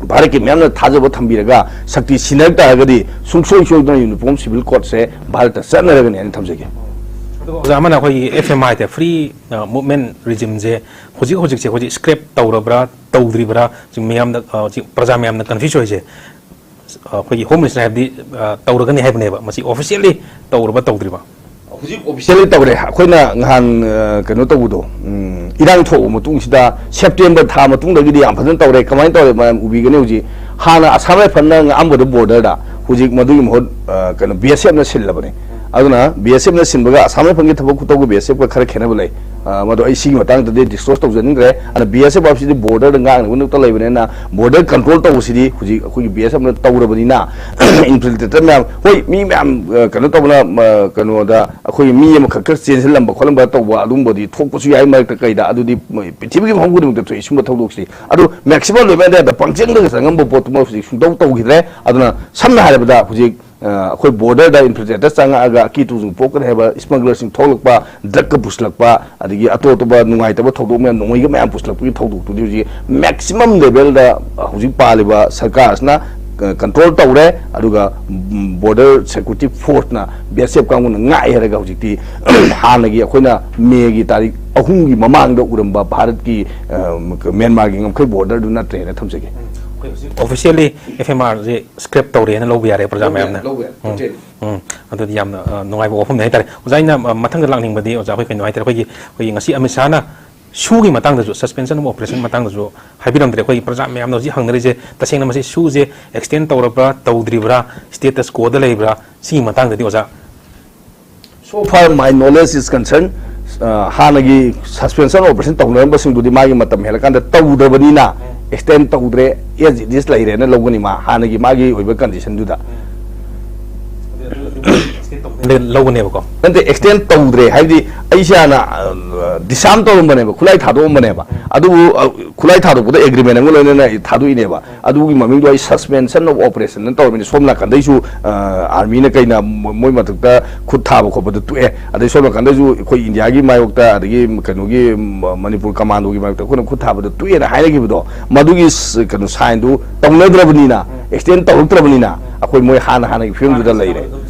ꯚꯥꯔꯠꯀꯤ ꯃꯤꯌꯥꯝꯅ ꯊꯥꯖꯕ ꯊꯝꯕꯤꯔꯒ ꯁꯛꯇꯤ ꯁꯤꯟꯅꯔꯛ ꯇꯥꯔꯒꯗꯤ ꯁꯨꯡꯁꯣꯏ ꯁꯣꯏꯗꯅ ꯌꯨꯅꯤꯐꯣꯔꯝ ꯁꯤꯚꯤꯜ ꯀꯣꯗꯁꯦ ꯚꯥꯔꯠꯇ ꯆꯠꯅꯔꯒꯅꯤ ꯍꯥꯏꯅ ꯊꯝꯖꯒꯦ꯫ ꯑꯗꯨꯒ ꯑꯣꯖꯥ ꯑꯃꯅ ꯑꯩꯈꯣꯏꯒꯤ ꯑꯦꯐ ꯑꯦꯝ ꯑꯥꯏ ꯇ ꯐ꯭ꯔꯤ, ꯑ, ꯃꯨꯚꯃꯦꯟ ꯔꯤꯖꯤꯝꯁꯦ ꯍꯧꯖꯤꯛ ꯍꯧꯖꯤꯛꯁꯦ ꯑꯩꯈꯣꯏꯁꯦ ꯁ꯭ꯀ꯭ꯔꯦꯞ ꯇꯧꯔꯕ꯭ꯔꯥ ꯇꯧꯗ꯭ꯔꯤꯕ꯭ꯔꯥ, ꯍꯧꯖꯤꯛ ꯃꯤꯌꯥꯝꯗ, ꯑ, ꯍꯧꯖꯤꯛ ꯄ꯭ꯔꯖꯥ ꯃꯌꯥꯝꯅ ꯀꯟꯐ꯭ꯌꯨꯁ ꯑꯣꯏꯔꯤꯁꯦ, ꯑ, ꯑꯩꯈꯣꯏꯒꯤ ꯍꯣꯝ ꯃꯤꯅꯤꯁꯇꯔ ꯍꯥꯏꯕꯗꯤ, ꯑ, ꯇꯧꯔꯒꯅꯤ ꯍꯥꯏꯕꯅꯦꯕ, ꯃꯁꯤ ꯑꯣꯐꯤꯁꯤꯌꯦꯜꯂꯤ ꯇꯧꯔꯕ ꯇꯧꯗ꯭ꯔꯤꯕ? ꯍꯧꯖꯤꯛ ꯑꯣꯐꯤꯁꯤꯌꯦꯜꯂꯤ ꯇꯧꯔꯦ꯫ ꯑꯩꯈꯣꯏꯅ ꯅꯍꯥꯟ, ꯑ, ꯀꯩꯅꯣ ꯇꯧꯕꯗꯣ, ꯎꯝ, ꯏꯔꯥꯡ ꯊꯣꯛꯑꯕ ꯃꯇꯨꯡꯁꯤꯗ, ꯁꯦꯞꯇꯦꯝꯕꯔ ꯊꯥ ꯃꯇꯨꯡꯗꯒꯤꯗꯤ ꯌꯥꯝ ꯐꯖꯅ ꯇꯧꯔꯦ꯫ ꯀꯃꯥꯏꯅ ꯇꯧꯔꯦ? ꯃꯌꯥꯝ ꯎꯕꯤꯒꯅꯤ ꯍꯧꯖꯤꯛ꯫ ꯍꯥꯟꯅ ꯑꯁꯥꯝ ꯔꯥꯏꯐꯜꯅ ꯉꯥꯛꯑꯝꯕꯗꯣ ꯕꯣꯔꯗꯔꯗ, ꯍꯧꯖꯤꯛ ꯃꯗꯨꯒꯤ ꯃꯍꯨꯠ, ꯑ, ꯀꯩꯅꯣ, ꯕꯤ ꯑꯦꯁ ꯑꯦꯐꯅ ꯁꯤꯜꯂꯕꯅꯦ꯫ ꯑꯗꯨꯅ ꯕꯤ ꯑꯦꯁ ꯑꯦꯐꯅ ꯁꯤꯟꯕꯒ ꯑꯁꯥꯝ ꯔꯥꯏꯐꯜꯒꯤ ꯊꯕꯛ ꯈꯨꯇꯧꯒ ꯕꯤ ꯑꯦꯁ ꯑꯦꯐꯀ ꯈꯔ ꯈꯦꯠꯅꯕ ꯂꯩ꯫ ꯑ, ꯃꯗꯣ ꯑꯩ ꯁꯤꯒꯤ ꯃꯇꯥꯡꯗꯗꯤ ꯗꯤꯁꯀ꯭ꯂꯣꯁ ꯇꯧꯖꯅꯤꯡꯗ꯭ꯔꯦ꯫ ꯑꯗꯨꯅ ꯕꯤ ꯑꯦꯁ ꯑꯦꯐ ꯍꯥꯏꯕꯁꯤꯗꯤ ꯕꯣꯔꯗꯔꯗ ꯉꯥꯛꯅꯕ ꯅꯛꯇ ꯂꯩꯕꯅꯤꯅ, ꯕꯣꯔꯗꯔ ꯀꯟꯇ꯭ꯔꯣꯜ ꯇꯧꯕꯁꯤꯗꯤ ꯍꯧꯖꯤꯛ ꯑꯩꯈꯣꯏꯒꯤ ꯕꯤ ꯑꯦꯁ ꯑꯦꯐꯅ ꯇꯧꯔꯕꯅꯤꯅ, ꯏꯟꯐꯤꯜꯇ꯭ꯔꯦꯇꯔ ꯃꯌꯥꯝ, ꯍꯣꯏ, ꯃꯤ ꯃꯌꯥꯝ, ꯑ, ꯀꯩꯅꯣ ꯇꯧꯕꯅ, ꯑ, ꯀꯩꯅꯣꯗ, ꯑꯩꯈꯣꯏꯒꯤ ꯃꯤ ꯑꯃꯈꯛꯇ ꯆꯦꯟꯁꯤꯜꯂꯝꯕ ꯈꯣꯠꯂꯝꯕ ꯇꯧꯕ ꯑꯗꯨꯝꯕꯗꯤ ꯊꯣꯛꯄꯁꯨ ꯌꯥꯏ ꯃꯔꯛꯇ ꯀꯩꯗ, ꯑꯗꯨꯗꯤ ꯃꯣꯏ ꯄ꯭ꯔꯤꯊꯤꯕꯤꯒꯤ ꯃꯐꯝ ꯈꯨꯗꯤꯡꯃꯛꯇ ꯊꯣꯛꯏ ꯁꯨꯝꯕ ꯊꯧꯗꯣꯛꯁꯤ꯫ ꯑꯗꯨ ꯃꯦꯛꯁꯤꯃꯝ ꯂꯦꯚꯦꯜꯗ ꯄꯪꯆꯪꯗꯒ ꯆꯪꯉꯝꯕ ꯄꯣꯠꯇꯨꯃ ꯍꯧꯖꯤꯛ ꯁꯨꯡꯇꯧ ꯇꯧꯈꯤꯗ꯭ꯔꯦ꯫ ꯑꯗꯨꯅ ꯁꯝꯅ ꯍꯥꯏꯔꯕꯗ ꯍꯧꯖꯤꯛ, ꯑ, ꯑꯩꯈꯣꯏ ꯕꯣꯔꯗꯔꯗ ꯏꯟꯐꯤꯜꯇ꯭ꯔꯦꯇꯔ ꯆꯪꯉꯛꯑꯒ ꯑꯀꯤ ꯇꯨꯖꯨꯡ ꯄꯣꯛꯀꯅꯤ ꯍꯥꯏꯕ ꯏꯁꯃꯒꯂꯔꯁꯤꯡ ꯊꯣꯛꯂꯛꯄ, ꯗ꯭ꯔꯒꯀ ꯄꯨꯁꯤꯜꯂꯛꯄ, ꯑꯗꯒꯤ ꯑꯇꯣꯞ ꯑꯇꯣꯞꯄ ꯅꯨꯡꯉꯥꯏꯇꯕ ꯊꯧꯗꯣꯛ ꯃꯌꯥꯝ, ꯅꯣꯡꯃꯩꯒ ꯃꯌꯥꯝ ꯄꯨꯁꯤꯜꯂꯛꯄꯒꯤ ꯊꯧꯗꯣꯛꯇꯨꯗꯤ ꯍꯧꯖꯤꯛ ꯃꯦꯛꯁꯤꯃꯝ ꯂꯦꯚꯦꯜꯗ ꯍꯧꯖꯤꯛ ꯄꯥꯜꯂꯤꯕ ꯁꯔꯀꯥꯔꯁꯤꯅ ꯀꯟꯇ꯭ꯔꯣꯜ ꯇꯧꯔꯦ꯫ ꯑꯗꯨꯒ ꯕꯣꯔꯗꯔ ꯁꯦꯀ꯭ꯌꯨꯔꯤꯇꯤ ꯐꯣꯔꯁꯅ, ꯕꯤ ꯑꯦꯁ ꯑꯦꯐ ꯀꯥꯡꯕꯨꯅ ꯉꯥꯛꯑꯦ ꯍꯥꯏꯔꯒ ꯍꯧꯖꯤꯛꯇꯤ ꯍꯥꯟꯅꯒꯤ ꯑꯩꯈꯣꯏꯅ ꯃꯦꯒꯤ ꯇꯥꯔꯤꯛ ꯑꯍꯨꯝꯒꯤ ꯃꯃꯥꯡꯗ ꯎꯔꯝꯕ ꯚꯥꯔꯠꯀꯤ, ꯑ, ꯃ꯭ꯌꯥꯟꯃꯥꯔꯒꯤ ꯉꯝꯈꯩ ꯕꯣꯔꯗꯔꯗꯨ ꯅꯠꯇ꯭ꯔꯦꯅ ꯊꯝꯖꯒꯦ꯫ ꯑꯩꯈꯣꯏ ꯍꯧꯖꯤꯛ ꯑꯣꯐꯤꯁꯤꯌꯦꯜꯂꯤ ꯑꯦꯐ ꯑꯦꯝ ꯑꯥꯔꯁꯦ ꯁ꯭ꯀ꯭ꯔꯦꯞ ꯇꯧꯔꯦꯅ ꯂꯧꯕ ꯌꯥꯔꯦ ꯄ꯭ꯔꯖꯥ ꯂꯧꯕ ꯌꯥ-, ꯃꯌꯥꯝꯅ꯫ ꯂꯧꯕ ꯌꯥꯔꯦ, ꯎꯝ꯫ ꯇꯣꯇꯦꯜꯂꯤ꯫ ꯎꯝ, ꯑꯗꯨꯗꯤ ꯌꯥꯝꯅ, ꯑ, ꯅꯨꯡꯉꯥꯏꯕ ꯋꯥꯐꯝꯅꯤ ꯍꯥꯏꯇꯥꯔꯦ꯫ ꯑꯣꯖꯥ, ꯑꯩꯅ, ꯑ, ꯃꯊꯪꯗ ꯂꯥꯛꯅꯤꯡꯕꯗꯤ, ꯑꯣꯖꯥ, ꯑꯩꯈꯣꯏ ꯀꯩꯅꯣ ꯍꯥꯏꯇꯥꯔꯦ, ꯑꯩꯈꯣꯏꯒꯤ, ꯑꯩꯈꯣꯏꯒꯤ ꯉꯁꯤ ꯑꯃꯤꯠ ꯁꯥꯍꯅ ꯁꯨꯒꯤ ꯃꯇꯥꯡꯗꯁꯨ, suspension of operation ꯃꯇꯥꯡꯗꯁꯨ ꯍꯥꯏꯕꯤꯔꯝꯗ꯭ꯔꯦ꯫ ꯑꯩꯈꯣꯏꯒꯤ ꯄ꯭ꯔꯖꯥ ꯃꯌꯥꯝꯅ ꯍꯧꯖꯤꯛ ꯍꯪꯅꯔꯤꯁꯦ, ꯇꯁꯦꯡꯅ ꯃꯁꯤ ꯁꯨꯁꯦ extend ꯇꯧꯔꯕ꯭ꯔꯥ, ꯇꯧꯗ꯭ꯔꯤꯕ꯭ꯔꯥ, status quo ꯗ ꯂꯩꯕ꯭ꯔꯥ, ꯁꯤꯒꯤ ꯃꯇꯥꯡꯗꯗꯤ ꯑꯣꯖꯥ? So far my knowledge is concerned, ꯑ, ꯍꯥꯟꯅꯒꯤ suspension operation ꯇꯧꯅꯔꯝꯕꯁꯤꯡꯗꯨꯗꯤ ꯃꯥꯒꯤ ꯃꯇꯝ ꯍꯦꯜꯂꯀꯥꯟꯗ ꯇꯧꯗ꯭ꯔꯕꯅꯤꯅ, extend ꯇꯧꯗ꯭ꯔꯦ, as it is ꯂꯩꯔꯦꯅ ꯂꯧꯒꯅꯤ꯫ ꯃꯥ ꯍꯥꯟꯅꯒꯤ ꯃꯥꯒꯤ ꯑꯣꯏꯕ condition ꯗꯨꯗ꯫ ꯂꯧꯒꯅꯦꯕꯀꯣ꯫ ꯅꯠꯇꯦ, extend ꯇꯧꯗ꯭ꯔꯦ ꯍꯥꯏꯕꯗꯤ, ꯑꯩꯁꯦ ꯍꯥꯟꯅ, ꯑ, disarm ꯇꯧꯔꯝꯕꯅꯦꯕ, ꯈꯨꯠꯂꯥꯏ ꯊꯥꯗꯣꯛꯑꯝꯕꯅꯦꯕ꯫ ꯑꯗꯨꯕꯨ, ꯑ, ꯈꯨꯠꯂꯥꯏ ꯊꯥꯗꯣꯛꯄꯗ agreement ꯑꯃꯒ ꯂꯣꯏꯅꯅ ꯑꯩ ꯊꯥꯗꯣꯛꯏꯅꯦꯕ꯫ ꯑꯗꯨꯒꯤ ꯃꯃꯤꯡꯗꯣ ꯑꯩ suspension of operation ꯅ ꯇꯧꯔꯝꯃꯤꯅꯦ꯫ ꯁꯣꯝ ꯅꯥꯀꯟꯗꯩꯁꯨ, ꯑ, army ꯅ ꯀꯩꯅ ꯃꯣ-, ꯃꯣꯏ ꯃꯊꯛꯇ ꯈꯨꯠ ꯊꯥꯕ ꯈꯣꯠꯄꯗꯣ ꯇꯣꯛꯑꯦ꯫ ꯑꯗꯩ ꯁꯣꯝ ꯅꯥꯀꯟꯗꯩꯁꯨ ꯑꯩꯈꯣꯏ ꯏꯟꯗꯤꯌꯥꯒꯤ ꯃꯥꯌꯣꯛꯇ, ꯑꯗꯒꯤ ꯀꯩꯅꯣꯒꯤ, ꯃ-, ꯃꯅꯤꯄꯨꯔ ꯀꯃꯥꯟꯗꯣꯒꯤ ꯃꯥꯌꯣꯛꯇ ꯑꯩꯈꯣꯏꯅ ꯈꯨꯠ ꯊꯥꯕꯗꯣ ꯇꯣꯛꯑꯦꯅ ꯍꯥꯏꯅꯈꯤꯕꯗꯣ, ꯃꯗꯨꯒꯤ ꯁ-, ꯀꯩꯅꯣ, sign ꯗꯨ ꯇꯧꯅꯗ꯭ꯔꯕꯅꯤꯅ, extend ꯇꯧꯔꯛꯇ꯭ꯔꯕꯅꯤꯅ, ꯑꯩꯈꯣꯏ ꯃꯣꯏ ꯍꯥꯟꯅ ꯍꯥꯟꯅꯒꯤ ꯐꯤꯕꯝꯗꯨꯗ ꯂꯩꯔꯦ꯫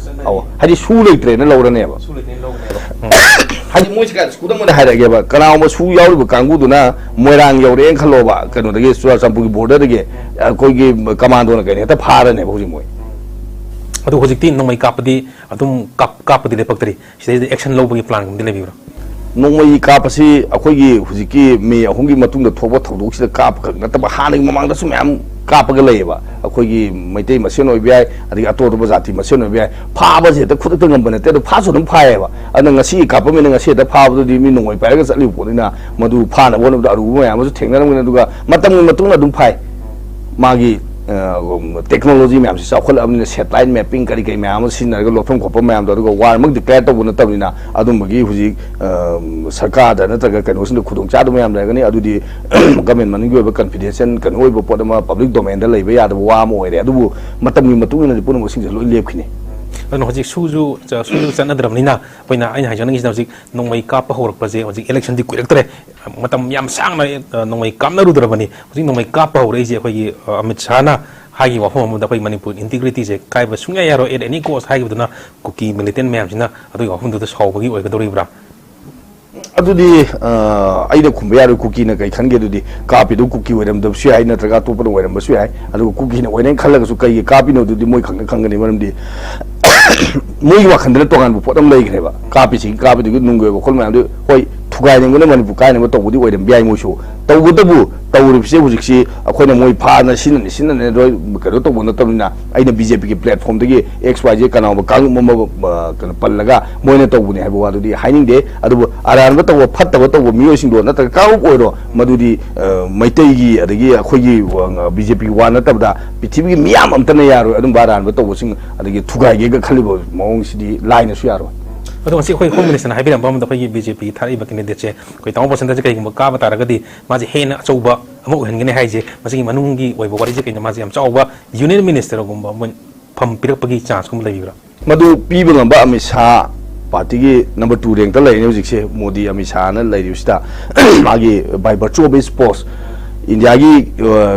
ꯑꯧ, ꯍꯥꯏꯗꯤ ꯁꯨ ꯂꯩꯇ꯭ꯔꯦꯅ ꯂꯧꯔꯅꯦꯕ꯫ ꯍꯥꯏꯗꯤ ꯃꯣꯏꯁꯦ ꯀꯥꯏꯗ, ꯈꯨꯗꯝ ꯑꯣꯏꯅ ꯍꯥꯏꯔꯛꯑꯒꯦꯕ, ꯀꯅꯥꯒꯨꯝꯕ ꯁꯨ ꯌꯥꯎꯔꯤꯕ ꯀꯥꯡꯕꯨꯗꯨꯅ ꯃꯣꯏꯔꯥꯡ ꯌꯧꯔꯛꯑꯦꯅ ꯈꯜꯂꯣꯕ, ꯀꯩꯅꯣꯗꯒꯤ, ꯆꯨꯔꯥꯆꯥꯟꯄꯨꯔꯒꯤ border ꯗꯒꯤ, ꯑꯩꯈꯣꯏꯒꯤ ꯀꯃꯥꯟꯗꯣꯅ ꯀꯩꯅꯣ ꯍꯦꯛꯇ ꯐꯥꯔꯅꯦꯕ ꯍꯧꯖꯤꯛ ꯃꯣꯏ꯫ ꯑꯗꯨ ꯍꯧꯖꯤꯛꯇꯤ ꯅꯣꯡꯃꯩ ꯀꯥꯞꯄꯗꯤ ꯑꯗꯨꯝ ꯀꯥꯞ-, ꯀꯥꯞꯄꯗꯤ ꯂꯦꯞꯄꯛꯇ꯭ꯔꯤ꯫ ꯁꯤꯗꯩꯗ action ꯂꯧꯕꯒꯤ planꯒꯨꯝꯕꯗꯤ ꯂꯩꯕꯤꯕ꯭ꯔꯥ? ꯅꯣꯡꯃꯩ ꯀꯥꯞꯄꯁꯤ ꯑꯩꯈꯣꯏꯒꯤ ꯍꯧꯖꯤꯛꯀꯤ ꯃꯦ ꯑꯍꯨꯝꯒꯤ ꯃꯇꯨꯡꯗ ꯊꯣꯛꯄ ꯊꯧꯗꯣꯛꯁꯤꯗ ꯀꯥꯞꯄꯈꯛ ꯅꯠꯇꯕ ꯍꯥꯟꯅꯒꯤ ꯃꯃꯥꯡꯗꯁꯨ ꯃꯌꯥꯝ ꯀꯥꯞꯄꯒ ꯂꯩꯌꯦꯕ꯫ ꯑꯩꯈꯣꯏꯒꯤ ꯃꯩꯇꯩ ꯃꯁꯦꯟ ꯑꯣꯏꯕ ꯌꯥꯏ, ꯑꯗꯒꯤ ꯑꯇꯣꯞ ꯑꯇꯣꯞꯄ ꯖꯥꯇꯤ ꯃꯁꯦꯟ ꯑꯣꯏꯕ ꯌꯥꯏ, ꯐꯥꯕꯁꯦ ꯍꯦꯛꯇ ꯈꯨꯗꯛꯇ ꯉꯝꯕ ꯅꯠꯇꯦ꯫ ꯑꯗꯣ ꯐꯥꯁꯨ ꯑꯗꯨꯝ ꯐꯥꯏꯌꯦꯕ꯫ ꯑꯗꯨꯅ ꯉꯁꯤ ꯀꯥꯞꯄꯝꯃꯤꯅ ꯉꯁꯤ ꯍꯦꯛꯇ ꯐꯥꯕꯗꯨꯗꯤ ꯃꯤ ꯅꯣꯡꯃꯩ ꯄꯥꯏꯔꯒ ꯆꯠꯂꯤꯕ ꯄꯣꯠꯅꯤꯅ ꯃꯗꯨ ꯐꯥꯅꯕ ꯍꯣꯠꯅꯕꯗ ꯑꯔꯨꯕ ꯃꯌꯥꯝ ꯑꯃꯁꯨ ꯊꯦꯡꯅꯔꯝꯒꯅꯤ꯫ ꯑꯗꯨꯒ ꯃꯇꯝꯒꯤ ꯃꯇꯨꯡ ꯏꯟꯅ ꯑꯗꯨꯝ ꯐꯥꯏ꯫ ꯃꯥꯒꯤ technology ꯃꯌꯥꯝꯁꯤ ꯆꯥꯎꯈꯠꯂꯛꯑꯕꯅꯤꯅ satellite mapping ꯀꯔꯤ ꯀꯔꯤ ꯃꯌꯥꯝ ꯑꯃ ꯁꯤꯖꯤꯟꯅꯔꯒ ꯂꯧꯐꯝ ꯈꯣꯠꯐꯝ ꯃꯌꯥꯝꯗꯣ, ꯑꯗꯨꯒ war ꯃꯛ declare ꯇꯧꯕ ꯅꯠꯇꯕꯅꯤꯅ ꯑꯗꯨꯝꯕꯒꯤ ꯍꯧꯖꯤꯛ ꯁꯔꯀꯥꯔꯗ ꯅꯠꯇ꯭ꯔꯒ ꯀꯩꯅꯣꯁꯤꯡꯗ ꯈꯨꯗꯣꯡꯆꯥꯗꯕ ꯃꯌꯥꯝ ꯂꯩꯔꯒꯅꯤ꯫ ꯑꯗꯨꯗꯤ government ꯃꯅꯨꯡꯒꯤ ꯑꯣꯏꯕ confidential ꯀꯩꯅꯣ ꯑꯣꯏꯕ ꯄꯣꯠ ꯑꯃ public domainꯗ ꯂꯩꯕ ꯌꯥꯗꯕ ꯋꯥ ꯑꯃ ꯑꯣꯏꯔꯦ꯫ ꯑꯗꯨꯕꯨ ꯃꯇꯝꯒꯤ ꯃꯇꯨꯡ ꯏꯟꯅꯗꯤ ꯄꯨꯝꯅꯃꯛꯁꯤꯡꯁꯦ ꯂꯣꯏ ꯂꯦꯞꯈꯤꯅꯤ꯫ ꯑꯗꯨꯅ ꯍꯧꯖꯤꯛ ꯁꯨꯁꯨ ꯆ-, ꯁꯨꯁꯨ ꯆꯠꯅꯗ꯭ꯔꯕꯅꯤꯅ ꯑꯩꯈꯣꯏꯅ, ꯑꯩꯅ ꯍꯥꯏꯖꯅꯤꯡꯉꯤꯁꯤꯅ ꯍꯧꯖꯤꯛ ꯅꯣꯡꯃꯩ ꯀꯥꯞꯄ ꯍꯧꯔꯛꯄꯁꯦ ꯍꯧꯖꯤꯛ electionꯗꯤ ꯀꯨꯏꯔꯛꯇ꯭ꯔꯦ꯫ ꯃꯇꯝ ꯌꯥꯝ ꯁꯥꯡꯅ, ꯑ, ꯅꯣꯡꯃꯩ ꯀꯥꯞꯅꯔꯨꯗ꯭ꯔꯕꯅꯤ꯫ ꯍꯧꯖꯤꯛ ꯅꯣꯡꯃꯩ ꯀꯥꯞꯄ ꯍꯧꯔꯛꯏꯁꯦ ꯑꯩꯈꯣꯏꯒꯤ, ꯑ, ꯑꯃꯤꯠ ꯁꯥꯍꯅ ꯍꯥꯏꯈꯤꯕ ꯋꯥꯐꯝ ꯑꯃꯗ ꯑꯩꯈꯣꯏ ꯃꯅꯤꯄꯨꯔ integrityꯁꯦ ꯀꯥꯏꯕ ꯁꯨꯡꯌꯥ ꯌꯥꯔꯣꯏ at any cost ꯍꯥꯏꯈꯤꯕꯗꯨꯅ Kuki militant ꯃꯌꯥꯝꯁꯤꯅ ꯑꯗꯨꯒꯤ ꯋꯥꯐꯝꯗꯨꯗ ꯁꯥꯎꯕꯒꯤ ꯑꯣꯏꯒꯗꯧꯔꯤꯕ꯭ꯔꯥ? ꯑꯗꯨꯗꯤ ꯑ, ꯑꯩꯅ ꯈꯨꯝꯕ ꯌꯥꯔꯣꯏ꯫ ꯀꯨꯀꯤꯅ ꯀꯩ ꯈꯟꯒꯦ? ꯑꯗꯨꯗꯤ ꯀꯥꯞꯄꯤꯗꯨ ꯀꯨꯀꯤ ꯑꯣꯏꯔꯝꯗꯕꯁꯨ ꯌꯥꯏ, ꯅꯠꯇ꯭ꯔꯒ ꯑꯇꯣꯞꯄꯅ ꯑꯣꯏꯔꯝꯕꯁꯨ ꯌꯥꯏ꯫ ꯑꯗꯨꯒ ꯀꯨꯀꯤꯅ ꯑꯣꯏꯔꯦꯅ ꯈꯜꯂꯒꯁꯨ ꯀꯩꯒꯤ ꯀꯥꯞꯄꯤꯅꯣ ꯑꯗꯨꯗꯤ ꯃꯣꯏ ꯈꯪꯅ ꯈꯪꯒꯅꯤ꯫ ꯃꯔꯝꯗꯤ ꯃꯣꯏꯒꯤ ꯋꯥꯈꯜꯗꯅ ꯇꯣꯉꯥꯟꯕ ꯄꯣꯠ ꯑꯃ ꯂꯩꯈ꯭ꯔꯦꯕ꯫ ꯀꯥꯞꯄꯤꯁꯤꯒꯤ, ꯀꯥꯞꯄꯤꯗꯨꯒꯤ ꯅꯨꯡꯒꯤ ꯑꯣꯏꯕ ꯋꯥꯈꯜ ꯃꯌꯥꯝꯗꯨ, ꯍꯣꯏ, ꯊꯨꯒꯥꯏꯅꯤꯡꯕꯅ ꯃꯅꯤꯄꯨꯔ ꯀꯥꯏꯅꯕ ꯇꯧꯕꯗꯤ ꯑꯣꯏꯔꯝꯕ ꯌꯥꯏ ꯃꯣꯏꯁꯨ꯫ ꯇꯧꯕꯇꯕꯨ ꯇꯧꯔꯤꯕꯁꯦ ꯍꯧꯖꯤꯛꯁꯤ ꯑꯩꯈꯣꯏꯅ ꯃꯣꯏ ꯐꯥꯅ ꯁꯤꯟꯅꯅꯤ, ꯁꯤꯟꯅꯅꯤ ꯂꯣꯏ ꯀꯩꯅꯣ ꯇꯧꯕ ꯅꯠꯇꯕꯅꯤꯅ, ꯑꯩꯅ BJPꯒꯤ platformꯗꯒꯤ X Y Z ꯀꯅꯥꯒꯨꯝꯕ ꯀꯥꯡꯂꯨꯞ ꯑꯃ, ꯑ, ꯀꯩꯅꯣ ꯄꯜꯂꯒ ꯃꯣꯏꯅ ꯇꯧꯕꯅꯦ ꯍꯥꯏꯕ ꯋꯥꯗꯨꯗꯤ ꯍꯥꯏꯅꯤꯡꯗꯦ꯫ ꯑꯗꯨꯕꯨ ꯑꯔꯥꯟꯕ ꯇꯧꯕ, ꯐꯠꯇꯕ ꯇꯧꯕ ꯃꯤꯑꯣꯏꯁꯤꯡꯗꯣ ꯅꯠꯇ꯭ꯔꯒ ꯀꯥꯡꯂꯨꯞ ꯑꯣꯏꯔꯣ, ꯃꯗꯨꯗꯤ, ꯑ, ꯃꯩꯇꯩꯒꯤ ꯑꯗꯒꯤ ꯑꯩꯈꯣꯏꯒꯤ, ꯑ, BJPꯒꯤ ꯋꯥ ꯅꯠꯇꯕꯗ ꯄ꯭ꯔꯤꯊꯤꯕꯤꯒꯤ ꯃꯤꯌꯥꯝ ꯑꯝꯇꯅ ꯌꯥꯔꯣꯏ ꯑꯗꯨꯝꯕ ꯑꯔꯥꯟꯕ ꯇꯧꯕꯁꯤꯡ ꯑꯗꯒꯤ ꯊꯨꯒꯥꯏꯒꯦꯒ ꯈꯜꯂꯤꯕ ꯃꯑꯣꯡꯁꯤꯗꯤ ꯂꯥꯏꯅꯁꯨ ꯌꯥꯔꯣꯏ꯫ ꯑꯗꯣ ꯉꯁꯤ ꯑꯩꯈꯣꯏ Home Ministerꯅ ꯍꯥꯏꯕꯤꯔꯝꯕ ꯑꯃꯗ ꯑꯩꯈꯣꯏꯒꯤ BJPꯒꯤ ꯊꯥꯔꯛꯏꯕ candidateꯁꯦ ꯑꯩꯈꯣꯏ ꯇꯥꯃꯣ ꯕꯁꯟꯇꯁꯦ ꯀꯩꯒꯨꯝꯕ ꯀꯥꯕ ꯇꯥꯔꯒꯗꯤ ꯃꯥꯁꯦ ꯍꯦꯟꯅ ꯑꯆꯧꯕ ꯑꯃ ꯑꯣꯏꯍꯟꯒꯅꯤ ꯍꯥꯏꯁꯦ, ꯃꯁꯤꯒꯤ ꯃꯅꯨꯡꯒꯤ ꯑꯣꯏꯕ ꯋꯥꯔꯤꯁꯦ ꯀꯩꯅꯣ? ꯃꯥꯁꯦ ꯌꯥꯝ ꯆꯥꯎꯕ Union Ministerꯒꯨꯝꯕ ꯑꯃ ꯐꯝ ꯄꯤꯔꯛꯄꯒꯤ chanceꯀꯨꯝꯕ ꯂꯩꯕꯤꯕ꯭ꯔꯥ? ꯃꯗꯨ ꯄꯤꯕ ꯉꯝꯕ ꯑꯃꯤꯠ ꯁꯥꯍ partyꯒꯤ number two rankꯇ ꯂꯩꯔꯤꯅꯤ ꯍꯧꯖꯤꯛꯁꯦ, ꯃꯣꯗꯤ ꯑꯃꯤꯠ ꯁꯥꯍꯅ ꯂꯩꯔꯤꯕꯁꯤꯗ꯫ ꯃꯥꯒꯤ by virtue of his post ꯏꯟꯗꯤꯌꯥꯒꯤ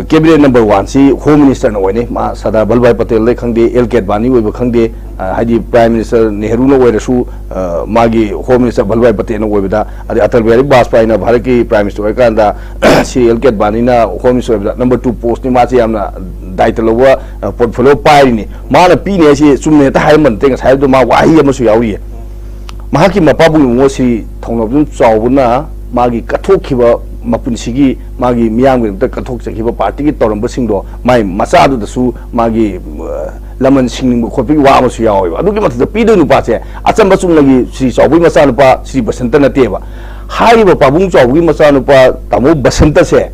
ꯀꯦꯕꯤꯅꯦꯠ ꯅꯝꯕꯔ ꯋꯥꯟꯁꯤ ꯍꯣꯝ ꯃꯤꯅꯤꯁꯇꯔꯅ ꯑꯣꯏꯅꯩ꯫ ꯃꯥ ꯁꯔꯗꯥꯔ ꯚꯜꯚꯥꯏ ꯄꯇꯦꯜꯗꯩ ꯈꯪꯗꯦ, ꯑꯦꯜ ꯀꯦ ꯑꯗꯕꯥꯅꯤ ꯑꯣꯏꯕ ꯈꯪꯗꯦ, ꯑ, ꯍꯥꯏꯗꯤ ꯄ꯭ꯔꯥꯏꯝ ꯃꯤꯅꯤꯁꯇꯔ ꯅꯦꯍꯔꯨꯅ ꯑꯣꯏꯔꯁꯨ, ꯑ, ꯃꯥꯒꯤ ꯍꯣꯝ ꯃꯤꯅꯤꯁꯇꯔ ꯚꯜꯚꯥꯏ ꯄꯇꯦꯜꯅ ꯑꯣꯏꯕꯗ, ꯑꯗꯩ ꯑꯇꯜ ꯕꯤꯍꯥꯔꯤ ꯕꯥꯖꯄꯥꯏꯅ ꯚꯥꯔꯠꯀꯤ ꯄ꯭ꯔꯥꯏꯝ ꯃꯤꯅꯤꯁꯇꯔ ꯑꯣꯏꯔꯀꯥꯟꯗ ꯁꯤ ꯑꯦꯜ ꯀꯦ ꯑꯗꯕꯥꯅꯤꯅ ꯍꯣꯝ ꯃꯤꯅꯤꯁꯇꯔ ꯑꯣꯏꯕꯗ ꯅꯝꯕꯔ ꯇꯨ ꯄꯣꯁꯅꯤ꯫ ꯃꯥꯁꯦ ꯌꯥꯝꯅ ꯗꯥꯏꯇ ꯂꯧꯕ, ꯑ, ꯄꯣꯔꯠꯐꯣꯂꯤꯑꯣ ꯄꯥꯏꯔꯤꯅꯤ꯫ ꯃꯥꯅ ꯄꯤꯅꯤ ꯍꯥꯏꯁꯤ ꯆꯨꯝꯅ ꯍꯦꯛꯇ ꯍꯥꯏꯔꯝꯕ ꯅꯠꯇꯦ꯫ ꯉꯁꯥꯏ ꯍꯥꯏꯕꯗꯣ ꯃꯥ ꯋꯥꯍꯩ ꯑꯃꯁꯨ ꯌꯥꯎꯔꯤꯌꯦ꯫ ꯃꯍꯥꯛꯀꯤ ꯃꯄꯥꯕꯨꯡ ꯏꯕꯨꯡꯉꯣ ꯁ꯭ꯔꯤ ꯊꯧꯅꯥꯎꯖꯝ ꯆꯥꯎꯕꯅ ꯃꯥꯒꯤ ꯀꯠꯊꯣꯛꯈꯤꯕ ꯃꯄꯨꯟꯁꯤꯒꯤ ꯃꯥꯒꯤ ꯃꯤꯌꯥꯝꯒꯤꯗꯃꯛꯇ ꯀꯠꯊꯣꯛꯆꯈꯤꯕ ꯄꯥꯔꯇꯤꯒꯤ ꯇꯧꯔꯝꯕꯁꯤꯡꯗꯣ ꯃꯥꯏ ꯃꯆꯥꯗꯨꯗꯁꯨ ꯃꯥꯒꯤ, ꯑ, ꯂꯃꯟ ꯁꯤꯡꯅꯤꯡꯕ ꯈꯣꯠꯄꯒꯤ ꯋꯥ ꯑꯃꯁꯨ ꯌꯥꯎꯋꯦꯕ꯫ ꯑꯗꯨꯒꯤ ꯃꯊꯛꯇ ꯄꯤꯗꯣꯏ ꯅꯨꯄꯥꯁꯦ ꯑꯆꯝꯕ ꯆꯨꯝꯅꯒꯤ ꯁ꯭ꯔꯤ ꯆꯥꯎꯕꯒꯤ ꯃꯆꯥꯅꯨꯄꯥ ꯁ꯭ꯔꯤ ꯕꯁꯟꯇ ꯅꯠꯇꯦꯕ꯫ ꯍꯥꯏꯔꯤꯕ ꯄꯥꯕꯨꯡ ꯆꯥꯎꯕꯒꯤ ꯃꯆꯥꯅꯨꯄꯥ ꯇꯥꯃꯣ ꯕꯁꯟꯇꯁꯦ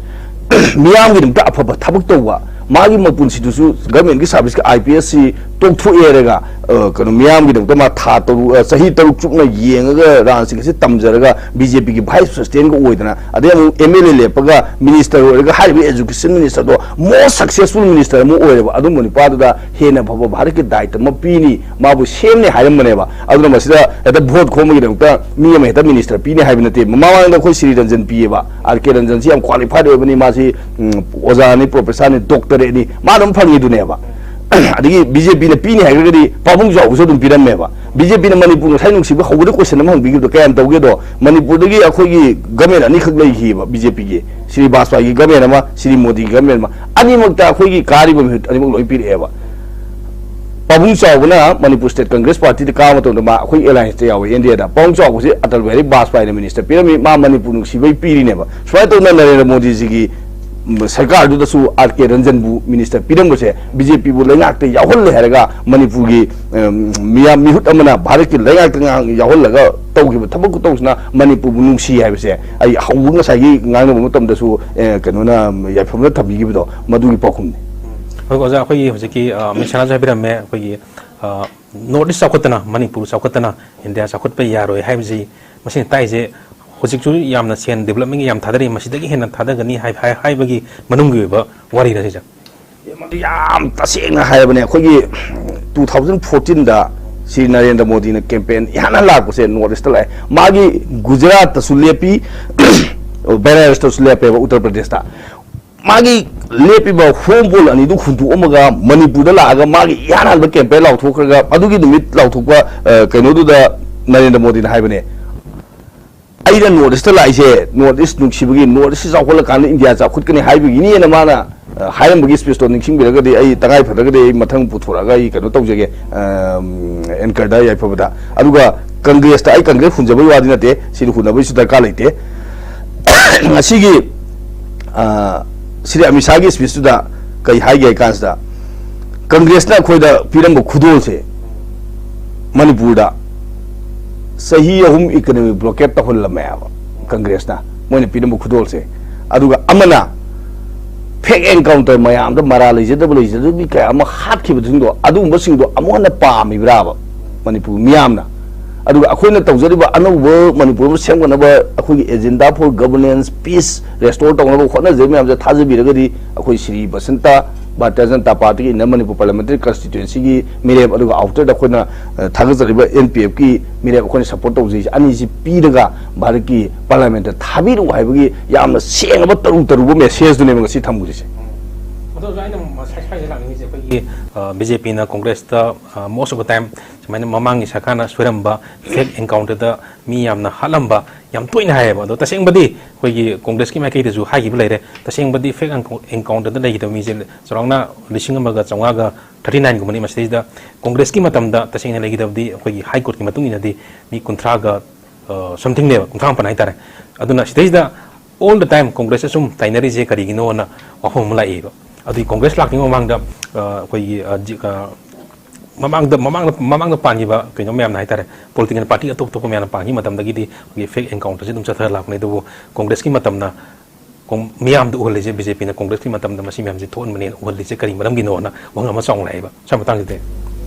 ꯃꯤꯌꯥꯝꯒꯤꯗꯃꯛꯇ ꯑꯐꯕ ꯊꯕꯛ ꯇꯧꯕ, ꯃꯥꯒꯤ ꯃꯄꯨꯟꯁꯤꯗꯨꯁꯨ ꯒꯚꯔꯟꯃꯦꯟꯠꯀꯤ ꯁꯥꯔꯚꯤꯁꯀꯤ ꯑꯥꯏ ꯄꯤ ꯑꯦꯁꯁꯤ ꯇꯣꯛꯊꯣꯛꯑꯦꯔꯒ, ꯑ, ꯀꯩꯅꯣ, ꯃꯤꯌꯥꯝꯒꯤꯗꯃꯛꯇ ꯃꯥ ꯊꯥ ꯇꯔꯨꯛ, ꯑ, ꯆꯍꯤ ꯇꯔꯨꯛ ꯆꯨꯞꯅ ꯌꯦꯡꯉꯒ ꯔꯥꯖꯅꯤꯇꯤꯒꯁꯤ ꯇꯝꯖꯔꯒ ꯕꯤ ꯖꯦ ꯄꯤꯒꯤ ꯚꯥꯏꯁ ꯄ꯭ꯔꯁꯤꯗꯦꯟꯠꯒ ꯑꯣꯏꯗꯅ, ꯑꯗꯩ ꯑꯃꯨꯛ ꯑꯦꯝ ꯑꯦꯜ ꯑꯦ ꯂꯦꯞꯄꯒ ꯃꯤꯅꯤꯁꯇꯔ ꯑꯣꯏꯔꯒ ꯍꯥꯏꯔꯤꯕ ꯑꯦꯖꯨꯀꯦꯁꯟ ꯃꯤꯅꯤꯁꯇꯔꯗꯣ most successful minister ꯑꯃ ꯑꯣꯏꯔꯦꯕ꯫ ꯑꯗꯨꯝꯕ ꯅꯨꯄꯥꯗꯨꯗ ꯍꯦꯟꯅ ꯐꯕ ꯚꯥꯔꯠꯀꯤ ꯗꯥꯏꯇ ꯑꯃ ꯄꯤꯅꯤ, ꯃꯥꯕꯨ ꯁꯦꯝꯅꯤ ꯍꯥꯏꯔꯝꯕꯅꯦꯕ꯫ ꯑꯗꯨꯅ ꯃꯁꯤꯗ ꯍꯦꯛꯇ ꯚꯣꯠ ꯈꯣꯝꯕꯒꯤꯗꯃꯛꯇ ꯃꯤ ꯑꯃ ꯍꯦꯛꯇ ꯃꯤꯅꯤꯁꯇꯔ ꯄꯤꯅꯤ ꯍꯥꯏꯕ ꯅꯠꯇꯦ꯫ ꯃꯃꯥꯡꯗ ꯑꯩꯈꯣꯏ ꯁ꯭ꯔꯤ ꯔꯟꯖꯟ ꯄꯤꯌꯦꯕ, ꯑꯥꯔ ꯀꯦ ꯔꯟꯖꯟꯁꯤ ꯌꯥꯝ ꯀ꯭ꯋꯥꯂꯤꯐꯥꯏꯗ ꯑꯣꯏꯕꯅꯤ, ꯃꯥꯁꯤ, ꯎꯝ, ꯑꯣꯖꯥꯅꯤ, ꯄ꯭ꯔꯣꯐꯦꯁꯔꯅꯤ, ꯗꯣꯛꯇꯔꯦꯠꯅꯤ, ꯃꯥ ꯑꯗꯨꯝ ꯐꯪꯉꯤꯗꯨꯅꯦꯕ꯫ ꯑꯗꯒꯤ ꯕꯤ ꯖꯦ ꯄꯤꯅ ꯄꯤꯅꯤ ꯍꯥꯏꯔꯒꯗꯤ ꯄꯥꯕꯨꯡ ꯆꯥꯎꯕꯁꯨ ꯑꯗꯨꯝ ꯄꯤꯔꯝꯃꯦꯕ꯫ ꯕꯤ ꯖꯦ ꯄꯤꯅ ꯃꯅꯤꯄꯨꯔ, ꯉꯁꯥꯏ ꯅꯨꯡꯁꯤꯕ ꯍꯧꯕꯗ ꯀꯣꯏꯁꯟ ꯑꯃ ꯍꯪꯕꯤꯈꯤꯕꯗꯣ ꯀꯌꯥꯝ ꯇꯧꯒꯦꯗꯣ, ꯃꯅꯤꯄꯨꯔꯗꯒꯤ ꯑꯩꯈꯣꯏꯒꯤ ꯒꯃꯦꯟ ꯑꯅꯤꯈꯛ ꯂꯩꯈꯤꯑꯕ ꯕꯤ ꯖꯦ ꯄꯤꯒꯤ, ꯁ꯭ꯔꯤ ꯕꯥꯖꯄꯥꯏꯒꯤ ꯒꯃꯦꯟ ꯑꯃ, ꯁ꯭ꯔꯤ ꯃꯣꯗꯤꯒꯤ ꯒꯃꯦꯟ ꯑꯃ, ꯑꯅꯤꯃꯛꯇ ꯑꯩꯈꯣꯏꯒꯤ ꯀꯥꯔꯤꯕ ꯃꯤꯍꯨꯠ ꯑꯅꯤꯃꯛ ꯂꯣꯏ ꯄꯤꯔꯛꯑꯦꯕ꯫ ꯄꯥꯕꯨꯡ ꯆꯥꯎꯕꯅ ꯃꯅꯤꯄꯨꯔ ꯁ꯭ꯇꯦꯠ ꯀꯪꯒ꯭ꯔꯦꯁ ꯄꯥꯔꯇꯤꯗ ꯀꯥꯕ ꯃꯇꯝꯗ ꯃꯥ ꯑꯩꯈꯣꯏ ꯑꯦꯂꯥꯏꯟꯁꯇ ꯌꯥꯎꯋꯦ, ꯑꯦꯟ ꯗꯤ ꯑꯦꯗ꯫ ꯄꯥꯕꯨꯡ ꯆꯥꯎꯕꯁꯦ ꯑꯇꯜ ꯕꯤꯍꯥꯔꯤ ꯕꯥꯖꯄꯥꯏꯅ ꯃꯤꯅꯤꯁꯇꯔ ꯄꯤꯔꯝꯃꯤ, ꯃꯥ ꯃꯅꯤꯄꯨꯔ ꯅꯨꯡꯁꯤꯕꯩ ꯄꯤꯔꯤꯅꯦꯕ꯫ ꯁꯨꯃꯥꯏꯅ ꯇꯧꯗꯅ ꯅꯔꯦꯟꯗ꯭ꯔ ꯃꯣꯗꯤꯖꯤꯒꯤ ꯎꯝ, ꯁꯔꯀꯥꯔꯗꯨꯗꯁꯨ ꯑꯥꯔ ꯀꯦ ꯔꯟꯖꯟꯕꯨ ꯃꯤꯅꯤꯁꯇꯔ ꯄꯤꯔꯝꯕꯁꯦ ꯕꯤ ꯖꯦ ꯄꯤꯕꯨ ꯂꯩꯉꯥꯛꯇ ꯌꯥꯎꯍꯜꯂꯦ ꯍꯥꯏꯔꯒ ꯃꯅꯤꯄꯨꯔꯒꯤ, ꯎꯝ, ꯃꯤꯌꯥꯝ, ꯃꯤꯍꯨꯠ ꯑꯃꯅ ꯚꯥꯔꯠꯀꯤ ꯂꯩꯉꯥꯛꯇ ꯉꯥꯡ-, ꯌꯥꯎꯍꯜꯂꯒ ꯇꯧꯈꯤꯕ ꯊꯕꯛ ꯈꯨꯇꯧꯁꯤꯅ ꯃꯅꯤꯄꯨꯔꯕꯨ ꯅꯨꯡꯁꯤ ꯍꯥꯏꯕꯁꯦ ꯑꯩ ꯍꯧꯕ ꯉꯁꯥꯏꯒꯤ ꯉꯥꯡꯅꯕ ꯃꯇꯝꯗꯁꯨ, ꯑꯦ, ꯀꯩꯅꯣꯅ ꯌꯥꯏꯐꯝꯗ ꯊꯝꯕꯤꯈꯤꯕꯗꯣ ꯃꯗꯨꯒꯤ ꯄꯥꯎꯈꯨꯝꯅꯤ꯫ ꯍꯣꯏ ꯑꯣꯖꯥ, ꯑꯩꯈꯣꯏꯒꯤ ꯍꯧꯖꯤꯛꯀꯤ, ꯑ, ꯑꯃꯤꯠ ꯁꯥꯍꯅꯁꯨ ꯍꯥꯏꯕꯤꯔꯝꯃꯦ, ꯑꯩꯈꯣꯏꯒꯤ, ꯑ, ꯅꯣꯔꯠ ꯏꯁ ꯆꯥꯎꯈꯠꯇꯅ, ꯃꯅꯤꯄꯨꯔ ꯆꯥꯎꯈꯠꯇꯅ ꯏꯟꯗꯤꯌꯥ ꯆꯥꯎꯈꯠꯄ ꯌꯥꯔꯣꯏ ꯍꯥꯏꯕꯁꯤ, ꯃꯁꯤꯅ ꯇꯥꯛꯏꯁꯦ ꯍꯧꯖꯤꯛꯁꯨ ꯌꯥꯝꯅ ꯁꯦꯟ ꯗꯤꯕꯂꯞꯃꯦꯟꯒꯤ ꯌꯥꯝ ꯊꯥꯗꯔꯤ, ꯃꯁꯤꯗꯒꯤ ꯍꯦꯟꯅ ꯊꯥꯗꯒꯅꯤ ꯍꯥꯏ-, ꯍꯥꯏ-, ꯍꯥꯏꯕꯒꯤ ꯃꯅꯨꯡꯒꯤ ꯑꯣꯏꯕ ꯋꯥꯔꯤꯔ ꯁꯤꯁꯦ? ꯃꯗꯨ ꯌꯥꯝ ꯇꯁꯦꯡꯅ ꯍꯥꯏꯔꯕꯅꯦ꯫ ꯑꯩꯈꯣꯏꯒꯤ ꯇꯨ ꯊꯥꯎꯖꯟ ꯐꯣꯔꯇꯤꯟꯗ ꯁ꯭ꯔꯤ ꯅꯔꯦꯟꯗ꯭ꯔ ꯃꯣꯗꯤꯅ ꯀꯦꯝꯄꯦꯟ ꯏꯍꯥꯟ ꯍꯥꯟꯅ ꯂꯥꯛꯄꯁꯦ ꯅꯣꯔꯠ ꯏꯁꯇ ꯂꯥꯛꯑꯦ꯫ ꯃꯥꯒꯤ ꯒꯨꯖꯔꯥꯠꯇꯁꯨ ꯂꯦꯞꯄꯤ, ꯕꯦꯅꯥꯔꯁꯇꯁꯨ ꯂꯦꯞꯄꯦꯕ, ꯎꯠꯇꯔ ꯄ꯭ꯔꯗꯦꯁꯇ꯫ ꯃꯥꯒꯤ ꯂꯦꯞꯄꯤꯕ ꯍꯣꯝ ꯄꯣꯜ ꯑꯅꯤꯗꯨ ꯍꯨꯟꯗꯣꯛꯑꯝꯃꯒ ꯃꯅꯤꯄꯨꯔꯗ ꯂꯥꯛꯑꯒ ꯃꯥꯒꯤ ꯏꯍꯥꯟ ꯍꯥꯟꯕ ꯀꯦꯝꯄꯦꯟ ꯂꯥꯎꯊꯣꯛꯈ꯭ꯔꯒ, ꯑꯗꯨꯒꯤ ꯅꯨꯃꯤꯠ ꯂꯥꯎꯊꯣꯛꯄ, ꯑ, ꯀꯩꯅꯣꯗꯨꯗ ꯅꯔꯦꯟꯗ꯭ꯔ ꯃꯣꯗꯤꯅ ꯍꯥꯏꯕꯅꯦ, "ꯑꯩꯅ ꯅꯣꯔꯠ ꯏꯁꯇ ꯂꯥꯛꯏꯁꯦ ꯅꯣꯔꯠ ꯏꯁ ꯅꯨꯡꯁꯤꯕꯒꯤ, ꯅꯣꯔꯠ ꯏꯁ ꯆꯥꯎꯈꯠꯂꯀꯥꯟꯗ ꯏꯟꯗꯤꯌꯥ ꯆꯥꯎꯈꯠꯀꯅꯤ ꯍꯥꯏꯕꯒꯤꯅꯤꯅ" ꯃꯥꯅ, ꯑ, ꯍꯥꯏꯔꯝꯕꯒꯤ ꯁ꯭ꯄꯤꯆꯇꯣ ꯅꯤꯡꯁꯤꯡꯕꯤꯔꯒꯗꯤ, ꯑꯩ ꯇꯉꯥꯏ ꯐꯗ꯭ꯔꯒꯗꯤ ꯑꯩ ꯃꯊꯪ ꯄꯨꯊꯣꯔꯛꯑꯒ ꯑꯩ ꯀꯩꯅꯣ ꯇꯧꯖꯒꯦ, ꯑꯦꯡꯀꯔꯗ ꯌꯥꯏꯐꯕꯗ꯫ ꯑꯗꯨꯒ ꯀꯪꯒ꯭ꯔꯦꯁꯇ, ꯑꯩ ꯀꯪꯒ꯭ꯔꯦꯁ ꯍꯨꯟꯖꯕꯒꯤ ꯋꯥꯗꯤ ꯅꯠꯇꯦ, ꯁꯤꯗꯤ ꯍꯨꯟꯅꯕꯒꯤꯁꯨ ꯗꯔꯀꯥꯔ ꯂꯩꯇꯦ꯫ ꯉꯁꯤꯒꯤ, ꯑ, ꯁ꯭ꯔꯤ ꯑꯃꯤꯠ ꯁꯥꯍꯒꯤ ꯁ꯭ꯄꯤꯆꯇꯨꯗ ꯀꯩ ꯍꯥꯏꯒꯦ ꯍꯥꯏ ꯀꯥꯟꯁꯤꯗ, ꯀꯪꯒ꯭ꯔꯦꯁꯅ ꯑꯩꯈꯣꯏꯗ ꯄꯤꯔꯝꯕ ꯈꯨꯗꯣꯜꯁꯦ, ꯃꯅꯤꯄꯨꯔꯗ ꯆꯍꯤ ꯑꯍꯨꯝ ꯏꯀꯅꯣꯃꯤꯛ ꯕ꯭ꯂꯣꯀꯦꯠ ꯇꯧꯍꯜꯂꯝꯃꯦ ꯍꯥꯏꯕ ꯀꯪꯒ꯭ꯔꯦꯁꯅ, ꯃꯣꯏꯅ ꯄꯤꯔꯝꯕ ꯈꯨꯗꯣꯜꯁꯦ꯫ ꯑꯗꯨꯒ ꯑꯃꯅ ꯐꯦꯛ ꯑꯦꯟꯀꯥꯎꯟꯇꯔ, ꯃꯌꯥꯝꯗ ꯃꯔꯥ ꯂꯩꯖꯗꯕ, ꯂꯩꯖꯗꯕ ꯃꯤ ꯀꯌꯥ ꯑꯃ ꯍꯥꯠꯈꯤꯕꯁꯤꯡꯗꯣ, ꯑꯗꯨꯒꯨꯝꯕꯁꯤꯡꯗꯣ ꯑꯃꯨꯛ ꯍꯟꯅ ꯄꯥꯝꯃꯤꯕ꯭ꯔꯥꯕ ꯃꯅꯤꯄꯨꯔ ꯃꯤꯌꯥꯝꯅ? ꯑꯗꯨꯒ ꯑꯩꯈꯣꯏꯅ ꯇꯧꯖꯔꯤꯕ ꯑꯅꯧꯕ ꯃꯅꯤꯄꯨꯔ ꯑꯃ ꯁꯦꯝꯒꯠꯅꯕ, ꯑꯩꯈꯣꯏꯒꯤ Agenda for Governance, Peace restore ꯇꯧꯅꯕ ꯍꯣꯠꯅꯖꯔꯤꯕ ꯃꯌꯥꯝꯁꯦ ꯊꯥꯖꯕꯤꯔꯒꯗꯤ, ꯑꯩꯈꯣꯏ ꯁ꯭ꯔꯤ ꯕꯁꯟꯇ, ꯚꯥꯔꯇꯤꯌ ꯖꯅꯇꯥ ꯄꯥꯔꯇꯤꯒꯤ ꯏꯟꯅꯔ ꯃꯅꯤꯄꯨꯔ ꯄꯥꯔꯂꯤꯌꯥꯃꯦꯟꯇꯔꯤ ꯀꯟꯁꯇꯤꯇ꯭ꯋꯦꯟꯁꯤꯒꯤ ꯃꯤꯔꯦꯞ, ꯑꯗꯨꯒ ꯑꯥꯎꯇꯔꯗ ꯑꯩꯈꯣꯏꯅ, ꯑ, ꯊꯥꯒꯠꯆꯔꯤꯕ ꯑꯦꯟ ꯄꯤ ꯑꯦꯐꯀꯤ ꯃꯤꯔꯦꯞ, ꯑꯩꯈꯣꯏꯅ ꯁꯄꯣꯔꯠ ꯇꯧꯖꯩꯁꯦ ꯑꯅꯤꯁꯤ ꯄꯤꯔꯒ ꯚꯥꯔꯠꯀꯤ ꯄꯥꯔꯂꯤꯌꯥꯃꯦꯟꯇ ꯊꯥꯕꯤꯔꯛꯎ ꯍꯥꯏꯕꯒꯤ ꯌꯥꯝꯅ ꯁꯦꯡꯉꯕ ꯇꯔꯨ ꯇꯔꯨꯕ ꯃꯦꯁꯦꯖꯇꯨꯅꯦꯕ ꯉꯁꯤ ꯊꯝꯃꯨꯔꯤꯁꯦ꯫ ꯑꯗꯣ ꯑꯣꯖꯥ, ꯑꯩꯅ ꯉꯁꯥꯏ ꯁ꯭ꯋꯥꯏꯗ ꯂꯥꯛꯅꯤꯡꯉꯤꯁꯦ, ꯑꯩꯈꯣꯏꯒꯤ, ꯑ, ꯕꯤ ꯖꯦ ꯄꯤꯅ ꯀꯣꯡꯒ꯭ꯔꯦꯁꯇ, ꯑ, most of the time ꯁꯨꯃꯥꯏꯅ ꯃꯃꯥꯡꯒꯤ ꯁꯔꯀꯥꯔꯅ ꯁꯣꯏꯔꯝꯕ, ꯐꯦꯛ ꯑꯦꯟꯀꯥꯎꯟꯇꯔꯗ ꯃꯤ ꯌꯥꯝꯅ ꯍꯥꯠꯂꯝꯕ ꯌꯥꯝ ꯇꯣꯏꯅ ꯍꯥꯏꯌꯦꯕ꯫ ꯑꯗꯣ ꯇꯁꯦꯡꯕꯗꯤ ꯑꯩꯈꯣꯏꯒꯤ ꯀꯣꯡꯒ꯭ꯔꯦꯁꯀꯤ ꯃꯥꯏꯀꯩꯗꯁꯨ ꯍꯥꯏꯈꯤꯕ ꯂꯩꯔꯦ, ꯇꯁꯦꯡꯕꯗꯤ ꯐꯦꯛ ꯑꯦꯟꯀꯥꯎꯟꯇꯔꯗ ꯂꯩꯈꯤꯗꯕ ꯃꯤꯁꯦ ꯆꯥꯎꯔꯥꯛꯅ ꯂꯤꯁꯤꯡ ꯑꯃꯒ ꯆꯥꯝꯃꯉꯥꯒ ꯊꯥꯔꯇꯤ ꯅꯥꯏꯟꯒꯨꯝꯕꯅꯤ꯫ ꯃꯁꯤꯗꯩꯁꯤꯗ ꯀꯣꯡꯒ꯭ꯔꯦꯁꯀꯤ ꯃꯇꯝꯗ ꯇꯁꯦꯡꯅ ꯂꯩꯈꯤꯗꯕꯗꯤ ꯑꯩꯈꯣꯏꯒꯤ ꯍꯥꯏ ꯀꯣꯔꯠꯀꯤ ꯃꯇꯨꯡ ꯏꯟꯅꯗꯤ ꯃꯤ ꯀꯨꯟꯊ꯭ꯔꯥꯒ, ꯑ, ꯁꯝꯊꯤꯡꯅꯦꯕ, ꯀꯨꯟꯊ꯭ꯔꯥ ꯃꯥꯄꯟ ꯍꯥꯏꯇꯥꯔꯦ꯫ ꯑꯗꯨꯅ ꯁꯤꯗꯩꯁꯤꯗ all the time ꯀꯣꯡꯒ꯭ꯔꯦꯁꯇ ꯁꯨꯝ ꯇꯥꯏꯅꯔꯤꯁꯦ ꯀꯔꯤꯒꯤꯅꯣꯅ ꯋꯥꯐꯝ ꯑꯃ ꯂꯥꯛꯑꯦꯕ꯫ ꯑꯗꯨꯒꯤ ꯀꯣꯡꯒ꯭ꯔꯦꯁ ꯂꯥꯛꯇ꯭ꯔꯤꯉꯩ ꯃꯃꯥꯡꯗ, ꯑ, ꯑꯩꯈꯣꯏꯒꯤ, ꯑ, ꯖꯤ-, ꯑ, ꯃꯃꯥꯡꯗ, ꯃꯃꯥꯡꯗ, ꯃꯃꯥꯡꯗ ꯄꯥꯟꯈꯤꯕ ꯀꯩꯅꯣ ꯃꯌꯥꯝꯅ ꯍꯥꯏꯇꯥꯔꯦ, ꯄꯣꯂꯤꯇꯤꯀꯦꯜ ꯄꯥꯔꯇꯤ ꯑꯇꯣꯞ ꯑꯇꯣꯞꯄ ꯃꯌꯥꯝꯅ ꯄꯥꯟꯈꯤꯕ ꯃꯇꯝꯗꯒꯤꯗꯤ ꯑꯩꯈꯣꯏꯒꯤ ꯐꯦꯛ ꯑꯦꯟꯀꯥꯎꯟꯇꯔꯁꯦ ꯑꯗꯨꯝ ꯆꯠꯊꯔ ꯂꯥꯛꯄꯅꯦ꯫ ꯑꯗꯨꯕꯨ ꯀꯣꯡꯒ꯭ꯔꯦꯁꯀꯤ ꯃꯇꯝꯅ ꯀꯣꯡ-, ꯃꯤꯌꯥꯝꯗ ꯎꯍꯜꯂꯤꯁꯦ, ꯕꯤ ꯖꯦ ꯄꯤꯅ ꯀꯣꯡꯒ꯭ꯔꯦꯁꯀꯤ ꯃꯇꯝꯗ ꯃꯁꯤ ꯃꯌꯥꯝꯁꯦ ꯊꯣꯛꯍꯟꯕꯅꯦꯅ ꯎꯍꯜꯂꯤꯁꯦ ꯀꯔꯤ ꯃꯔꯝꯒꯤꯅꯣꯅ ꯋꯥꯍꯪ ꯑꯃ ꯆꯥꯎꯅ ꯂꯥꯛꯑꯦꯕ꯫ ꯁ꯭ꯋꯥꯏ ꯃꯇꯥꯡꯁꯤꯗꯤ꯫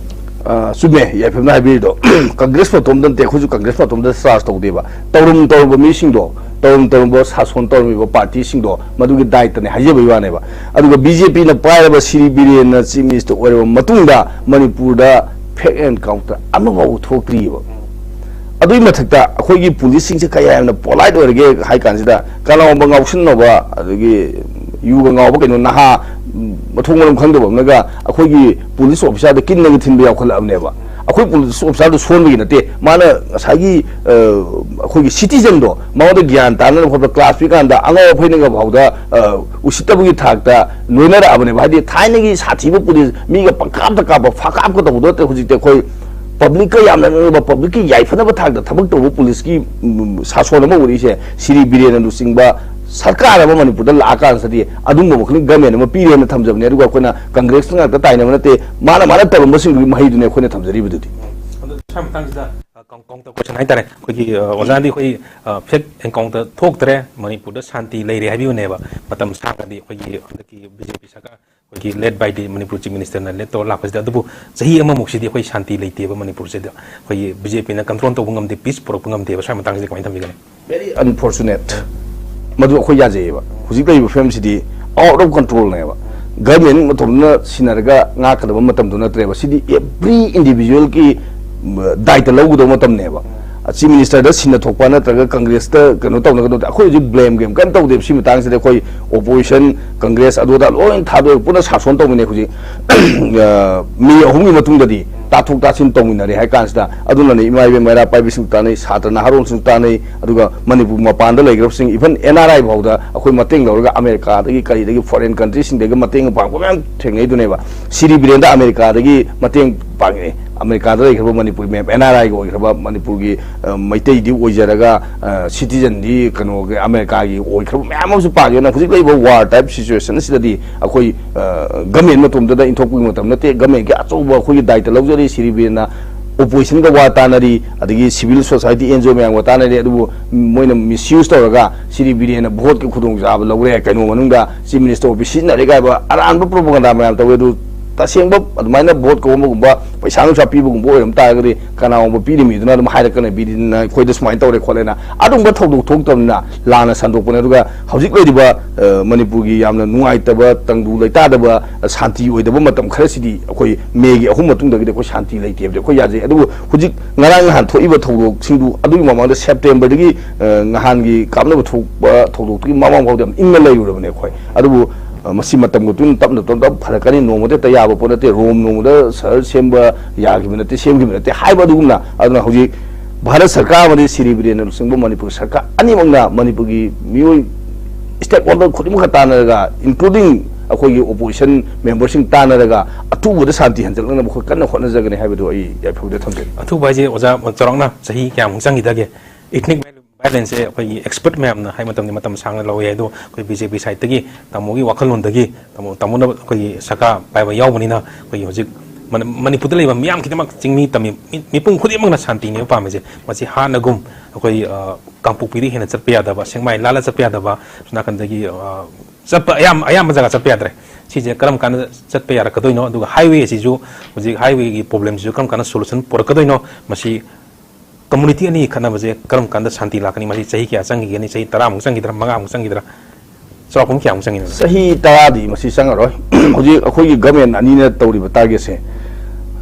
ꯑ, ꯆꯨꯝꯃꯦ, ꯌꯥꯏꯐꯕꯅ ꯍꯥꯏꯕꯤꯔꯤꯗꯣ꯫ ꯀꯪꯒ꯭ꯔꯦꯁ ꯃꯇꯣꯝꯗ ꯅꯠꯇꯦ, ꯑꯩꯈꯣꯏꯁꯨ ꯀꯪꯒ꯭ꯔꯦꯁ ꯃꯇꯣꯝꯗ ꯆꯥꯔꯖ ꯇꯧꯗꯦꯕ꯫ ꯇꯧꯔꯝ ꯇꯧꯔꯝꯕ ꯃꯤꯁꯤꯡꯗꯣ, ꯇꯧꯔꯝ ꯇꯧꯔꯝꯕ ꯁꯥꯁꯣꯟ ꯇꯧꯔꯝꯃꯤꯕ ꯄꯥꯔꯇꯤꯁꯤꯡꯗꯣ, ꯃꯗꯨꯒꯤ ꯗꯥꯏꯇꯅꯦ ꯍꯥꯏꯖꯕꯒꯤ ꯋꯥꯅꯦꯕ꯫ ꯑꯗꯨꯒ ꯕꯤ ꯖꯦ ꯄꯤꯅ ꯄꯥꯏꯔꯕ ꯁ꯭ꯔꯤ ꯕꯤꯔꯦꯟꯅ ꯆꯤꯐ ꯃꯤꯅꯤꯁꯇꯔ ꯑꯣꯏꯔꯕ ꯃꯇꯨꯡꯗ ꯃꯅꯤꯄꯨꯔꯗ ꯐꯦꯛ ꯑꯦꯟꯀꯥꯎꯟꯇꯔ ꯑꯃꯐꯥꯎ ꯊꯣꯛꯇ꯭ꯔꯤꯑꯕ꯫ ꯑꯗꯨꯒꯤ ꯃꯊꯛꯇ ꯑꯩꯈꯣꯏꯒꯤ ꯄꯨꯂꯤꯁꯁꯤꯡꯁꯦ ꯀꯌꯥ ꯌꯥꯝꯅ ꯄꯣꯂꯥꯏꯠ ꯑꯣꯏꯔꯒꯦ ꯍꯥꯏ ꯀꯥꯟꯁꯤꯗ, ꯀꯅꯥꯒꯨꯝꯕ ꯉꯥꯎꯁꯤꯟꯅꯕ, ꯑꯗꯒꯤ ꯌꯨꯒ ꯉꯥꯎꯕ ꯀꯩꯅꯣ ꯅꯍꯥ, ꯎꯝ, ꯃꯊꯣꯡ ꯃꯔꯝ ꯈꯪꯗꯕ ꯑꯃꯅꯒ ꯑꯩꯈꯣꯏꯒꯤ ꯄꯨꯂꯤꯁ ꯑꯣꯐꯤꯁꯥꯔꯗ ꯀꯤꯟꯅꯒ ꯊꯤꯟꯕ ꯌꯥꯎꯈꯠꯂꯛꯑꯕꯅꯦꯕ꯫ ꯑꯩꯈꯣꯏ ꯄꯨꯂꯤꯁ ꯑꯣꯐꯤꯁꯥꯔꯗꯨ ꯁꯣꯟꯕꯒꯤ ꯅꯠꯇꯦ, ꯃꯥꯅ ꯉꯁꯥꯏꯒꯤ, ꯑ, ꯑꯩꯈꯣꯏꯒꯤ ꯁꯤꯇꯤꯖꯟꯗꯣ ꯃꯉꯣꯟꯗ ꯒ꯭ꯌꯥꯟ ꯇꯥꯅꯅꯕ ꯈꯣꯠꯄ ꯀ꯭ꯂꯥꯁ ꯄꯤꯀꯥꯟꯗ ꯑꯉꯥꯎ ꯑꯐꯩꯅꯒ ꯐꯥꯎꯗ, ꯑ, ꯎꯁꯤꯠꯇꯕꯒꯤ ꯊꯥꯛꯇ ꯂꯣꯏꯅꯔꯛꯑꯕꯅꯦꯕ꯫ ꯍꯥꯏꯗꯤ ꯊꯥꯏꯅꯒꯤ ꯁꯥꯊꯤꯕ ꯄꯨꯂꯤꯁ ꯃꯤꯒ ꯄꯪꯀꯥꯞꯇ ꯀꯥꯞꯄ, ꯐꯥꯀꯥꯞꯀ ꯇꯧꯕꯗꯣ ꯅꯠꯇ꯭ꯔꯦ꯫ ꯍꯧꯖꯤꯛꯇꯤ ꯑꯩꯈꯣꯏ ꯄꯕ꯭ꯂꯤꯛꯀ ꯌꯥꯝꯅ ꯅꯛꯅꯕ, ꯄꯕ꯭ꯂꯤꯛꯀꯤ ꯌꯥꯏꯐꯅꯕ ꯊꯥꯛꯇ ꯊꯕꯛ ꯇꯧꯕ ꯄꯨꯂꯤꯁꯀꯤ, ꯎꯝ, ꯁꯥꯁꯣꯟ ꯑꯃ ꯎꯔꯤꯁꯦ ꯁꯤꯔꯤ ꯕꯤꯔꯦꯟꯅ ꯂꯨꯆꯤꯡꯕ ꯁꯔꯀꯥꯔ ꯑꯃ ꯃꯅꯤꯄꯨꯔꯗ ꯂꯥꯛꯑꯀꯥꯟꯁꯤꯗꯗꯤ ꯑꯗꯨꯝꯕ ꯃꯈꯜꯒꯤ ꯒꯃꯦꯟ ꯑꯃ ꯄꯤꯔꯦꯅ ꯊꯝꯖꯕꯅꯦ꯫ ꯑꯗꯨꯒ ꯑꯩꯈꯣꯏꯅ ꯀꯪꯒ꯭ꯔꯦꯁꯇ ꯉꯥꯛꯇ ꯇꯥꯏꯅꯕ ꯅꯠꯇꯦ, ꯃꯥꯅ, ꯃꯥꯅ ꯇꯧꯔꯝꯕꯁꯤꯡꯗꯨꯒꯤ ꯃꯍꯩꯗꯨꯅꯦ ꯑꯩꯈꯣꯏꯅ ꯊꯝꯖꯔꯤꯕꯗꯨꯗꯤ꯫ ꯑꯗꯣ ꯁ꯭ꯋꯥꯏ ꯃꯇꯥꯡꯁꯤꯗ, ꯑ, ꯀꯥꯎꯟ-, ꯀꯥꯎꯟꯇꯔ ꯀꯣꯏꯁꯟ ꯍꯥꯏꯇꯥꯔꯦ꯫ ꯑꯩꯈꯣꯏꯒꯤ, ꯑ, ꯑꯣꯖꯥꯗꯤ ꯑꯩꯈꯣꯏ, ꯑ, ꯐꯦꯛ ꯑꯦꯟꯀꯥꯎꯟꯇꯔ ꯊꯣꯛꯇ꯭ꯔꯦ, ꯃꯅꯤꯄꯨꯔꯗ ꯁꯥꯟꯇꯤ ꯂꯩꯔꯦ ꯍꯥꯏꯕꯤꯕꯅꯦꯕ꯫ ꯃꯇꯝ ꯁꯥꯡꯅꯗꯤ ꯑꯩꯈꯣꯏꯒꯤ ꯍꯟꯗꯛꯀꯤ ꯕꯤ ꯖꯦ ꯄꯤ ꯁꯔꯀꯥꯔ, ꯑꯩꯈꯣꯏꯒꯤ led by the Manipur chief ꯃꯤꯅꯤꯁꯇꯔꯅ ꯂꯦꯠ ꯇꯧꯔ ꯂꯥꯛꯄꯁꯤꯗ, ꯑꯗꯨꯕꯨ ꯆꯍꯤ ꯑꯃꯃꯨꯛꯁꯤꯗꯤ ꯑꯩꯈꯣꯏ ꯁꯥꯟꯇꯤ ꯂꯩꯇꯦꯕ ꯃꯅꯤꯄꯨꯔꯁꯤꯗ꯫ ꯑꯩꯈꯣꯏꯒꯤ ꯕꯤ ꯖꯦ ꯄꯤꯅ ꯀꯟꯇ꯭ꯔꯣꯜ ꯇꯧꯕ ꯉꯝꯗꯦ, ꯄꯤꯁ ꯄꯨꯔꯛꯄ ꯉꯝꯗꯦꯕ꯫ ꯁ꯭ꯋꯥꯏ ꯃꯇꯥꯡꯁꯤꯗ ꯀꯃꯥꯏꯅ ꯊꯝꯕꯤꯒꯅꯤ? Very unfortunate꯫ ꯃꯗꯨ ꯑꯩꯈꯣꯏ ꯌꯥꯖꯩꯌꯦꯕ꯫ ꯍꯧꯖꯤꯛ ꯂꯩꯔꯤꯕ ꯐꯤꯕꯝꯁꯤꯗꯤ out of controlꯅꯦꯕ꯫ ꯒꯚꯔꯟꯃꯦꯟ ꯃꯇꯣꯝꯇꯅ ꯁꯤꯟꯅꯔꯒ ꯉꯥꯛꯀꯗꯕ ꯃꯇꯝꯗꯨ ꯅꯠꯇ꯭ꯔꯦꯕ꯫ ꯁꯤꯗꯤ every individualꯒꯤ, ꯎꯝ, ꯗꯥꯏꯇ ꯂꯧꯒꯗꯕ ꯃꯇꯝꯅꯦꯕ꯫ ꯆꯤꯐ ꯃꯤꯅꯤꯁꯇꯔꯗ ꯁꯤꯟꯅ ꯊꯣꯛꯄ ꯅꯠꯇ꯭ꯔꯒ ꯀꯪꯒ꯭ꯔꯦꯁꯇ ꯀꯩꯅꯣ ꯇꯧꯅꯒꯗꯕ, ꯑꯩꯈꯣꯏ ꯍꯧꯖꯤꯛ ꯕ꯭ꯂꯦꯝ ꯒꯦꯝ ꯀꯔꯤꯝ ꯇꯧꯗꯦꯕ꯫ ꯁꯤ ꯃꯇꯥꯡꯁꯤꯗ ꯑꯩꯈꯣꯏ ꯑꯣꯄꯣꯖꯤꯁꯟ, ꯀꯪꯒ꯭ꯔꯦꯁ, ꯑꯗꯨ ꯑꯗꯥ ꯂꯣꯏ ꯊꯥꯗꯣꯛꯑꯒ ꯄꯨꯟꯅ ꯁꯥꯁꯣꯟ ꯇꯧꯃꯤꯟꯅꯩ ꯍꯧꯖꯤꯛ꯫ ꯑ, ꯃꯦ ꯑꯍꯨꯝꯒꯤ ꯃꯇꯨꯡꯗꯗꯤ ꯇꯥꯊꯣꯛ ꯇꯥꯁꯤꯟ ꯇꯧꯃꯤꯟꯅꯔꯦ ꯍꯥꯏ ꯀꯥꯟꯁꯤꯗ, ꯑꯗꯨꯅꯅꯦ ꯏꯃꯥ ꯏꯕꯦꯟ ꯃꯩꯔꯥ ꯄꯥꯏꯕꯤꯁꯤꯡꯁꯨ ꯇꯥꯟꯅꯩ, ꯁꯥꯇ꯭ꯔ ꯅꯍꯥꯔꯣꯜꯁꯤꯡꯁꯨ ꯇꯥꯟꯅꯩ, ꯑꯗꯨꯒ ꯃꯅꯤꯄꯨꯔ ꯃꯄꯥꯟꯗ ꯂꯩꯈ꯭ꯔꯕꯁꯤꯡ, even ꯑꯦꯟ ꯑꯥꯔ ꯑꯥꯏ ꯐꯥꯎꯗ ꯑꯩꯈꯣꯏ ꯃꯇꯦꯡ ꯂꯧꯔꯒ ꯑꯃꯦꯔꯤꯀꯥꯗꯒꯤ ꯀꯔꯤꯗꯒꯤ foreign countryꯁꯤꯡꯗꯒꯤ ꯃꯇꯦꯡ ꯄꯥꯡꯕ ꯃꯌꯥꯝ ꯊꯦꯡꯅꯩꯗꯨꯅꯦꯕ꯫ ꯁꯤꯔꯤ ꯕꯤꯔꯦꯟꯗ ꯑꯃꯦꯔꯤꯀꯥꯗꯒꯤ ꯃꯇꯦꯡ ꯄꯥꯡꯉꯛꯑꯦ꯫ ꯑꯃꯦꯔꯤꯀꯥꯗ ꯂꯩꯈ꯭ꯔꯕ ꯃꯅꯤꯄꯨꯔꯤ ꯃꯌꯥꯝ, ꯑꯦꯟ ꯑꯥꯔ ꯑꯥꯏꯒ ꯑꯣꯏꯈ꯭ꯔꯕ ꯃꯅꯤꯄꯨꯔꯒꯤ, ꯑ, ꯃꯩꯇꯩꯗꯤ ꯑꯣꯏꯖꯔꯒ, ꯑ, ꯁꯤꯇꯤꯖꯟꯗꯤ ꯀꯩꯅꯣꯒꯤ ꯑꯃꯦꯔꯤꯀꯥꯒꯤ ꯑꯣꯏꯈ꯭ꯔꯕ ꯃꯌꯥꯝ ꯑꯃꯁꯨ ꯄꯥꯡꯉꯦ꯫ ꯑꯗꯨꯅ ꯍꯧꯖꯤꯛ ꯂꯩꯔꯤꯕ ꯋꯥꯔ ꯇꯥꯏꯞ ꯁꯤꯆꯨꯋꯦꯁꯟ ꯑꯁꯤꯗꯗꯤ ꯑꯩꯈꯣꯏ, ꯑ, ꯒꯃꯦꯟ ꯃꯇꯣꯝꯇꯗ ꯏꯟꯊꯣꯛꯄꯒꯤ ꯃꯇꯝ ꯅꯠꯇꯦ꯫ ꯒꯃꯦꯟꯒꯤ ꯑꯆꯧꯕ ꯑꯩꯈꯣꯏꯒꯤ ꯗꯥꯏꯇ ꯂꯧꯖꯔꯤ꯫ ꯁꯤꯔꯤ ꯕꯤꯔꯦꯟꯅ ꯑꯣꯄꯣꯖꯤꯁꯟꯒ ꯋꯥ ꯇꯥꯅꯔꯤ, ꯑꯗꯒꯤ civil society and G O ꯃꯌꯥꯝꯒ ꯇꯥꯅꯔꯤ, ꯑꯗꯨꯕꯨ ꯃꯣꯏꯅ ꯃꯤꯁꯌꯨꯁ ꯇꯧꯔꯒ ꯁꯤꯔꯤ ꯕꯤꯔꯦꯟꯅ ꯚꯣꯠꯀꯤ ꯈꯨꯗꯣꯡꯆꯥꯕ ꯂꯧꯔꯦ꯫ ꯀꯩꯅꯣ ꯃꯅꯨꯡꯗ ꯆꯤꯐ ꯃꯤꯅꯤꯁꯇꯔ ꯑꯣꯐꯤꯁ ꯁꯤꯖꯤꯟꯅꯔꯦ ꯀꯥꯏꯕ ꯑꯔꯥꯟꯕ ꯄ꯭ꯔꯣꯄꯒꯟꯗꯥ ꯃꯌꯥꯝ ꯇꯧꯋꯦ꯫ ꯑꯗꯨ ꯇꯁꯦꯡꯕ ꯑꯗꯨꯃꯥꯏꯅ ꯚꯣꯠ ꯀꯧꯕꯒꯨꯝꯕ, ꯄꯩꯁꯥ ꯅꯨꯡꯁꯥ ꯄꯤꯕꯒꯨꯝꯕ ꯑꯣꯏꯔꯝ ꯇꯥꯔꯒꯗꯤ, ꯀꯅꯥꯒꯨꯝꯕ ꯄꯤꯔꯤꯃꯤꯗꯨꯅ ꯑꯗꯨꯝ ꯍꯥꯏꯔꯛꯀꯅꯤ, "ꯕꯤꯗꯤꯟꯅ ꯑꯩꯈꯣꯏꯗ ꯁꯨꯃꯥꯏꯅ ꯇꯧꯔꯦ ꯈꯣꯠꯂꯦꯅ"꯫ ꯑꯗꯨꯒꯨꯝꯕ ꯊꯧꯗꯣꯛ ꯊꯣꯛꯇꯕꯅꯤꯅ ꯂꯥꯟꯅ ꯁꯟꯗꯣꯛꯄꯅꯦ꯫ ꯑꯗꯨꯒ ꯍꯧꯖꯤꯛ ꯂꯩꯔꯤꯕ, ꯑ, ꯃꯅꯤꯄꯨꯔꯒꯤ ꯌꯥꯝꯅ ꯅꯨꯡꯉꯥꯏꯇꯕ, ꯇꯪꯗꯨ ꯂꯩꯇꯥꯗꯕ, ꯑ, ꯁꯥꯟꯇꯤ ꯑꯣꯏꯗꯕ ꯃꯇꯝ ꯈꯔꯁꯤꯗꯤ ꯑꯩꯈꯣꯏ ꯃꯦꯒꯤ ꯑꯍꯨꯝ ꯃꯇꯨꯡꯗꯒꯤꯗꯤ ꯑꯩꯈꯣꯏ ꯁꯥꯟꯇꯤ ꯂꯩꯇꯦ ꯍꯥꯏꯕꯗꯤ ꯑꯩꯈꯣꯏ ꯌꯥꯖꯩ꯫ ꯑꯗꯨꯕꯨ ꯍꯧꯖꯤꯛ ꯉꯔꯥꯡ ꯅꯍꯥꯟ ꯊꯣꯛꯏꯕ ꯊꯧꯗꯣꯛꯁꯤꯡꯗꯨ, ꯑꯗꯨꯒꯤ ꯃꯃꯥꯡꯗ ꯁꯦꯞꯇꯦꯝꯕꯔꯗꯒꯤ, ꯑ, ꯅꯍꯥꯟꯒꯤ ꯀꯥꯞꯅꯕ ꯊꯣꯛꯄ ꯊꯧꯗꯣꯛꯇꯨꯒꯤ ꯃꯃꯥꯡ ꯐꯥꯎꯗꯤ ꯌꯥꯝ ꯏꯪꯅ ꯂꯩꯔꯨꯔꯕꯅꯦ ꯑꯩꯈꯣꯏ꯫ ꯑꯗꯨꯕꯨ, ꯑ, ꯃꯁꯤ ꯃꯇꯝꯒꯤ ꯃꯇꯨꯡ ꯏꯟꯅ ꯇꯞꯅ ꯇꯞꯅ ꯇꯞꯅ ꯐꯔꯛꯀꯅꯤ, ꯅꯣꯡꯃꯗ ꯍꯦꯛꯇ ꯌꯥꯕ ꯄꯣꯠ ꯅꯠꯇꯦ, ꯔꯣꯝ ꯅꯣꯡꯃꯗ ꯁꯍꯔ ꯁꯦꯝꯕ ꯌꯥꯈꯤꯕ ꯅꯠꯇꯦ, ꯁꯦꯝꯈꯤꯕ ꯅꯠꯇꯦ ꯍꯥꯏꯕ ꯑꯗꯨꯒꯨꯝꯅ꯫ ꯑꯗꯨꯅ ꯍꯧꯖꯤꯛ ꯚꯥꯔꯠ ꯁꯔꯀꯥꯔ ꯑꯃꯗꯤ ꯁ꯭ꯔꯤ ꯕꯤꯔꯦꯟꯅ ꯂꯨꯆꯤꯡꯕ ꯃꯅꯤꯄꯨꯔ ꯁꯔꯀꯥꯔ ꯑꯅꯤꯃꯛꯅ ꯃꯅꯤꯄꯨꯔꯒꯤ ꯃꯤꯑꯣꯏ ꯁ꯭ꯇꯦꯛ ꯍꯣꯜꯗꯔ ꯈꯨꯗꯤꯡꯃꯛꯀ ꯇꯥꯟꯅꯔꯒ, including ꯑꯩꯈꯣꯏꯒꯤ ꯑꯣꯄꯣꯖꯤꯁꯟ ꯃꯦꯝꯕꯔꯁꯤꯡ ꯇꯥꯟꯅꯔꯒ ꯑꯊꯨꯕꯗ ꯁꯥꯟꯇꯤ ꯍꯟꯖꯤꯜꯂꯛꯅꯕ ꯑꯩꯈꯣꯏ ꯀꯟꯅ ꯍꯣꯠꯅꯖꯒꯅꯤ ꯍꯥꯏꯕꯗꯨ ꯑꯩ ꯌꯥꯏꯐꯕꯗ ꯊꯝꯖꯒꯦ꯫ ꯑꯊꯨꯕ ꯍꯥꯏꯁꯦ ꯑꯣꯖꯥ ꯆꯥꯎꯔꯥꯛꯅ ꯆꯍꯤ ꯀꯌꯥꯃꯨꯛ ꯆꯪꯈꯤꯗꯒꯦ? ꯏꯊꯅꯤꯛ ꯚꯥꯏꯂꯦꯟꯁꯁꯦ ꯑꯩꯈꯣꯏꯒꯤ ꯑꯦꯛꯁꯄꯔꯠ ꯃꯌꯥꯝꯅ ꯍꯥꯏ ꯃꯇꯝꯗ ꯃꯇꯝ ꯁꯥꯡꯅ ꯂꯧꯋꯦ, ꯑꯗꯣ ꯑꯩꯈꯣꯏ ꯕꯤ ꯖꯦ ꯄꯤ ꯁꯥꯏꯠꯇꯒꯤ ꯇꯥꯃꯣꯒꯤ ꯋꯥꯈꯜꯂꯣꯟꯗꯒꯤ, ꯇꯥꯃꯣ, ꯇꯥꯃꯣꯅ ꯑꯩꯈꯣꯏꯒꯤ ꯁꯔꯀꯥꯔ ꯄꯥꯏꯕ ꯌꯥꯎꯕꯅꯤꯅ ꯑꯩꯈꯣꯏꯒꯤ ꯍꯧꯖꯤꯛ ꯃꯅ-, ꯃꯅꯤꯄꯨꯔꯗ ꯂꯩꯕ ꯃꯤꯌꯥꯝ ꯈꯨꯗꯤꯡꯃꯛ, ꯆꯤꯡꯃꯤ ꯇꯝꯃꯤ ꯃꯤ-, ꯃꯤꯄꯨꯝ ꯈꯨꯗꯤꯡꯃꯛꯅ ꯁꯥꯟꯇꯤꯅꯦꯕ ꯄꯥꯝꯃꯤꯁꯦ꯫ ꯃꯁꯤ ꯍꯥꯟꯅꯒꯨꯝ ꯑꯩꯈꯣꯏ, ꯑ, ꯀꯥꯡꯄꯣꯛꯄꯤꯗꯒꯤ ꯍꯦꯟꯅ ꯆꯠꯄ ꯌꯥꯗꯕ, ꯁꯦꯛꯃꯥꯏ ꯂꯥꯜꯂ ꯆꯠꯄ ꯌꯥꯗꯕ, ꯁꯣꯝ ꯅꯥꯀꯟꯗꯒꯤ, ꯑ, ꯆꯠꯄ ꯑꯌꯥꯝ-, ꯑꯌꯥꯝꯕ ꯖꯒꯥ ꯆꯠꯄ ꯌꯥꯗ꯭ꯔꯦ꯫ ꯁꯤꯁꯦ ꯀꯔꯝ ꯀꯥꯟꯗ ꯆꯠꯄ ꯌꯥꯔꯛꯀꯗꯣꯏꯅꯣ? ꯑꯗꯨꯒ ꯍꯥꯏꯋꯦ ꯑꯁꯤꯁꯨ ꯍꯧꯖꯤꯛ ꯍꯥꯏꯋꯦꯒꯤ ꯄ꯭ꯔꯣꯕ꯭ꯂꯦꯝꯁꯤꯁꯨ ꯀꯔꯝ ꯀꯥꯟꯗ ꯁꯣꯂꯨꯁꯟ ꯄꯨꯔꯛꯀꯗꯣꯏꯅꯣ? ꯃꯁꯤ ꯀꯝꯃꯨꯅꯤꯇꯤ ꯑꯅꯤ ꯈꯠꯅꯕꯁꯦ ꯀꯔꯝ ꯀꯥꯟꯗ ꯁꯥꯟꯇꯤ ꯂꯥꯛꯀꯅꯤ? ꯃꯁꯤ ꯆꯍꯤ ꯀꯌꯥ ꯆꯪꯈꯤꯒꯅꯤ? ꯆꯍꯤ ꯇꯔꯥꯃꯨꯛ ꯆꯪꯈꯤꯗ꯭ꯔꯥ? ꯃꯉꯥꯃꯨꯛ ꯆꯪꯈꯤꯗ꯭ꯔꯥ? ꯆꯥꯎꯔꯥꯛꯄ ꯀꯌꯥꯃꯨꯛ ꯆꯪꯒꯅꯤ? ꯆꯍꯤ ꯇꯔꯥꯗꯤ ꯃꯁꯤ ꯆꯪꯉꯔꯣꯏ꯫ ꯍꯧꯖꯤꯛ ꯑꯩꯈꯣꯏꯒꯤ ꯒꯃꯦꯟ ꯑꯅꯤꯅ ꯇꯧꯔꯤꯕ ꯇꯥꯔꯒꯦꯠꯁꯦ,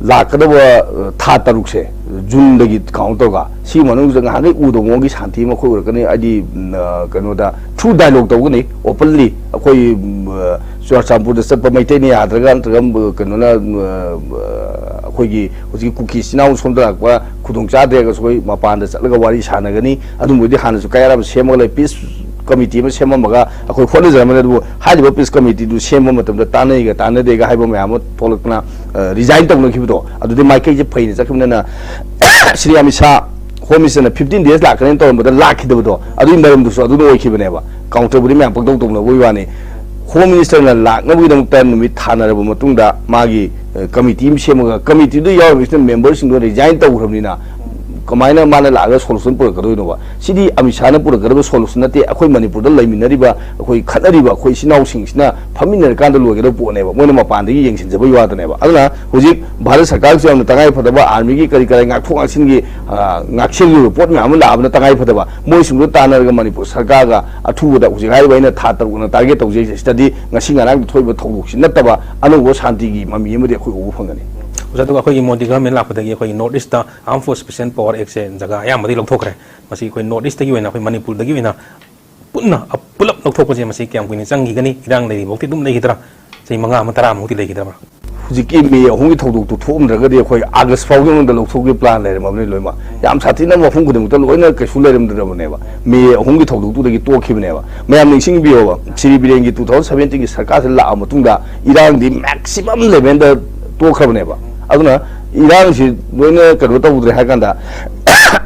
ꯂꯥꯛꯀꯗꯕ, ꯑ, ꯊꯥ ꯇꯔꯨꯛꯁꯦ, ꯖꯨꯟꯗꯒꯤ ꯀꯥꯎꯟ ꯇꯧꯔꯒ, ꯁꯤꯒꯤ ꯃꯅꯨꯡꯁꯤꯗ ꯉꯍꯥꯟꯈꯩ ꯎꯗꯕ ꯃꯑꯣꯡꯒꯤ ꯁꯥꯟꯇꯤ ꯑꯃ ꯑꯩꯈꯣꯏ ꯎꯔꯛꯀꯅꯤ꯫ ꯍꯥꯏꯗꯤ, ꯎꯝ, ꯑ, ꯀꯩꯅꯣꯗ, ꯊ꯭ꯔꯨ ꯗꯥꯏꯂꯣꯛ ꯇꯧꯒꯅꯤ, ꯑꯣꯄꯟꯂꯤ꯫ ꯑꯩꯈꯣꯏ, ꯎꯝ, ꯑ, ꯆꯨꯔꯥꯆꯥꯟꯄꯨꯔꯗ ꯆꯠꯄ ꯃꯩꯇꯩꯅ ꯌꯥꯗ꯭ꯔꯒ, ꯅꯠꯇ꯭ꯔꯒ, ꯎꯝ, ꯀꯩꯅꯣꯅ, ꯎꯝ, ꯑ, ꯑ, ꯑꯩꯈꯣꯏꯒꯤ ꯍꯧꯖꯤꯛꯀꯤ ꯀꯨꯀꯤ ꯏꯆꯤꯟ ꯏꯅꯥꯎ ꯁꯣꯝꯗ ꯂꯥꯛꯄ ꯈꯨꯗꯣꯡ ꯆꯥꯗ꯭ꯔꯦ ꯍꯥꯏꯔꯒꯁꯨ ꯑꯩꯈꯣꯏ ꯃꯄꯥꯟꯗ ꯆꯠꯂꯒ ꯋꯥꯔꯤ ꯁꯥꯟꯅꯒꯅꯤ꯫ ꯑꯗꯨꯝꯕꯗꯤ ꯍꯥꯟꯅꯁꯨ ꯀꯌꯥ ꯑꯃ ꯁꯦꯝꯃꯒ ꯂꯩ, ꯄꯤꯁ ꯀꯃꯤꯇꯤ ꯑꯃ ꯁꯦꯝꯃꯝꯃꯒ ꯑꯩꯈꯣꯏ ꯍꯣꯠꯅꯖꯔꯝꯕꯅꯤ꯫ ꯑꯗꯨꯕꯨ ꯍꯥꯏꯔꯤꯕ ꯄꯤꯁ ꯀꯃꯤꯇꯤꯗꯨ ꯁꯦꯝꯕ ꯃꯇꯝꯗ ꯇꯥꯟꯅꯩꯒ ꯇꯥꯟꯅꯗꯦꯒ ꯍꯥꯏꯕ ꯃꯌꯥꯝ ꯑꯃ ꯊꯣꯛꯂꯛꯇꯅ, ꯑ, ꯔꯤꯖꯥꯏꯟ ꯇꯧꯅꯈꯤꯕꯗꯣ, ꯑꯗꯨꯗꯤ ꯃꯥꯏꯀꯩꯁꯦ ꯐꯩꯅ ꯆꯠꯈꯤꯕꯅꯤꯅ, ꯁ꯭ꯔꯤ ꯑꯃꯤꯠ ꯁꯥꯍ ꯍꯣꯝ ꯃꯤꯅꯤꯁꯇꯔꯅ ꯐꯤꯐꯇꯤꯟ ꯗꯦꯖ ꯂꯥꯛꯀꯅꯤꯅ ꯇꯧꯔꯝꯕꯗ ꯂꯥꯛꯈꯤꯗꯕꯗꯣ, ꯑꯗꯨꯒꯤ ꯃꯔꯝꯗꯨꯁꯨ ꯑꯗꯨꯅ ꯑꯣꯏꯈꯤꯕꯅꯦꯕ꯫ ꯀꯥꯎꯟꯇꯔꯕꯨꯗꯤ ꯃꯌꯥꯝ ꯄꯪꯇꯧ ꯇꯧꯅꯕꯒꯤ ꯋꯥꯅꯤ꯫ ꯍꯣꯝ ꯃꯤꯅꯤꯁꯇꯔꯅ ꯂꯥꯛꯅꯕꯒꯤꯗꯃꯛꯇ ꯅꯨꯃꯤꯠ ꯊꯥꯅꯔꯕ ꯃꯇꯨꯡꯗ ꯃꯥꯒꯤ, ꯑ, ꯀꯃꯤꯇꯤ ꯑꯃ ꯁꯦꯝꯃꯒ, ꯀꯃꯤꯇꯤꯗꯨꯗ ꯌꯥꯎꯔꯤꯕꯁꯤꯅ ꯃꯦꯝꯕꯔꯁꯤꯡꯗꯣ ꯔꯤꯖꯥꯏꯟ ꯇꯧꯈ꯭ꯔꯕꯅꯤꯅ, ꯀꯃꯥꯏꯅ ꯃꯥꯅ ꯂꯥꯛꯑꯒ ꯁꯣꯂꯨꯁꯟ ꯄꯨꯔꯛꯀꯗꯣꯏꯅꯣꯕ? ꯁꯤꯗꯤ ꯑꯃꯤꯠ ꯁꯥꯍꯅ ꯄꯨꯔꯛꯀꯗꯕ ꯁꯣꯂꯨꯁꯟ ꯅꯠꯇꯦ꯫ ꯑꯩꯈꯣꯏ ꯃꯅꯤꯄꯨꯔꯗ ꯂꯩꯃꯤꯟꯅꯔꯤꯕ, ꯑꯩꯈꯣꯏ ꯈꯠꯅꯔꯤꯕ ꯑꯩꯈꯣꯏ ꯏꯆꯤꯟ ꯏꯅꯥꯎꯁꯤꯡꯁꯤꯅ ꯐꯝꯃꯤꯟꯅꯔꯀꯥꯟꯗ ꯂꯣꯏꯒꯗꯕ ꯄꯣꯠꯅꯦꯕ꯫ ꯃꯣꯏꯅ ꯃꯄꯥꯟꯗꯒꯤ ꯌꯦꯡꯁꯤꯟꯖꯕꯒꯤ ꯋꯥꯗꯅꯦꯕ꯫ ꯑꯗꯨꯅ ꯍꯧꯖꯤꯛ ꯚꯥꯔꯠ ꯁꯔꯀꯥꯔꯒꯤꯁꯨ ꯌꯥꯝꯅ ꯇꯉꯥꯏ ꯐꯗꯕ, ꯑꯥꯔꯃꯤꯒꯤ ꯀꯔꯤ ꯀꯔꯥ ꯉꯥꯛꯊꯣꯛ ꯉꯥꯛꯁꯤꯟꯒꯤ, ꯑ, ꯉꯥꯛꯁꯦꯜꯒꯤ ꯑꯣꯏꯕ ꯄꯣꯠ ꯃꯌꯥꯝ ꯑꯃ ꯂꯥꯛꯑꯕꯅ ꯇꯉꯥꯏ ꯐꯗꯕ, ꯃꯣꯏꯁꯤꯡꯗꯨ ꯇꯥꯟꯅꯔꯒ ꯃꯅꯤꯄꯨꯔ ꯁꯔꯀꯥꯔꯒ ꯑꯊꯨꯕꯗ ꯍꯧꯖꯤꯛ ꯍꯥꯏꯔꯤꯕ ꯑꯩꯅ ꯊꯥ ꯇꯔꯨꯛꯅ ꯇꯥꯔꯒꯦꯠ ꯇꯧꯖꯩꯁꯦ, ꯁꯤꯗꯗꯤ ꯉꯁꯤ ꯉꯔꯥꯡꯗ ꯊꯣꯛꯏꯕ ꯊꯧꯗꯣꯛꯁꯤ ꯅꯠꯇꯕ ꯑꯅꯧꯕ ꯁꯥꯟꯇꯤꯒꯤ ꯃꯃꯤ ꯑꯃꯗꯤ ꯑꯩꯈꯣꯏ ꯎꯕ ꯐꯪꯒꯅꯤ꯫ ꯑꯣꯖꯥ, ꯑꯗꯨꯒ ꯑꯩꯈꯣꯏꯒꯤ ꯃꯣꯗꯤ ꯒꯚꯔꯟꯃꯦꯟ ꯂꯥꯛꯄꯗꯒꯤ ꯑꯩꯈꯣꯏꯒꯤ north east armed forces special power ꯑꯦꯛꯁꯦ ꯖꯒꯥ ꯑꯌꯥꯝꯕꯗꯤ ꯂꯧꯊꯣꯛꯈ꯭ꯔꯦ꯫ ꯃꯁꯤ ꯑꯩꯈꯣꯏ ꯅꯣꯔꯠ ꯏꯁꯇꯒꯤ ꯑꯣꯏꯅ, ꯑꯩꯈꯣꯏ ꯃꯅꯤꯄꯨꯔꯗꯒꯤ ꯑꯣꯏꯅ ꯄꯨꯟꯅ, ꯑ, ꯄꯨꯂꯞ ꯂꯧꯊꯣꯛꯄꯁꯦ ꯃꯁꯤ ꯀꯌꯥꯝ ꯀꯨꯏꯅ ꯆꯪꯈꯤꯒꯅꯤ? ꯏꯔꯥꯡ ꯂꯩꯔꯤꯐꯥꯎꯗꯤ ꯑꯗꯨꯝ ꯂꯩꯈꯤꯗ꯭ꯔꯥ? ꯆꯍꯤ ꯃꯉꯥ ꯑꯃ, ꯇꯔꯥꯃꯨꯛꯇꯤ ꯂꯩꯈꯤꯗ꯭ꯔꯕ꯭ꯔꯥ? ꯍꯧꯖꯤꯛꯀꯤ ꯃꯦ ꯑꯍꯨꯝꯒꯤ ꯊꯧꯗꯣꯛꯇꯨ ꯊꯣꯛꯑꯝꯗ꯭ꯔꯒꯗꯤ ꯑꯩꯈꯣꯏ ꯑꯥꯒꯁ ꯐꯥꯎꯒꯤ ꯃꯅꯨꯡꯗ ꯂꯧꯊꯣꯛꯄꯒꯤ ꯄ꯭ꯂꯥꯟ ꯂꯩꯔꯝꯃꯕꯅꯤ ꯂꯣꯏꯅꯃꯛ꯫ ꯌꯥꯝ ꯁꯥꯊꯤꯅ ꯃꯐꯝ ꯈꯨꯗꯤꯡꯃꯛꯇ ꯂꯣꯏꯅ ꯀꯩꯁꯨ ꯂꯩꯔꯝꯗ꯭ꯔꯕꯅꯦꯕ꯫ ꯃꯦ ꯑꯍꯨꯝꯒꯤ ꯊꯧꯗꯣꯛꯇꯨꯗꯒꯤ ꯇꯣꯛꯈꯤꯕꯅꯦꯕ꯫ ꯃꯌꯥꯝ ꯅꯤꯡꯁꯤꯡꯕꯤꯌꯣꯕ, ꯁ꯭ꯔꯤ ꯕꯤꯔꯦꯟꯒꯤ ꯇꯨ ꯊꯥꯎꯖꯟ ꯁꯚꯦꯟꯇꯤꯟꯒꯤ ꯁꯔꯀꯥꯔꯁꯤ ꯂꯥꯛꯑ ꯃꯇꯨꯡꯗ ꯏꯔꯥꯡꯗꯤ ꯃꯦꯛꯁꯤꯃꯝ ꯂꯦꯚꯦꯜꯗ ꯇꯣꯛꯈ꯭ꯔꯕꯅꯦꯕ꯫ ꯑꯗꯨꯅ ꯏꯔꯥꯡꯁꯤ ꯂꯣꯏꯅ ꯀꯩꯅꯣ ꯇꯧꯗ꯭ꯔꯦ ꯍꯥꯏ ꯀꯥꯟꯗ,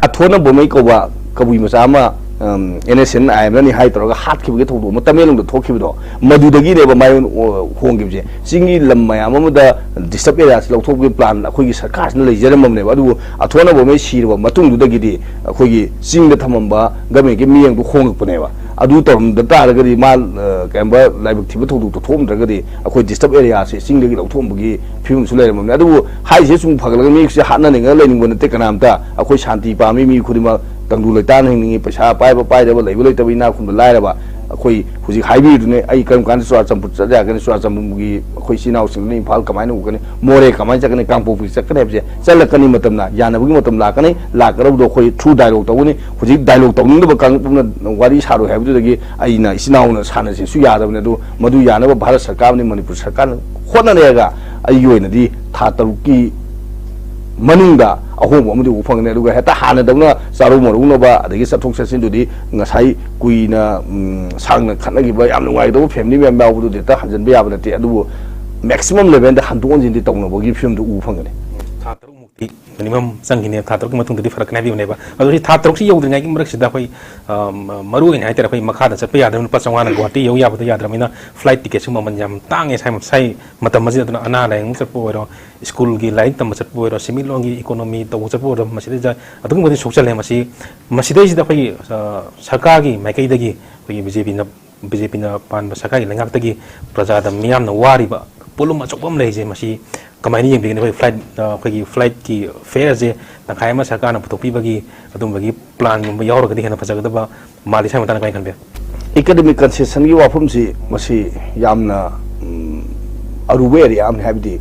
ꯑꯊꯣꯟꯅ ꯕꯣꯃꯩ ꯀꯧꯕ ꯀꯕꯨꯏ ꯃꯆꯥ ꯑꯃ, ꯎꯝ, ꯑꯦꯟ ꯑꯦꯁ ꯑꯦꯟ ꯑꯥꯏ ꯑꯦꯝꯅꯅꯤ ꯍꯥꯏ ꯇꯧꯔꯒ ꯍꯥꯠꯈꯤꯕꯒꯤ ꯊꯧꯗꯣꯛ ꯑꯃ ꯇꯃꯦꯡꯂꯣꯡꯗ ꯊꯣꯛꯈꯤꯕꯗꯣ, ꯃꯗꯨꯗꯒꯤꯅꯦꯕ ꯃꯥꯏ ꯑꯣꯟ-, ꯑꯣ-, ꯍꯣꯡꯈꯤꯕꯁꯦ꯫ ꯆꯤꯡꯒꯤ ꯂꯝ ꯃꯌꯥꯝ ꯑꯃꯗ ꯗꯤꯁꯇꯔꯕ ꯑꯦꯔꯤꯌꯥꯁꯤ ꯂꯧꯊꯣꯛꯄꯒꯤ ꯄ꯭ꯂꯥꯟ ꯑꯩꯈꯣꯏꯒꯤ ꯁꯔꯀꯥꯔꯁꯤꯅ ꯂꯩꯖꯔꯝꯃꯕꯅꯦꯕ꯫ ꯑꯗꯨꯕꯨ ꯑꯊꯣꯟꯅ ꯕꯣꯃꯩ ꯁꯤꯔꯕ ꯃꯇꯨꯡꯗꯨꯗꯒꯤꯗꯤ ꯑꯩꯈꯣꯏꯒꯤ ꯆꯤꯡꯗ ꯊꯝꯃꯝꯕ ꯒꯃꯦꯟꯒꯤ ꯃꯤꯌꯦꯡꯗꯨ ꯍꯣꯡꯉꯛꯄꯅꯦꯕ꯫ ꯑꯗꯨ ꯇꯧꯔꯝꯗ ꯇꯥꯔꯒꯗꯤ ꯃꯥ, ꯑ, ꯀꯩꯒꯨꯝꯕ ꯂꯥꯏꯕꯛ ꯊꯤꯕ ꯊꯧꯗꯣꯛꯇꯣ ꯊꯣꯛꯑꯝꯗ꯭ꯔꯒꯗꯤ ꯑꯩꯈꯣꯏ ꯗꯤꯁꯇꯔꯕ ꯑꯦꯔꯤꯌꯥꯁꯦ ꯆꯤꯡꯗꯒꯤ ꯂꯧꯊꯣꯛꯑꯝꯕꯒꯤ ꯐꯤꯕꯝꯁꯨ ꯂꯩꯔꯝꯃꯕꯅꯦ꯫ ꯑꯗꯨꯕꯨ ꯍꯥꯏꯔꯤꯁꯦ ꯁꯨꯝ ꯐꯒꯠꯂꯒ ꯃꯤꯁꯦ ꯍꯥꯠꯅꯅꯤꯡꯉꯒ ꯂꯩꯅꯤꯡꯕ ꯅꯠꯇꯦ ꯀꯅꯥꯝꯇ꯫ ꯑꯩꯈꯣꯏ ꯁꯥꯟꯇꯤ ꯄꯥꯝꯃꯤ ꯃꯤ ꯈꯨꯗꯤꯡꯃꯛ, ꯇꯪꯗꯨ ꯂꯩꯇꯥꯅ ꯍꯤꯡꯅꯤꯡꯉꯤ, ꯄꯩꯁꯥ ꯄꯥꯏꯕ ꯄꯥꯏꯗꯕ, ꯂꯩꯕ ꯂꯩꯇꯕ, ꯏꯅꯥꯛ ꯈꯨꯟꯕ ꯂꯥꯏꯔꯕ꯫ ꯑꯩꯈꯣꯏ ꯍꯧꯖꯤꯛ ꯍꯥꯏꯕꯤꯔꯤꯗꯨꯅꯦ, ꯑꯩ ꯀꯔꯝ ꯀꯥꯟꯗ ꯆꯨꯔꯥꯆꯥꯟꯄꯨꯔ ꯆꯠ ꯌꯥꯒꯅꯤ, ꯆꯨꯔꯥꯆꯥꯟꯄꯨꯔꯒꯤ ꯑꯩꯈꯣꯏ ꯏꯆꯤꯟ ꯏꯅꯥꯎꯁꯤꯡꯗꯨꯅ ꯏꯝꯐꯥꯜ ꯀꯃꯥꯏꯅ ꯎꯒꯅꯤ, ꯃꯣꯔꯦ ꯀꯃꯥꯏꯅ ꯆꯠꯀꯅꯤ, ꯀꯥꯡꯄꯣꯛꯄꯤ ꯆꯠꯀꯅꯤ ꯍꯥꯏꯕꯁꯦ ꯆꯠꯂꯛꯀꯅꯤ꯫ ꯃꯇꯝꯅ ꯌꯥꯅꯕꯒꯤ ꯃꯇꯝ ꯂꯥꯛꯀꯅꯤ꯫ ꯂꯥꯛꯀꯗꯕꯗꯣ ꯑꯩꯈꯣꯏ ꯊ꯭ꯔꯨ ꯗꯥꯏꯂꯣꯛ ꯇꯧꯒꯅꯤ꯫ ꯍꯧꯖꯤꯛ ꯗꯥꯏꯂꯣꯛ ꯇꯧꯅꯤꯡꯗꯕ ꯀꯥꯡꯂꯨꯞ ꯑꯃꯅ ꯋꯥꯔꯤ ꯁꯥꯔꯣꯏ ꯍꯥꯏꯕꯗꯨꯗꯒꯤ ꯑꯩꯅ ꯏꯆꯤꯟ ꯏꯅꯥꯎꯅ ꯁꯥꯟꯅꯁꯦꯁꯨ ꯌꯥꯗꯕꯅꯤ꯫ ꯑꯗꯨ ꯃꯗꯨ ꯌꯥꯅꯕ ꯚꯥꯔꯠ ꯁꯔꯀꯥꯔ ꯑꯃꯗꯤ ꯃꯅꯤꯄꯨꯔ ꯁꯔꯀꯥꯔꯅ ꯍꯣꯠꯅꯔꯦꯒ ꯑꯩꯒꯤ ꯑꯣꯏꯅꯗꯤ ꯊꯥ ꯇꯔꯨꯛꯀꯤ ꯃꯅꯨꯡꯗ ꯑꯍꯣꯡꯕ ꯑꯃꯗꯤ ꯎꯕ ꯐꯪꯒꯅꯤ꯫ ꯑꯗꯨꯒ ꯍꯦꯛꯇ ꯍꯥꯟꯅꯗꯧꯅ ꯆꯥꯔꯧ ꯃꯔꯧꯅꯕ ꯑꯗꯒꯤ ꯆꯠꯊꯣꯛ ꯆꯠꯁꯤꯟꯗꯨꯗꯤ ꯉꯁꯥꯏ ꯀꯨꯏꯅ, ꯎꯝ, ꯁꯥꯡꯅ ꯈꯠꯅꯈꯤꯕ ꯌꯥꯝ ꯅꯨꯡꯉꯥꯏꯇꯕ ꯐꯦꯃꯤꯂꯤ ꯃꯌꯥꯝ ꯌꯥꯎꯕꯗꯨꯗꯤ ꯍꯦꯛꯇ ꯍꯟꯖꯤꯟꯕ ꯌꯥꯕ ꯅꯠꯇꯦ꯫ ꯑꯗꯨꯕꯨ ꯃꯦꯛꯁꯤꯃꯝ ꯂꯦꯚꯦꯜꯗ ꯍꯟꯗꯣꯛ ꯍꯟꯖꯤꯟꯗꯤ ꯇꯧꯅꯕꯒꯤ ꯐꯤꯕꯝꯗꯨ ꯎꯕ ꯐꯪꯒꯅꯤ꯫ ꯊꯥ ꯇꯔꯨꯛꯃꯨꯛ ꯃꯤꯅꯤꯃꯝ ꯆꯪꯈꯤꯅꯦꯕ, ꯊꯥ ꯇꯔꯨꯛꯀꯤ ꯃꯇꯨꯡꯗꯗꯤ ꯐꯔꯛꯀꯅꯤ ꯍꯥꯏꯕꯤꯕꯅꯦꯕ꯫ ꯑꯗꯣ ꯁꯤ ꯊꯥ ꯇꯔꯨꯛꯁꯤ ꯌꯧꯗ꯭ꯔꯤꯉꯩꯒꯤ ꯃꯔꯛꯁꯤꯗ ꯑꯩꯈꯣꯏ, ꯑ, ꯃ-, ꯃꯔꯨ ꯑꯣꯏꯅ ꯍꯥꯏꯇꯥꯔꯦ, ꯑꯩꯈꯣꯏ ꯃꯈꯥꯗ ꯆꯠꯄ ꯌꯥꯗ꯭ꯔꯕꯅꯤꯅ, ꯂꯨꯄꯥ ꯆꯥꯝꯃꯉꯥꯅ ꯒꯨꯋꯥꯍꯥꯇꯤ ꯌꯧ ꯌꯥꯕꯗꯣ ꯌꯥꯗ꯭ꯔꯕꯅꯤꯅ, ꯐ꯭ꯂꯥꯏꯠ ꯇꯤꯀꯦꯠꯁꯨ ꯃꯃꯜ ꯌꯥꯝ ꯇꯥꯡꯉꯦ ꯁꯥꯏ, ꯁꯥꯏ ꯃꯇꯝ ꯑꯁꯤꯗ꯫ ꯑꯗꯨꯅ ꯑꯅꯥ ꯂꯥꯏꯌꯦꯡ ꯆꯠꯄ ꯑꯣꯏꯔꯣ, ꯁ꯭ꯀꯨꯜꯒꯤ ꯂꯥꯏꯔꯤꯛ ꯇꯝꯕ ꯆꯠꯄ ꯑꯣꯏꯔꯣ, ꯁꯦꯟꯃꯤꯠꯂꯣꯟꯒꯤ ꯏꯀꯣꯅꯣꯃꯤ ꯇꯧꯕ ꯆꯠꯄ ꯑꯣꯏꯔꯣ, ꯃꯁꯤꯗꯩꯗ ꯑꯗꯨꯛꯀꯤ ꯃꯇꯤꯛ ꯁꯣꯛꯆꯜꯂꯦ꯫ ꯃꯁꯤ, ꯃꯁꯤꯗꯩꯁꯤꯗ ꯑꯩꯈꯣꯏꯒꯤ, ꯑ, ꯁꯔꯀꯥꯔꯒꯤ ꯃꯥꯏꯀꯩꯗꯒꯤ ꯑꯩꯈꯣꯏꯒꯤ ꯕꯤ ꯖꯦ ꯄꯤꯅ ꯕꯤ ꯖꯦ ꯄꯤꯅ ꯄꯥꯟꯕ ꯁꯔꯀꯥꯔꯒꯤ ꯂꯩꯉꯥꯛꯇꯒꯤ ꯄ꯭ꯔꯖꯥꯗ ꯃꯤꯌꯥꯝꯅ ꯋꯥꯔꯤꯕ ꯄꯣꯠꯂꯨꯝ ꯑꯆꯧꯕ ꯑꯃ ꯂꯩꯔꯤꯁꯦ, ꯃꯁꯤ ꯀꯃꯥꯏꯅ ꯌꯦꯡꯕꯤꯒꯅꯤ? ꯑꯩꯈꯣꯏ ꯐ꯭ꯂꯥꯏꯠ, ꯑ, ꯑꯩꯈꯣꯏꯒꯤ ꯐ꯭ꯂꯥꯏꯠꯀꯤ ꯐꯦꯌꯔꯁꯦ ꯇꯪꯈꯥꯏ ꯑꯃ ꯁꯔꯀꯥꯔꯅ ꯄꯨꯊꯣꯛꯄꯤꯕꯒꯤ ꯑꯗꯨꯝꯕꯒꯤ ꯄ꯭ꯂꯥꯟꯒꯨꯝꯕ ꯌꯥꯎꯔꯒꯗꯤ ꯍꯦꯟꯅ ꯐꯖꯒꯗꯕ ꯃꯥꯜꯂꯤ꯫ ꯁ꯭ꯋꯥꯏ ꯃꯇꯥꯡꯗ ꯀꯃꯥꯏꯅ ꯈꯟꯕꯤ? Economic concessionꯒꯤ ꯋꯥꯐꯝꯁꯤ ꯃꯁꯤ ꯌꯥꯝꯅ, ꯎꯝ, ꯑꯔꯨꯕ ꯑꯦꯔꯤꯌꯥ ꯑꯃꯅꯤ꯫ ꯍꯥꯏꯕꯗꯤ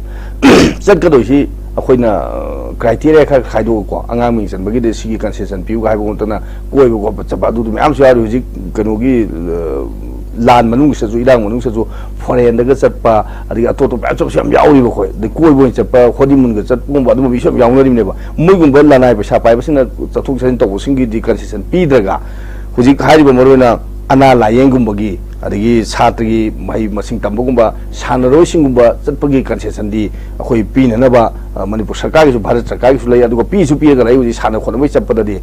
ꯆꯠꯀꯗꯣꯏꯁꯤ ꯑꯩꯈꯣꯏꯅ, ꯑ, ꯀ꯭ꯔꯥꯏꯇꯦꯔꯤꯌꯥ ꯈꯔ ꯈꯥꯏꯗꯣꯛꯑꯀꯣ, ꯑꯉꯥꯡ ꯃꯤꯡ ꯆꯟꯕꯒꯤꯗꯤ ꯁꯤꯒꯤ ꯀꯟꯁꯦꯁꯟ ꯄꯤꯌꯨꯒ ꯍꯥꯏꯕ ꯅꯠꯇꯅ, ꯀꯣꯏꯕ ꯈꯣꯠꯄ ꯆꯠꯄ ꯑꯗꯨꯗꯨ ꯃꯌꯥꯝꯁꯨ ꯌꯥꯎꯔꯤ꯫ ꯍꯧꯖꯤꯛ ꯀꯩꯅꯣꯒꯤ, ꯑ, ꯂꯥꯟ ꯃꯅꯨꯡꯁꯤꯗꯁꯨ, ꯏꯔꯥꯡ ꯃꯅꯨꯡꯁꯤꯗꯁꯨ ꯐꯣꯔꯦꯟꯗꯒ ꯆꯠꯄ, ꯑꯗꯒꯤ ꯑꯇꯣꯞ ꯑꯇꯣꯞꯄ ꯃꯌꯥꯝ ꯆꯠꯄꯁꯨ ꯌꯥꯝ ꯌꯥꯎꯔꯤꯕ꯫ ꯑꯩꯈꯣꯏ ꯑꯗꯩ ꯀꯣꯏꯕ ꯑꯣꯏꯅ ꯆꯠꯄ, ꯍꯣꯅꯤꯃꯨꯟꯒ ꯆꯠꯄꯒꯨꯝꯕ ꯑꯗꯨꯝꯕ ꯃꯤꯁꯨ ꯌꯥꯝ ꯌꯥꯎꯅꯔꯤꯕꯅꯦꯕ꯫ ꯃꯣꯏꯒꯨꯝꯕ ꯂꯅꯥꯏ ꯄꯩꯁꯥ ꯄꯥꯏꯕꯁꯤꯡꯅ ꯆꯠꯊꯣꯛ ꯆꯠꯁꯤꯟ ꯇꯧꯕꯁꯤꯡꯒꯤꯗꯤ ꯀꯟꯁꯦꯁꯟ ꯄꯤꯗ꯭ꯔꯒ, ꯍꯧꯖꯤꯛ ꯍꯥꯏꯔꯤꯕ ꯃꯔꯨꯑꯣꯏꯅ ꯑꯅꯥ ꯂꯥꯏꯌꯦꯡꯒꯨꯝꯕꯒꯤ, ꯑꯗꯒꯤ ꯁꯥꯇ꯭ꯔꯒꯤ ꯃꯍꯩ ꯃꯁꯤꯡ ꯇꯝꯕꯒꯨꯝꯕ, ꯁꯥꯟꯅꯔꯣꯏꯁꯤꯡꯒꯨꯝꯕ ꯆꯠꯄꯒꯤ ꯀꯟꯁꯦꯁꯟꯗꯤ ꯑꯩꯈꯣꯏ ꯄꯤꯅꯅꯕ, ꯑ, ꯃꯅꯤꯄꯨꯔ ꯁꯔꯀꯥꯔꯒꯤꯁꯨ, ꯚꯥꯔꯠ ꯁꯔꯀꯥꯔꯒꯤꯁꯨ ꯂꯩ꯫ ꯑꯗꯨꯒ ꯄꯤꯁꯨ ꯄꯤꯔꯒ ꯂꯩ꯫ ꯍꯧꯖꯤꯛ ꯁꯥꯟꯅ ꯈꯣꯠꯅꯕꯒꯤ ꯆꯠꯄꯗꯗꯤ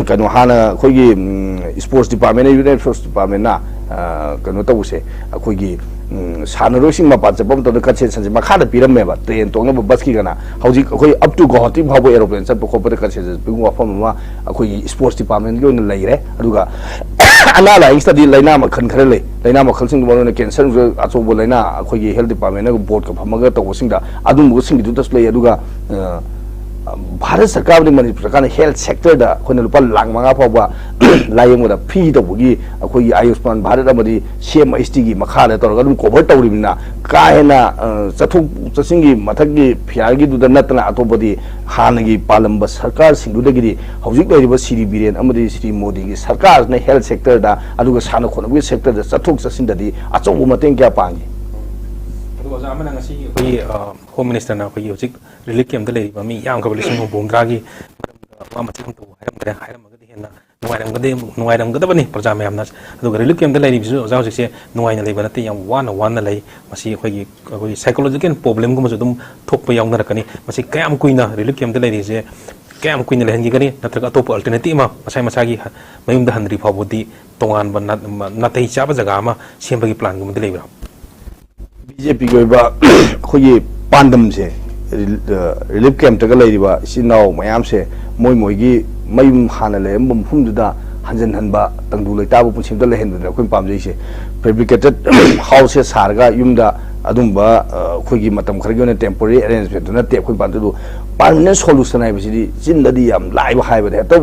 ꯀꯩꯅꯣ, ꯍꯥꯟꯅ ꯑꯩꯈꯣꯏꯒꯤ, ꯎꯝ, ꯁ꯭ꯄꯣꯔꯠꯁ ꯗꯤꯄꯥꯔꯠꯃꯦꯟꯅ, ꯌꯨꯠ ꯑꯦꯟ ꯁ꯭ꯄꯣꯔꯠꯁ ꯗꯤꯄꯥꯔꯠꯃꯦꯟꯅ, ꯑ, ꯀꯩꯅꯣ ꯇꯧꯕꯁꯦ, ꯑꯩꯈꯣꯏꯒꯤ, ꯎꯝ, ꯁꯥꯟꯅꯔꯣꯏꯁꯤꯡ ꯃꯄꯥꯟ ꯆꯠꯄ ꯃꯇꯝꯗ ꯀꯟꯁꯦꯁꯟꯁꯦ ꯃꯈꯥꯗ ꯄꯤꯔꯝꯃꯦꯕ, ꯇ꯭ꯔꯦꯟ ꯇꯣꯡꯅꯕ ꯕꯁꯀꯤ ꯀꯅ꯫ ꯍꯧꯖꯤꯛ ꯑꯩꯈꯣꯏ up to ꯒꯨꯋꯥꯍꯥꯇꯤ ꯐꯥꯎꯕ ꯑꯦꯔꯣꯄ꯭ꯂꯦꯟ ꯆꯠꯄ ꯈꯣꯠꯄꯗ ꯀꯟꯁꯦꯁꯟ ꯄꯤꯕ ꯋꯥꯐꯝ ꯑꯃ ꯑꯩꯈꯣꯏꯒꯤ ꯁ꯭ꯄꯣꯔꯠꯁ ꯗꯤꯄꯥꯔꯠꯃꯦꯟꯒꯤ ꯑꯣꯏꯅ ꯂꯩꯔꯦ꯫ ꯑꯗꯨꯒ ꯑꯅꯥ ꯂꯥꯏꯌꯦꯡꯁꯤꯗꯗꯤ ꯂꯥꯏꯅꯥ ꯃꯈꯜ ꯈꯔ ꯂꯩ꯫ ꯂꯥꯏꯅꯥ ꯃꯈꯜꯁꯤꯡꯗꯨ ꯃꯔꯨꯑꯣꯏꯅ ꯀꯦꯟꯁꯔꯁꯨ ꯑꯆꯧꯕ ꯂꯥꯏꯅꯥ, ꯑꯩꯈꯣꯏꯒꯤ ꯍꯦꯜꯊ ꯗꯤꯄꯥꯔꯠꯃꯦꯟꯅ ꯕꯣꯔꯗꯀ ꯐꯝꯃꯒ ꯇꯧꯕꯁꯤꯡꯗ ꯑꯗꯨꯝꯕꯁꯤꯡꯒꯤꯗꯨꯗꯁꯨ ꯂꯩ꯫ ꯑꯗꯨꯒ, ꯑ, ꯚꯥꯔꯠ ꯁꯔꯀꯥꯔ ꯑꯃꯗꯤ ꯃꯅꯤꯄꯨꯔ ꯁꯔꯀꯥꯔꯅ ꯍꯦꯜꯊ ꯁꯦꯛꯇꯔꯗ ꯑꯩꯈꯣꯏꯅ ꯂꯨꯄꯥ ꯂꯥꯈ ꯃꯉꯥ ꯐꯥꯎꯕ ꯂꯥꯏꯌꯦꯡꯕꯗ ꯐ꯭ꯔꯤ ꯇꯧꯕꯒꯤ ꯑꯩꯈꯣꯏꯒꯤ ꯑꯌꯨꯁꯃꯥꯟ ꯚꯥꯔꯠ ꯑꯃꯗꯤ ꯁꯤ ꯑꯦꯝ ꯑꯩꯆ ꯇꯤꯒꯤ ꯃꯈꯥꯗ ꯇꯧꯔꯒ ꯑꯗꯨꯝ ꯀꯣꯚꯔ ꯇꯧꯔꯤꯕꯅꯤꯅ, ꯀꯥ ꯍꯦꯟꯅ, ꯑ, ꯆꯠꯊꯣꯛ ꯆꯠꯁꯤꯟꯒꯤ ꯃꯊꯛꯀꯤ ꯐꯤꯌꯥꯔꯒꯤꯗꯨꯗ ꯅꯠꯇꯅ ꯑꯇꯣꯞꯄꯗꯤ ꯍꯥꯟꯅꯒꯤ ꯄꯥꯜꯂꯝꯕ ꯁꯔꯀꯥꯔꯁꯤꯡꯗꯨꯗꯒꯤꯗꯤ ꯍꯧꯖꯤꯛ ꯂꯩꯔꯤꯕ ꯁ꯭ꯔꯤ ꯕꯤꯔꯦꯟ ꯑꯃꯗꯤ ꯁ꯭ꯔꯤ ꯃꯣꯗꯤꯒꯤ ꯁꯔꯀꯥꯔꯁꯤꯅ ꯍꯦꯜꯊ ꯁꯦꯛꯇꯔꯗ ꯑꯗꯨꯒ ꯁꯥꯟꯅ ꯈꯣꯠꯅꯕꯒꯤ ꯁꯦꯛꯇꯔꯗ ꯆꯠꯊꯣꯛ ꯆꯠꯁꯤꯟꯗꯗꯤ ꯑꯆꯧꯕ ꯃꯇꯦꯡ ꯀꯌꯥ ꯄꯥꯡꯉꯤ꯫ ꯑꯗꯨꯒ ꯑꯣꯖꯥ ꯑꯃꯅ ꯉꯁꯤ ꯑꯩꯈꯣꯏꯒꯤ, ꯑ, ꯍꯣꯝ ꯃꯤꯅꯤꯁꯇꯔꯅ ꯑꯩꯈꯣꯏꯒꯤ ꯍꯧꯖꯤꯛ ꯔꯤꯂꯤꯐ ꯀꯦꯝꯞꯇ ꯂꯩꯔꯤꯕ ꯃꯤ ꯌꯥꯝꯈ꯭ꯔꯕ ꯂꯤꯁꯤꯡ ꯍꯨꯝꯐꯨ ꯍꯨꯝꯗ꯭ꯔꯥꯒꯤ ꯃꯔꯝꯗ ꯋꯥ ꯃꯆꯦꯠ ꯑꯃꯇꯕꯨ ꯍꯥꯏꯔꯝꯗ꯭ꯔꯦ꯫ ꯍꯥꯏꯔꯝꯃꯒꯗꯤ ꯍꯦꯟꯅ ꯅꯨꯡꯉꯥꯏꯔꯝꯒꯗꯤ ꯅꯨꯡꯉꯥꯏꯔꯝꯒꯗꯕꯅꯤ ꯄ꯭ꯔꯖꯥ ꯃꯌꯥꯝꯅ꯫ ꯑꯗꯨꯒ ꯔꯤꯂꯤꯐ ꯀꯦꯝꯞꯇ ꯂꯩꯔꯤꯕꯁꯨ ꯑꯣꯖꯥ ꯍꯧꯖꯤꯛꯁꯦ ꯅꯨꯡꯉꯥꯏꯅ ꯂꯩꯕ ꯅꯠꯇꯦ, ꯌꯥꯝ ꯋꯥꯅ ꯋꯥꯅ ꯂꯩ꯫ ꯃꯁꯤ ꯑꯩꯈꯣꯏꯒꯤ ꯑꯩꯈꯣꯏꯒꯤ ꯁꯥꯏꯀꯣꯂꯣꯖꯤꯀꯦꯜ ꯄ꯭ꯔꯣꯕ꯭ꯂꯦꯝꯒꯨꯝꯕꯁꯨ ꯑꯗꯨꯝ ꯊꯣꯛꯄ ꯌꯥꯎꯅꯔꯛꯀꯅꯤ꯫ ꯃꯁꯤ ꯀꯌꯥꯝ ꯀꯨꯏꯅ ꯔꯤꯂꯤꯐ ꯀꯦꯝꯞꯇ ꯂꯩꯔꯤꯁꯦ ꯀꯌꯥꯝ ꯀꯨꯏꯅ ꯂꯩꯍꯟꯈꯤꯒꯅꯤ? ꯅꯠꯇ꯭ꯔꯒ ꯑꯇꯣꯞꯄ ꯑꯜꯇꯔꯅꯦꯇꯤꯚ ꯑꯃ ꯃꯁꯥ ꯃꯁꯥꯒꯤ ꯃꯌꯨꯝꯗ ꯍꯟꯗ꯭ꯔꯤ ꯐꯥꯎꯕꯗꯤ ꯇꯣꯉꯥꯟꯕ ꯅꯥ-, ꯅꯥꯇꯩ ꯆꯥꯕ ꯖꯒꯥ ꯑꯃ ꯁꯦꯝꯕꯒꯤ ꯄ꯭ꯂꯥꯟꯒꯨꯝꯕꯗꯤ ꯂꯩꯕ꯭ꯔꯥ? ꯕꯤ ꯖꯦ ꯄꯤꯒꯤ ꯑꯣꯏꯕ ꯑꯩꯈꯣꯏꯒꯤ ꯄꯥꯟꯗꯝꯁꯦ, ꯔꯤꯂꯤꯐ ꯀꯦꯝꯞꯇꯒ ꯂꯩꯔꯤꯕ ꯏꯆꯤꯟ ꯏꯅꯥꯎ ꯃꯌꯥꯝꯁꯦ ꯃꯣꯏ ꯃꯣꯏꯒꯤ ꯃꯌꯨꯝ ꯍꯥꯟꯅ ꯂꯩꯔꯝꯕ ꯃꯐꯝꯗꯨꯗ ꯍꯟꯖꯤꯟ ꯍꯟꯕ, ꯇꯪꯗꯨ ꯂꯩꯇꯥꯕ ꯄꯨꯟꯁꯤ ꯑꯝꯇ ꯂꯩꯍꯟꯗꯅ ꯑꯩꯈꯣꯏꯅ ꯄꯥꯝꯖꯩꯁꯦ꯫ ꯐꯦꯕ꯭ꯔꯤꯀꯦꯇꯦꯠ ꯍꯥꯎꯁꯁꯦ ꯁꯥꯔꯒ ꯌꯨꯝꯗ ꯑꯗꯨꯝꯕ, ꯑ, ꯑꯩꯈꯣꯏꯒꯤ ꯃꯇꯝ ꯈꯔꯒꯤ ꯑꯣꯏꯅ ꯇꯦꯝꯄꯣꯔꯔꯤ ꯑꯦꯔꯦꯟꯖꯃꯦꯟꯠꯇꯨ ꯅꯠꯇꯦ ꯑꯩꯈꯣꯏꯅ ꯄꯥꯝꯖꯩ꯫ ꯑꯗꯨ ꯄꯥꯔꯃꯤꯅꯦꯟ ꯁꯣꯂꯨꯁꯟ ꯍꯥꯏꯕꯁꯤꯗꯤ ꯆꯤꯟꯗꯗꯤ ꯌꯥꯝ ꯂꯥꯏꯕ ꯍꯥꯏꯕꯗ ꯍꯦꯛꯇ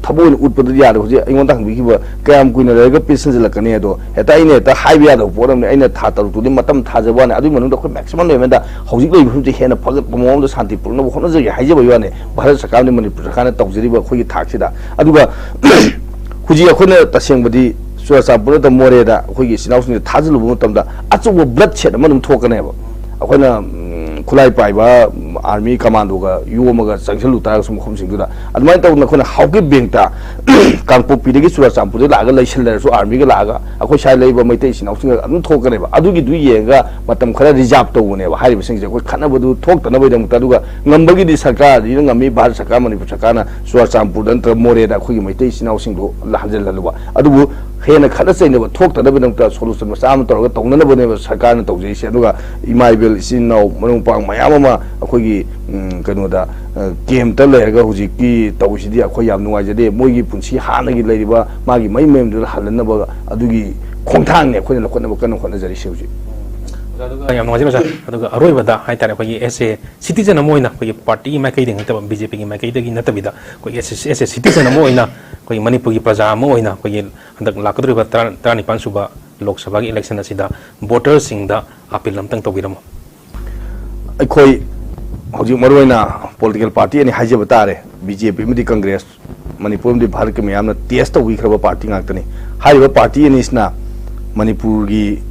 ꯊꯕꯛ ꯑꯣꯏꯅ ꯎꯠꯄꯗꯤ ꯌꯥꯗꯕ꯫ ꯍꯧꯖꯤꯛ ꯑꯩꯉꯣꯟꯗ ꯍꯪꯕꯤꯈꯤꯕ ꯀꯌꯥꯝ ꯀꯨꯏꯅ ꯂꯩꯔꯒ ꯄꯤꯁ ꯍꯟꯖꯤꯜꯂꯛꯀꯅꯤ ꯑꯗꯣ ꯍꯦꯛꯇ ꯑꯩꯅ ꯍꯦꯛꯇ ꯍꯥꯏꯕ ꯌꯥꯗꯕ ꯄꯣꯠ ꯑꯃꯅꯤ꯫ ꯑꯩꯅ ꯊꯥ ꯇꯔꯨꯛꯇꯨꯗꯤ ꯃꯇꯝ ꯊꯥꯖꯕ ꯋꯥꯅꯤ꯫ ꯑꯗꯨꯒꯤ ꯃꯅꯨꯡꯗ ꯑꯩꯈꯣꯏ ꯃꯦꯛꯁꯤꯃꯝ ꯂꯦꯚꯦꯜꯗ ꯍꯧꯖꯤꯛ ꯂꯩꯔꯤꯕ ꯐꯤꯕꯝꯁꯦ ꯍꯦꯟꯅ ꯐꯒꯠꯄ ꯃꯑꯣꯡꯗ ꯁꯥꯟꯇꯤ ꯄꯨꯔꯛꯅꯕ ꯍꯣꯠꯅꯖꯒꯦ ꯍꯥꯏꯖꯕꯒꯤ ꯋꯥꯅꯤ꯫ ꯚꯥꯔꯠ ꯁꯔꯀꯥꯔ ꯑꯃꯗꯤ ꯃꯅꯤꯄꯨꯔ ꯁꯔꯀꯥꯔꯅ ꯇꯧꯖꯔꯤꯕ ꯑꯩꯈꯣꯏꯒꯤ ꯊꯥꯛꯁꯤꯗ꯫ ꯑꯗꯨꯒ ꯍꯧꯖꯤꯛ ꯑꯩꯈꯣꯏꯅ ꯇꯁꯦꯡꯕꯗꯤ ꯆꯨꯔꯆꯥꯟꯄꯨꯔ ꯅꯠꯇ꯭ꯔꯒ ꯃꯣꯔꯦꯗ ꯑꯩꯈꯣꯏꯒꯤ ꯏꯆꯤꯟ ꯏꯅꯥꯎꯁꯤꯡꯁꯦ ꯊꯥꯖꯤꯜꯂꯨꯕ ꯃꯇꯝꯗ ꯑꯆꯧꯕ ꯕ꯭ꯂꯗ ꯁꯦꯠ ꯑꯃ ꯑꯗꯨꯝ ꯊꯣꯛꯀꯅꯦꯕ꯫ ꯑꯩꯈꯣꯏꯅ ꯎꯝ, ꯈꯨꯠꯂꯥꯏ ꯄꯥꯏꯕ ꯑꯥꯔꯃꯤ ꯀꯃꯥꯟꯗꯣꯒ ꯌꯣꯝꯃꯒ ꯆꯪꯁꯤꯜꯂꯨ ꯇꯥꯔꯒꯁꯨ ꯃꯐꯝꯁꯤꯡꯗꯨꯗ ꯑꯗꯨꯃꯥꯏꯅ ꯇꯧꯗꯅ ꯑꯩꯈꯣꯏꯅ ꯍꯥꯎꯀꯤꯞ ꯕꯦꯡꯛꯇ ꯀꯥꯡꯄꯣꯛꯄꯤꯗꯒꯤ ꯆꯨꯔꯆꯥꯟꯄꯨꯔꯗ ꯂꯥꯛꯑꯒ ꯂꯩꯁꯤꯜꯂꯔꯁꯨ ꯑꯥꯔꯃꯤꯒ ꯂꯥꯛꯑꯒ ꯑꯩꯈꯣꯏ ꯁ꯭ꯋꯥꯏ ꯂꯩꯕ ꯃꯩꯇꯩ ꯏꯆꯤꯟ ꯏꯅꯥꯎꯁꯤꯡꯒ ꯑꯗꯨꯝ ꯊꯣꯛꯀꯅꯦꯕ꯫ ꯑꯗꯨꯒꯤꯗꯨ ꯌꯦꯡꯉꯒ ꯃꯇꯝ ꯈꯔ ꯔꯤꯖꯥꯔꯚ ꯇꯧꯕꯅꯦꯕ ꯍꯥꯏꯔꯤꯕꯁꯤꯡꯁꯦ ꯑꯩꯈꯣꯏ ꯈꯠꯅꯕꯗꯨ ꯊꯣꯛꯇꯅꯕꯒꯤꯗꯃꯛꯇ꯫ ꯑꯗꯨꯒ ꯉꯝꯕꯒꯤꯗꯤ ꯁꯔꯀꯥꯔꯁꯤꯅ ꯉꯝꯃꯤ, ꯚꯥꯔꯠ ꯁꯔꯀꯥꯔ, ꯃꯅꯤꯄꯨꯔ ꯁꯔꯀꯥꯔꯅ ꯆꯨꯔꯆꯥꯟꯄꯨꯔꯗ ꯅꯠꯇ꯭ꯔꯒ ꯃꯣꯔꯦꯗ ꯑꯩꯈꯣꯏꯒꯤ ꯃꯩꯇꯩ ꯏꯆꯤꯟ ꯏꯅꯥꯎꯁꯤꯡꯗꯣ ꯍꯟꯖꯤꯜꯍꯜꯂꯨꯕ꯫ ꯑꯗꯨꯕꯨ ꯍꯦꯟꯅ ꯈꯠꯅ ꯆꯩꯅꯕ ꯊꯣꯛꯇꯅꯕꯒꯤꯗꯃꯛꯇ ꯁꯣꯂꯨꯁꯟ ꯃꯆꯥ ꯑꯃ ꯇꯧꯔꯒ ꯇꯧꯅꯅꯕꯅꯦꯕ ꯁꯔꯀꯥꯔꯅ ꯇꯧꯖꯩꯁꯦ꯫ ꯑꯗꯨꯒ ꯏꯃꯥ ꯏꯕꯦꯜ ꯏꯆꯤꯟ ꯏꯅꯥꯎ ꯃꯔꯨꯞ ꯃꯄꯥꯡ ꯃꯌꯥꯝ ꯑꯃ ꯑꯩꯈꯣꯏꯒꯤ, ꯎꯝ, ꯀꯩꯅꯣꯗ, ꯑ, ꯀꯦꯝꯞꯇ ꯂꯩꯔꯒ ꯍꯧꯖꯤꯛꯀꯤ ꯇꯧꯔꯤꯁꯤꯗꯤ ꯑꯩꯈꯣꯏ ꯌꯥꯝ ꯅꯨꯡꯉꯥꯏꯖꯗꯦ꯫ ꯃꯣꯏꯒꯤ ꯄꯨꯟꯁꯤ ꯍꯥꯟꯅꯒꯤ ꯂꯩꯔꯤꯕ ꯃꯥꯒꯤ ꯃꯩ ꯃꯌꯨꯝꯗꯨꯗ ꯍꯜꯍꯟꯅꯕ ꯑꯗꯨꯒꯤ ꯈꯣꯡꯊꯥꯡꯅꯦ ꯑꯩꯈꯣꯏꯅ ꯂꯧꯈꯠꯅꯕ ꯀꯟꯅ ꯍꯣꯠꯅꯖꯔꯤꯁꯦ ꯍꯧꯖꯤꯛ꯫ ꯑꯣꯖꯥ, ꯑꯗꯨꯒ ꯌꯥꯝ ꯅꯨꯡꯉꯥꯏꯖꯩ ꯑꯣꯖꯥ꯫ ꯑꯗꯨꯒ ꯑꯔꯣꯏꯕꯗ ꯍꯥꯏꯇꯥꯔꯦ, ꯑꯩꯈꯣꯏꯒꯤ ꯑꯦꯁ ꯑꯦ ꯁꯤꯇꯤꯖꯟ ꯑꯃ ꯑꯣꯏꯅ ꯑꯩꯈꯣꯏꯒꯤ ꯄꯥꯔꯇꯤꯒꯤ ꯃꯥꯏꯀꯩꯗꯒꯤ ꯅꯠꯇꯕ, ꯕꯤ ꯖꯦ ꯄꯤꯒꯤ ꯃꯥꯏꯀꯩꯗꯒꯤ ꯅꯠꯇꯕꯤꯗ, ꯑꯩꯈꯣꯏꯒꯤ ꯑꯦꯁ ꯑꯦ ꯁꯤꯇꯤꯖꯟ ꯑꯃ ꯑꯣꯏꯅ ꯑꯩꯈꯣꯏꯒꯤ ꯃꯅꯤꯄꯨꯔꯒꯤ ꯄ꯭ꯔꯖꯥ ꯑꯃ ꯑꯣꯏꯅ ꯑꯩꯈꯣꯏꯒꯤ ꯍꯟꯗꯛ ꯂꯥꯛꯀꯗꯧꯔꯤꯕ ꯇꯔꯥ-, ꯇꯔꯥꯅꯤꯄꯥꯟ ꯁꯨꯕ ꯂꯣꯛ ꯁꯚꯥꯒꯤ ꯏꯂꯦꯛꯁꯟ ꯑꯁꯤꯗ ꯚꯣꯇꯔꯁꯤꯡꯗ ꯑꯄꯤꯜ ꯑꯃꯇꯪ ꯇꯧꯕꯤꯔꯝꯃꯣ꯫ ꯑꯩꯈꯣꯏ ꯍꯧꯖꯤꯛ ꯃꯔꯨꯑꯣꯏꯅ ꯄꯣꯂꯤꯇꯤꯀꯦꯜ ꯄꯥꯔꯇꯤ ꯑꯅꯤ ꯍꯥꯏꯖꯕ ꯇꯥꯔꯦ, ꯕꯤ ꯖꯦ ꯄꯤ ꯑꯃꯗꯤ ꯀꯪꯒ꯭ꯔꯦꯁ꯫ ꯃꯅꯤꯄꯨꯔ ꯑꯃꯗꯤ ꯚꯥꯔꯠꯀꯤ ꯃꯤꯌꯥꯝꯅ ꯇꯦꯁ ꯇꯧꯕꯤꯈ꯭ꯔꯕ ꯄꯥꯔꯇꯤ ꯉꯥꯛꯇꯅꯤ꯫ ꯍꯥꯏꯔꯤꯕ ꯄꯥꯔꯇꯤ ꯑꯅꯤꯁꯤꯅ ꯃꯅꯤꯄꯨꯔꯒꯤ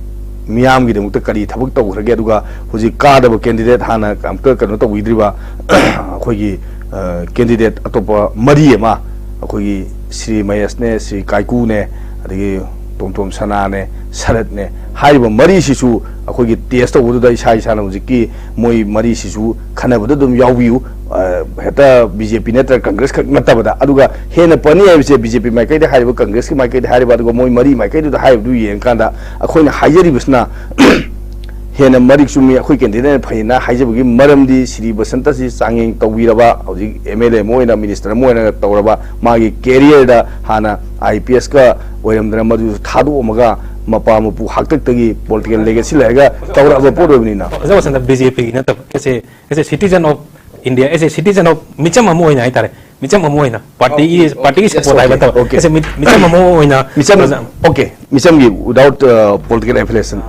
ꯃꯤꯌꯥꯝꯒꯤꯗꯃꯛꯇ ꯀꯔꯤ ꯊꯕꯛ ꯇꯧꯈ꯭ꯔꯒꯦ, ꯑꯗꯨꯒ ꯍꯧꯖꯤꯛ ꯀꯥꯗꯕ ꯀꯦꯟꯗꯤꯗꯦꯠ, ꯍꯥꯟꯅ ꯑꯃꯨꯛꯇ ꯀꯩꯅꯣ ꯇꯧꯕꯤꯗ꯭ꯔꯤꯕ ꯑꯩꯈꯣꯏꯒꯤ, ꯑ, ꯀꯦꯟꯗꯤꯗꯦꯠ ꯑꯇꯣꯞꯄ ꯃꯔꯤ ꯑꯃ ꯑꯩꯈꯣꯏꯒꯤ ꯁ꯭ꯔꯤ ꯃꯍꯦꯁꯅꯦ, ꯁ꯭ꯔꯤ ꯀꯥꯏꯀꯨꯅꯦ, ꯑꯗꯒꯤ ꯇꯣꯝꯊꯣꯝ ꯁꯅꯥꯅꯦ, ꯁꯔꯠꯅꯦ, ꯍꯥꯏꯔꯤꯕ ꯃꯔꯤꯁꯤꯁꯨ ꯑꯩꯈꯣꯏꯒꯤ ꯇꯦꯁ ꯇꯧꯕꯗꯨꯗ ꯏꯁꯥ ꯏꯁꯥꯅ ꯍꯧꯖꯤꯛꯀꯤ ꯃꯣꯏ ꯃꯔꯤꯁꯤꯁꯨ ꯈꯟꯅꯕꯗ ꯑꯗꯨꯝ ꯌꯥꯎꯕꯤꯌꯨ꯫ ꯑ, ꯍꯦꯛꯇ ꯕꯤ ꯖꯦ ꯄꯤ ꯅꯠꯇ꯭ꯔꯒ ꯀꯪꯒ꯭ꯔꯦꯁ ꯈꯛ ꯅꯠꯇꯕꯗ, ꯑꯗꯨꯒ ꯍꯦꯟꯅ ꯐꯅꯤ ꯍꯥꯏꯕꯁꯦ ꯕꯤ ꯖꯦ ꯄꯤ ꯃꯥꯏꯀꯩꯗ ꯍꯥꯏꯔꯤꯕ, ꯀꯪꯒ꯭ꯔꯦꯁꯀꯤ ꯃꯥꯏꯀꯩꯗ ꯍꯥꯏꯔꯤꯕ, ꯑꯗꯨꯒ ꯃꯣꯏ ꯃꯔꯤ ꯃꯥꯏꯀꯩꯗꯨꯗ ꯍꯥꯏꯔꯤꯕꯗꯨ ꯌꯦꯡꯉꯀꯥꯟꯗ ꯑꯩꯈꯣꯏꯅ ꯍꯥꯏꯖꯔꯤꯕꯁꯤꯅ ꯍꯦꯟꯅ ꯃꯔꯤꯛ ꯆꯨꯝꯃꯤ, ꯑꯩꯈꯣꯏ ꯀꯦꯟꯗꯤꯗꯦꯠꯅ ꯐꯩꯅ ꯍꯥꯏꯖꯕꯒꯤ ꯃꯔꯝꯗꯤ ꯁ꯭ꯔꯤ ꯕꯁꯟꯇꯁꯤ ꯆꯥꯡꯌꯦꯡ ꯇꯧꯕꯤꯔꯕ, ꯍꯧꯖꯤꯛ ꯑꯦꯝ ꯑꯦꯜ ꯑꯦ ꯑꯃ ꯑꯣꯏꯅ, ꯃꯤꯅꯤꯁꯇꯔ ꯑꯃ ꯑꯣꯏꯅ ꯇꯧꯔꯕ, ꯃꯥꯒꯤ ꯀꯦꯔꯤꯌꯔꯗ ꯍꯥꯟꯅ ꯑꯥꯏ ꯄꯤ ꯑꯦꯁꯀ ꯑꯣꯏꯔꯝꯗꯅ ꯃꯗꯨꯁꯨ ꯊꯥꯗꯣꯛꯑꯝꯃꯒ ꯃꯄꯥ ꯃꯄꯨ ꯍꯥꯛꯇꯛꯇꯒꯤ ꯄꯣꯂꯤꯇꯤꯀꯦꯜ ꯂꯦꯒꯦꯁꯤ ꯂꯩꯔꯒ ꯇꯧꯔꯛꯑꯕ ꯄꯣꯠ ꯑꯣꯏꯕꯅꯤꯅ꯫ ꯑꯣꯖꯥ ꯕꯁꯟꯇ, ꯕꯤ ꯖꯦ ꯄꯤꯒꯤ ꯅꯠꯇꯕ, S A, S A citizen of India, S A citizen of ꯃꯤꯆꯝ ꯑꯃ ꯑꯣꯏꯅ ꯍꯥꯏꯇꯥꯔꯦ, ꯃꯤꯆꯝ ꯑꯃ ꯑꯣꯏꯅ, ꯄꯥꯔꯇꯤꯒꯤ, ꯑꯣꯀꯦ, ꯄꯥꯔꯇꯤꯒꯤ ꯌꯦꯁ, ꯁꯄꯣꯔꯠ ꯍꯥꯏꯕ ꯑꯣꯀꯦ, ꯅꯠꯇꯕ, ꯑꯣꯀꯦ꯫ ꯑꯦꯁ ꯑꯦ ꯃꯤ-, ꯃꯤꯆꯝ ꯑꯃ ꯑꯣꯏꯅ ꯃꯤꯆꯝ, ꯑꯣꯖꯥ, ꯑꯣꯀꯦ, ꯃꯤꯆꯝꯒꯤ without, ꯑ, political affiliation꯫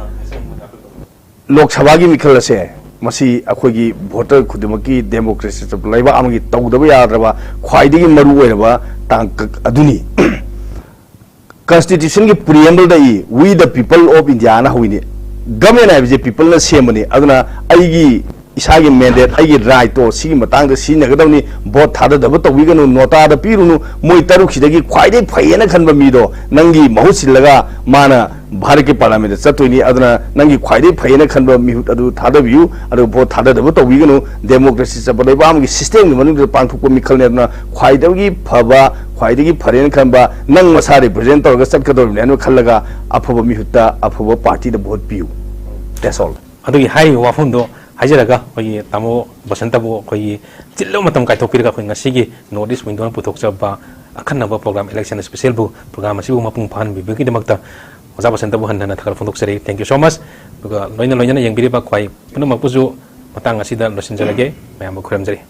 ꯂꯣꯛ ꯁꯚꯥꯒꯤ ꯃꯤꯈꯜ ꯑꯁꯦ ꯃꯁꯤ ꯑꯩꯈꯣꯏꯒꯤ ꯚꯣꯇꯔ ꯈꯨꯗꯤꯡꯃꯛꯀꯤ ꯗꯦꯃꯣꯀ꯭ꯔꯦꯁꯤ ꯆꯠꯄ ꯂꯩꯕꯥꯛ ꯑꯃꯒꯤ ꯇꯧꯗꯕ ꯌꯥꯗ꯭ꯔꯕ ꯈ꯭ꯋꯥꯏꯗꯒꯤ ꯃꯔꯨ ꯑꯣꯏꯔꯕ ꯇꯥꯡꯀꯛ ꯑꯗꯨꯅꯤ꯫ ꯀꯟꯁꯇꯤꯇ꯭ꯌꯨꯁꯟꯒꯤ ꯄ꯭ꯔꯤꯑꯦꯝꯕꯜꯗ E, "We the people of India" ꯅ ꯍꯧꯏꯅꯤ꯫ ꯒꯃꯦꯟ ꯍꯥꯏꯕꯁꯦ ꯄꯤꯄꯜꯅ ꯁꯦꯝꯕꯅꯤ꯫ ꯑꯗꯨꯅ ꯑꯩꯒꯤ ꯏꯁꯥꯒꯤ ꯃꯦꯟꯗꯦꯠ, ꯑꯩꯒꯤ ꯔꯥꯏꯠꯇꯣ ꯁꯤꯒꯤ ꯃꯇꯥꯡꯗ ꯁꯤꯖꯤꯟꯅꯒꯗꯕꯅꯤ꯫ ꯚꯣꯠ ꯊꯥꯗꯗꯕ ꯇꯧꯕꯤꯒꯅꯨ, ꯅꯣꯇꯥꯗ ꯄꯤꯔꯨꯅꯨ꯫ ꯃꯣꯏ ꯇꯔꯨꯛꯁꯤꯗꯒꯤ ꯈ꯭ꯋꯥꯏꯗꯒꯤ ꯐꯩꯌꯦꯅ ꯈꯟꯕ ꯃꯤꯗꯣ ꯅꯪꯒꯤ ꯃꯍꯨꯠ ꯁꯤꯜꯂꯒ ꯃꯥꯅ ꯚꯥꯔꯠꯀꯤ ꯄꯥꯔꯂꯥꯃꯦꯟꯗ ꯆꯠꯇꯣꯏꯅꯤ꯫ ꯑꯗꯨꯅ ꯅꯪꯒꯤ ꯈ꯭ꯋꯥꯏꯗꯒꯤ ꯐꯩꯌꯦꯅ ꯈꯟꯕ ꯃꯤꯍꯨꯠ ꯑꯗꯨ ꯊꯥꯗꯕꯤꯌꯨ, ꯑꯗꯨꯒ ꯚꯣꯠ ꯊꯥꯗꯗꯕ ꯇꯧꯕꯤꯒꯅꯨ꯫ ꯗꯦꯃꯣꯀ꯭ꯔꯦꯁꯤ ꯆꯠꯄ ꯂꯩꯕꯥꯛ ꯑꯃꯒꯤ ꯁꯤꯁꯇꯦꯝꯒꯤ ꯃꯅꯨꯡꯗ ꯄꯥꯡꯊꯣꯛꯄ ꯃꯤꯈꯜꯅꯤ꯫ ꯑꯗꯨꯅ ꯈ꯭ꯋꯥꯏꯗꯒꯤ ꯐꯕ, ꯈ꯭ꯋꯥꯏꯗꯒꯤ ꯐꯔꯦꯅ ꯈꯟꯕ, ꯅꯪ ꯃꯁꯥ ꯔꯤꯄ꯭ꯔꯖꯦꯟ ꯇꯧꯔꯒ ꯆꯠꯀꯗꯧꯔꯤꯕꯅꯤ ꯍꯥꯏꯅ ꯈꯜꯂꯒ ꯑꯐꯕ ꯃꯤꯍꯨꯠꯇ ꯑꯐꯕ ꯄꯥꯔꯇꯤꯗ ꯚꯣꯠ ꯄꯤꯌꯨ꯫ That's all꯫ ꯑꯗꯨꯒꯤ ꯍꯥꯏꯔꯤꯕ ꯋꯥꯐꯝꯗꯣ ꯍꯥꯏꯖꯔꯒ, ꯑꯩꯈꯣꯏꯒꯤ ꯇꯥꯃꯣ ꯕꯁꯟꯇꯕꯨ ꯑꯩꯈꯣꯏꯒꯤ ꯆꯤꯜꯂꯕ ꯃꯇꯝ ꯀꯥꯏꯊꯣꯛꯄꯤꯔꯒ ꯑꯩꯈꯣꯏ ꯉꯁꯤꯒꯤ North East Window ꯅ ꯄꯨꯊꯣꯛꯆꯕ ꯑꯈꯟꯅꯕ program, election special ꯕꯨ, program ꯑꯁꯤꯕꯨ ꯃꯄꯨꯡ ꯐꯥꯍꯟꯕꯤꯕꯒꯤꯗꯃꯛꯇ ꯑꯣꯖꯥ ꯕꯁꯟꯇꯕꯨ ꯍꯟꯅ ꯍꯟꯅ ꯊꯥꯒꯠꯄ ꯐꯣꯡꯗꯣꯛꯆꯔꯤ꯫ Thank you so much꯫ ꯑꯗꯨꯒ ꯂꯣꯏꯅ ꯂꯣꯏꯅꯅ ꯌꯦꯡꯕꯤꯔꯤꯕ ꯈ꯭ꯋꯥꯏ ꯄꯨꯝꯅꯃꯛꯄꯨꯁꯨ ꯃꯇꯥꯡ ꯑꯁꯤꯗ ꯂꯣꯏꯁꯤꯟꯖꯔꯒꯦ꯫ ꯃꯌꯥꯝꯕꯨ ꯈꯨꯔꯨꯝꯖꯔꯤ꯫